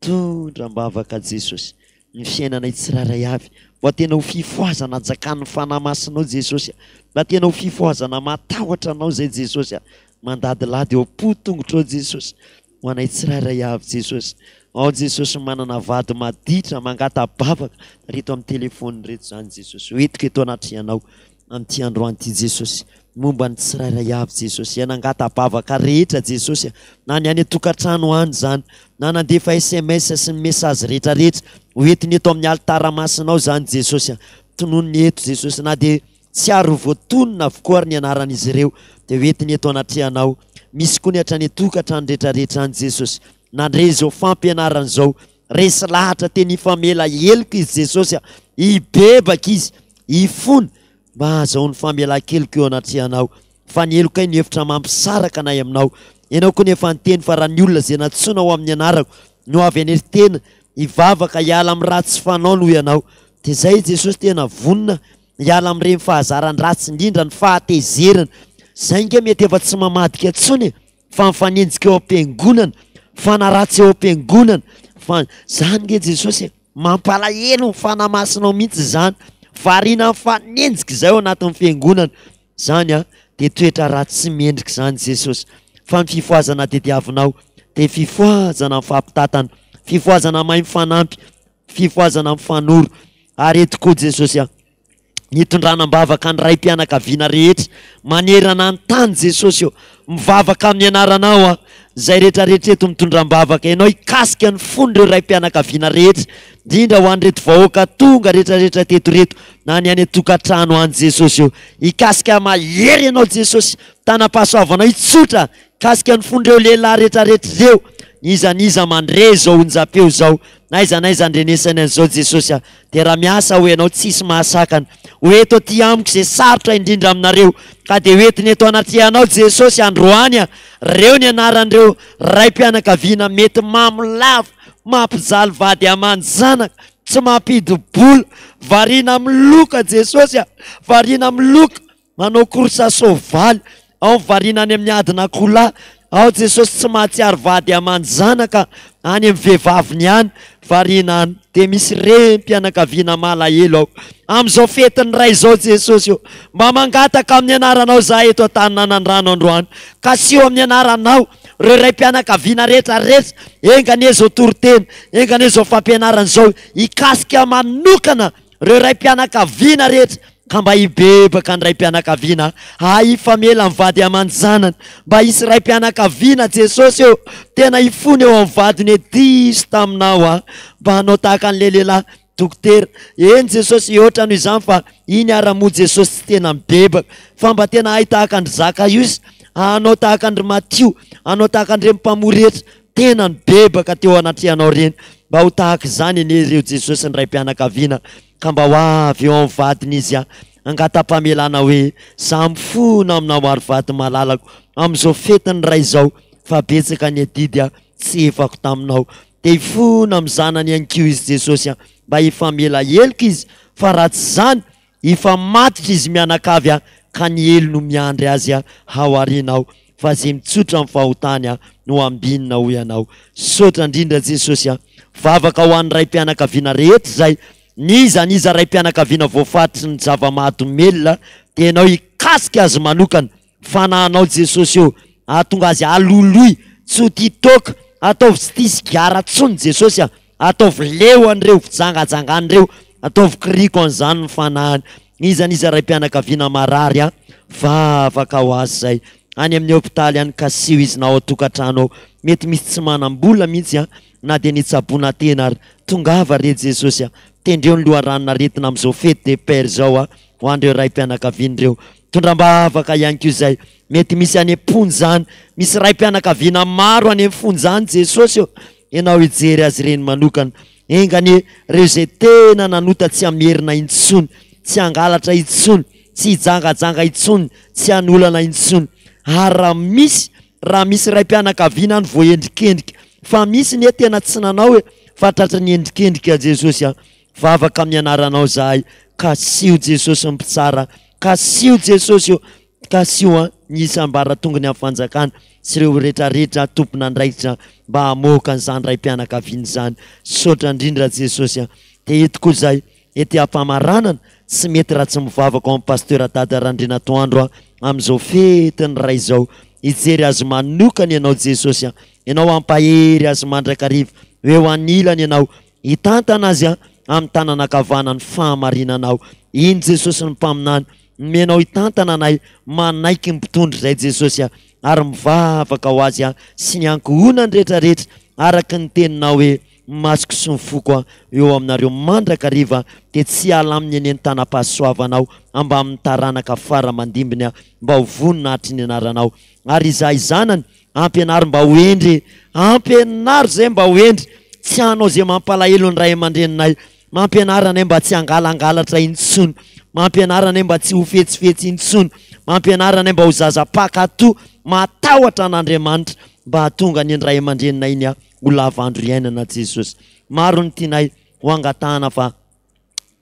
Mitondra am-bavaka Jesosy ny fiainanay tsirairay avy mba tena ho fifohazana anjakan'ny Fanahy Masinao Jesosy a! Mba tena ho fifohazana matahotra Anao izay Jesosy a! Mandadilady eo am-po tongotrao Jesosy ho anay tsirairay avy Jesosy. Ao Jesosy manana vady maditra mangata-bavaka reto amin'ny téléphone reto izany Jesosy. Ho entiko eto anatrehanao Amin'ity androany ity Jesosy, momba ny tsirairay avy Jesosy, izay nangata-bavaka rehetra Jesosy a, na ny any an-tokantrano any izany, na nandefa sms sy ny message rehetra rehetra, ho entiny eto amin'ny alitara masinao izany Jesosy a, tononiny eto Jesosy, na dia tsy ary ho voatonona avokoa ary ny anaran'izy ireo, dia ho entiny eto anatrehanao, misy koa ny hatrany an-tokantrano rehetra rehetra any Jesosy, nandre izao fampianarana izao, Resy lahatra teny hifamela heloka izy Jesosy a! Hibebaka izy, hifona mba hahazahoany famelan-keloka eo anatrehanao. Fa ny helokay no efitra mampisaraka anay aminao. Ianao koa nefa niteny fa raha ny olona izay nantsoina ho amin'ny anarako no avy hanery tena hivavaka hiala amin'ny ratsy fanaony hoy ianao. Dia izay Jesosy tena vonona hiala amin'ireny fahazaran-dratsy indrindra ny fahatezerana. Izay nge mety efa tsy mamadika intsony e! Fa mifanenjika eo am-piangonana, fanaratsy eo am-piangonana, fa zany nge Jesosy e, mampalahelo ny Fanahy Masinao mihitsy zany, variana mifanenjika izay ao anatin'ny fiangonana, zany an, dia toetra ratsy tsy mendrika izany Jesosy, fa ny fifohazana tediavinao dia fifohazana mifampitantana, fifohazana mahay mifanampy, fifohazana mifanoro, ary eto koa Jesosy an. Nitondrana am-bavaka ny raim-pianakaviana rehetra manerana ny tany Jesosy ô! Mivavaka amin'ny anaranao aho, izay rehetra rehetra eto mitondra am-bavaka Ianao hikasika ny fon'ireo raim-pianakaviana rehetra, indrindra ho an'ireto vahoaka tonga rehetra rehetra teto ireto na ny any an-tokantrano any Jesosy ô! Hikasika mahery Ianao Jesosy, tanam-pahasoavanao hitsotra hikasika ny fon'ireo lehilahy rehetra rehetra ireo, n'iza n'iza mandre izao onjam-peo izao, n'aiza n'aiza andrenesany an'izao Jesosy a! Dia raha miasa ho ianao tsisy mahasakana. Ho eto aty amiko izay sarotra indrindra aminareo, ka dia ho entiny eto anatrehanao Jesosy androany a! Reo ny anaran'ireo raim-pianakaviana mety mamo lava, mampijaly vady aman-janaka, tsy mampidi-bola, variana miloka Jesosy a! Variana miloka. Manao course soavaly, ao ny variana any amin'ny adin'akoholahy, ao Jesosy tsy mahatsiaro vady aman-janaka any amin'ny vehivaviny any, variana any, dia misy renim-pianakaviana malahelo ao. Amin'izao fetin'ny Ray izao Jesosy ô, mba mangataka amin'ny anaranao izahay eto an-tanin'Anandrano androany, kasiho amin'ny anaranao ireo raim-pianakaviana rehetra rehetra, enga anie izao toriteny, enga anie izao fampianarana izao hikasika manokana Ireo raim-pianakaviana rehetra, ka mba hibebaka ny raim-pianakaviana, hahay hifamela ny vady aman-janany, mba hisy raim-pianakaviana, Jesosy ô, tena hifona eo amin'ny vadiny hoe diso taminao aho, mba hanao tahaka an'ilay lehilahy dokotera, eny Jesosy, hihoatra noho izany fa iny ara moa Jesosy tsy tena mibebaka, fa mba tena hahay tahaka an-dry Zakaiosy, hanao tahaka an-dry Matio, hanao tahaka an'ireny mpamory hetra, Tena nibebaka teo anatrehanao reny. Mba ho tahaka izany anie ireo Jesosy ny raim-pianakaviana ka mba ho avy eo amin'ny vadiny izy hangata-pamelana hoe, Za mifona aminao ary vady malalako amin'izao fetin'ny Ray izao fa betsaka ny adidy tsy efako taminao. Dia hifona amin'ny zanany ihany koa izy Jesosy mba hifamela heloka izy fa raha tsy izany Hifamatotra izy mianakavy a, ka ny helo no miandry azy a, haoariana ao, fa ze mitsotra ny fahotany a, no ambinina hoy ianao. Misaotra indrindra Jesosy a. Vavaka ho an'ny raim-pianakaviana rehetra izay, n'iza n'iza raim-pianakaviana voafaritry ny zava-mahadomelina dia ianao hikasika azy manokana. Fanahinao Jesosy ô, hahatonga azy haloloy, tsy ho tia toaka, ataovy tsy tia sigara tsony Jesosy a, ataovy leo an'ireo fijangajangana ireo, ataovy kiriko an'izany ny fanahiny. N'iza n'iza raim-pianakaviana marary a, vavaka ho azy izay. Any amin'ny hopitaly any kasiho izy na ao an-tokantrano ao. Mety misy tsy manam-bola mihitsy a, na dia nitsaboana tena ary. Tongava re Jesosy a, tendreo ny loharanon'aretina amin'izao fety des pères izao a, ho an'ireo raim-pianakaviana ireo. Tondram-bavaka ihany koa izay. Mety misy any am-ponja any. Misy raim-pianakaviana maro any am-fonja any Jesosy ô. Ianao hijery azy ireny manokana. Enga anie ireo izay tena nanota tsy hamerina intsony, tsy hangalatra intsony, tsy hijangajanga intsony, tsy hanolana intsony. Ary raha misy, raha misy raim-pianakaviana any voaendrikendrika, fa misy anie tena tsy nanao e, fa tratry ny endrikendrika Jesosy a. Vavaka amin'ny anaranao zahay, kasiho Jesosy ny mpitsara, kasiho Jesosy ô, kasiho an, ny isam-baratongony amin'ny fanjakana sy ireo retraretra tompon'andraikitra mba hamoaka an'izany raim-pianakaviana izany. Misaotra indrindra Jesosy an. Dia eto koa izay, ety am-pamaranana, tsy mety raha tsy mivavaka ao amin'ny Pasteur Dada Randrianatoandro aho amin'izao fetin'ny Ray izao. Hijery azy manokana ianao Jesosy an. Ianao hampahery azy mandrakariva, ho eo anilany ianao, Hitantana azy amin'ny tanana ankavanan'ny fahamarinanao. Iny Jesosy ny mpaminany, nomenao hitantana anay, manaiky ny mpitondra izay Jesosy a, ary mivavaka ho azy sy ny ankohonany rehetra rehetra araka ny teninao hoe ny masoko sy ny foko eo aminareo mandrakariva dia tsy hiala aminy anie ny tanam-pahasoavanao ambamin'ny taranaka fara aman-dimbiny mba ho voninahitry ny anaranao ary izahay zanany Ampianaro mba ho hendry e! Ampianaro zay mba ho hendry, tsy hanao zay mampalahelo ny ray aman-dreninay. Mampianara anay mba tsy hangalangalatra intsony. Mampianara anay mba tsy ho fetsifetsy intsony. Mampianara anay mba ho zaza mpankatò, matahotra an'Andriamanitra, mba hahatonga anie ny ray aman-dreninay iny ho lava andro iainana Jesosy. Maro ny tianay ho angatahana fa.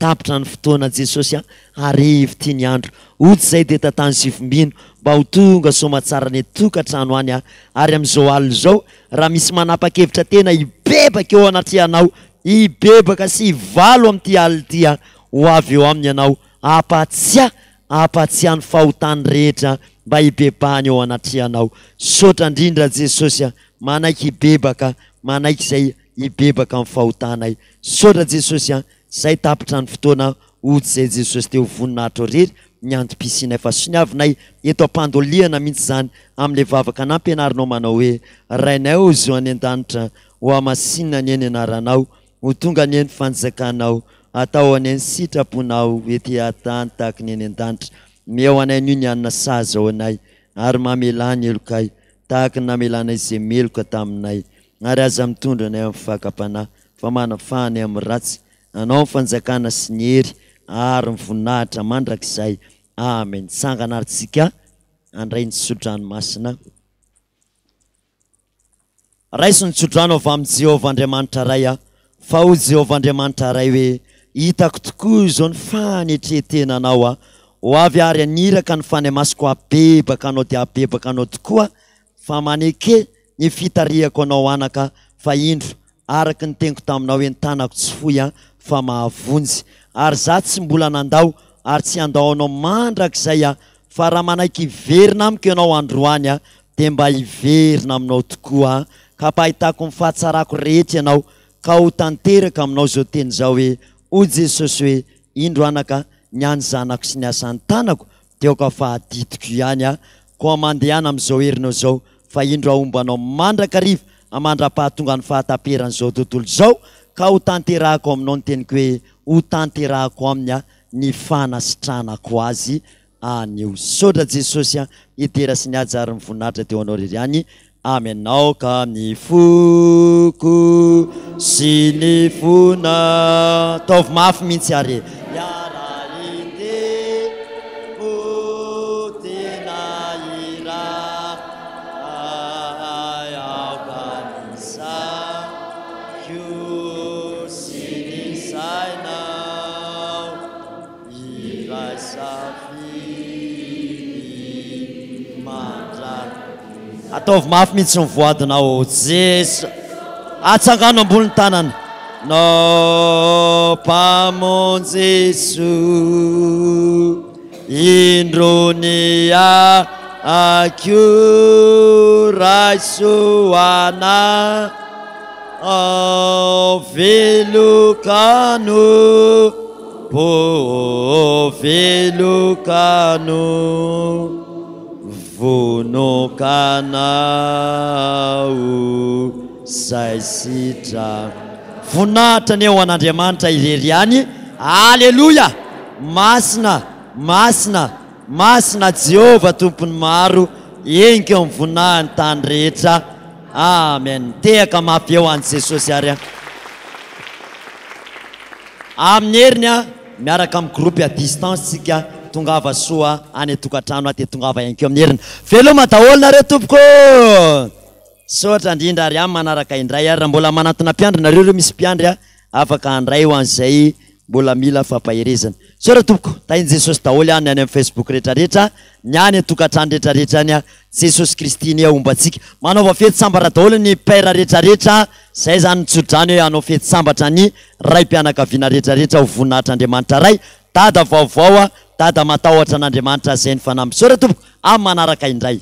Tapitra ny fotoana Jesosy a, harivo ty ny andro. Ody zay dia tantano sy ifombino mba ho tonga soamatsara any tokatrano any a. Ary amin'izao alina izao, raha misy manapa-kevitra tena hibebaka eo anatrehanao, hibebaka sy hivalo amin'ity alina ity a, ho avy eo aminy ianao, hampatsiahy, hampatsiahy ny fahotany rehetra mba hibebahany eo anatrehanao. Misaotra indrindra Jesosy a, manaiky hibebaka, manaiky izay hibebaka amin'ny fahotanay. Misaotra Jesosy a, zay tapitra ny fotoana hody zay Jesosy dia ho voninahitrao rery ny antom-pisianay fa soniavinay eto am-pandolihana mihitsy izany amin'ilay vavaka nampianarinao manao hoe Rainay ô zo any an-danitra ho hamasinina anie ny anaranao ho tonga anie ny fanjakanao atao anie ny sitraponao ety an-tany tahaka ny any an-danitra omeo anay anio ny hanina sahaza ho anay ary mamelà ny helokay tahaka ny namelanay izay meloka taminay Ary aza mitondra anay amin'ny fakam-panahy, fa manafaha anay amin'ny ratsy. Anao ny fanjakana sy ny hery ary ny voninahitra mandrakizay. Amen. Tsangana ary tsika handray ny tsodrano masina. Raiso ny tsodrano avy amin'i Jehovah Andriamanitra Ray aho, fa hoy Jehovah Andriamanitra Ray hoe, Hitako tokoa izao ny fanetren-tenanao aho. Ho avy ary haniraka ny Fanahy Masiko habebaka anao dia habebaka anao tokoa Fa maneke ny fitarihako anao anaka fa indro araka ny teniko taminao eny tanako tsy fohy an fa mahavonjy ary za tsy mbola nandao ary tsy handao anao mandrakizay aho fa raha manaiky hiverina amiko ianao androany an dia mba hiverina aminao tokoa aho ka ampahitako ny fahatsarako rehetra ianao ka ho tanteraka aminao izao teny izao hoe hoy Jesosy hoe indro anaka ny an'ny zanako sy ny asan'ny tanako Dia aoka fa adidiko ihany aho, koa mandehana amin'izao herinao izao, fa indro aho homba anao mandrakariva amandra-pahatongan'ny fahataperan'izao tontolo izao, ka ho tanterahako aminao ny teniko hoe, ho tanterahako aminy aho ny fanasitranako azy anio. Misaotra Jesosy a, ny dera sy ny haja ary ny voninahitra dia ho anao irery ihany. Amen. Aoka ny foko sy ny fona. Ataovy mafy mihitsy ary e. Hiara-hitempo tena iray. Aoka ny saiko sy ny sainao. Iray safidy mandrakizay. Ataovy mafy mihitsy ny voadinao Jeso. Atsangano ambony ny tanana. No Mpamonjy Jesoa, indro ny ahy. Akoa raiso anao velokano po velokano vonokanao zay sitraka. Voninahitra anie ho an'Andriamanitra irery ihany. Aleloia! Masina, masina, Masina Jehovah Tompon'ny maro, henoko eo amin'ny voninahiny tany rehetra. Amen. Tehaka mafy eo an'i Jesosy ary an. Amin'ny heriny an, miaraka amin'ny groupe à distance tsika, tongava soa any an-tokantrano aho dia tongava ihany koa amin'ny heriny. Veloma daholo nareo tompoko ô! Misaotra indrindra ary amin'ny manaraka indray ary raha mbola manantona mpiandry nareo ireo misy mpiandry a, afaka handray ho an'izay mbola mila fampaherezana. Misaotra tompoko, tahin'i Jesosy daholo an, ny any amin'ny Facebook rehetra rehetra, ny any an-tokantrano rehetra rehetra any an, Jesosy Kristy anie homba antsika. Manaova fety sambatra daholo ny père rehetra rehetra, zay zany ny tsodrano hoe hanao fety sambatra ny raim-pianakaviana rehetra rehetra ho voninahitr'Andriamanitra Ray, Dada vaovao an, Dada matahotra an'Andriamanitra zay ny fanahy. Misaotra tompoko, amin'ny manaraka indray.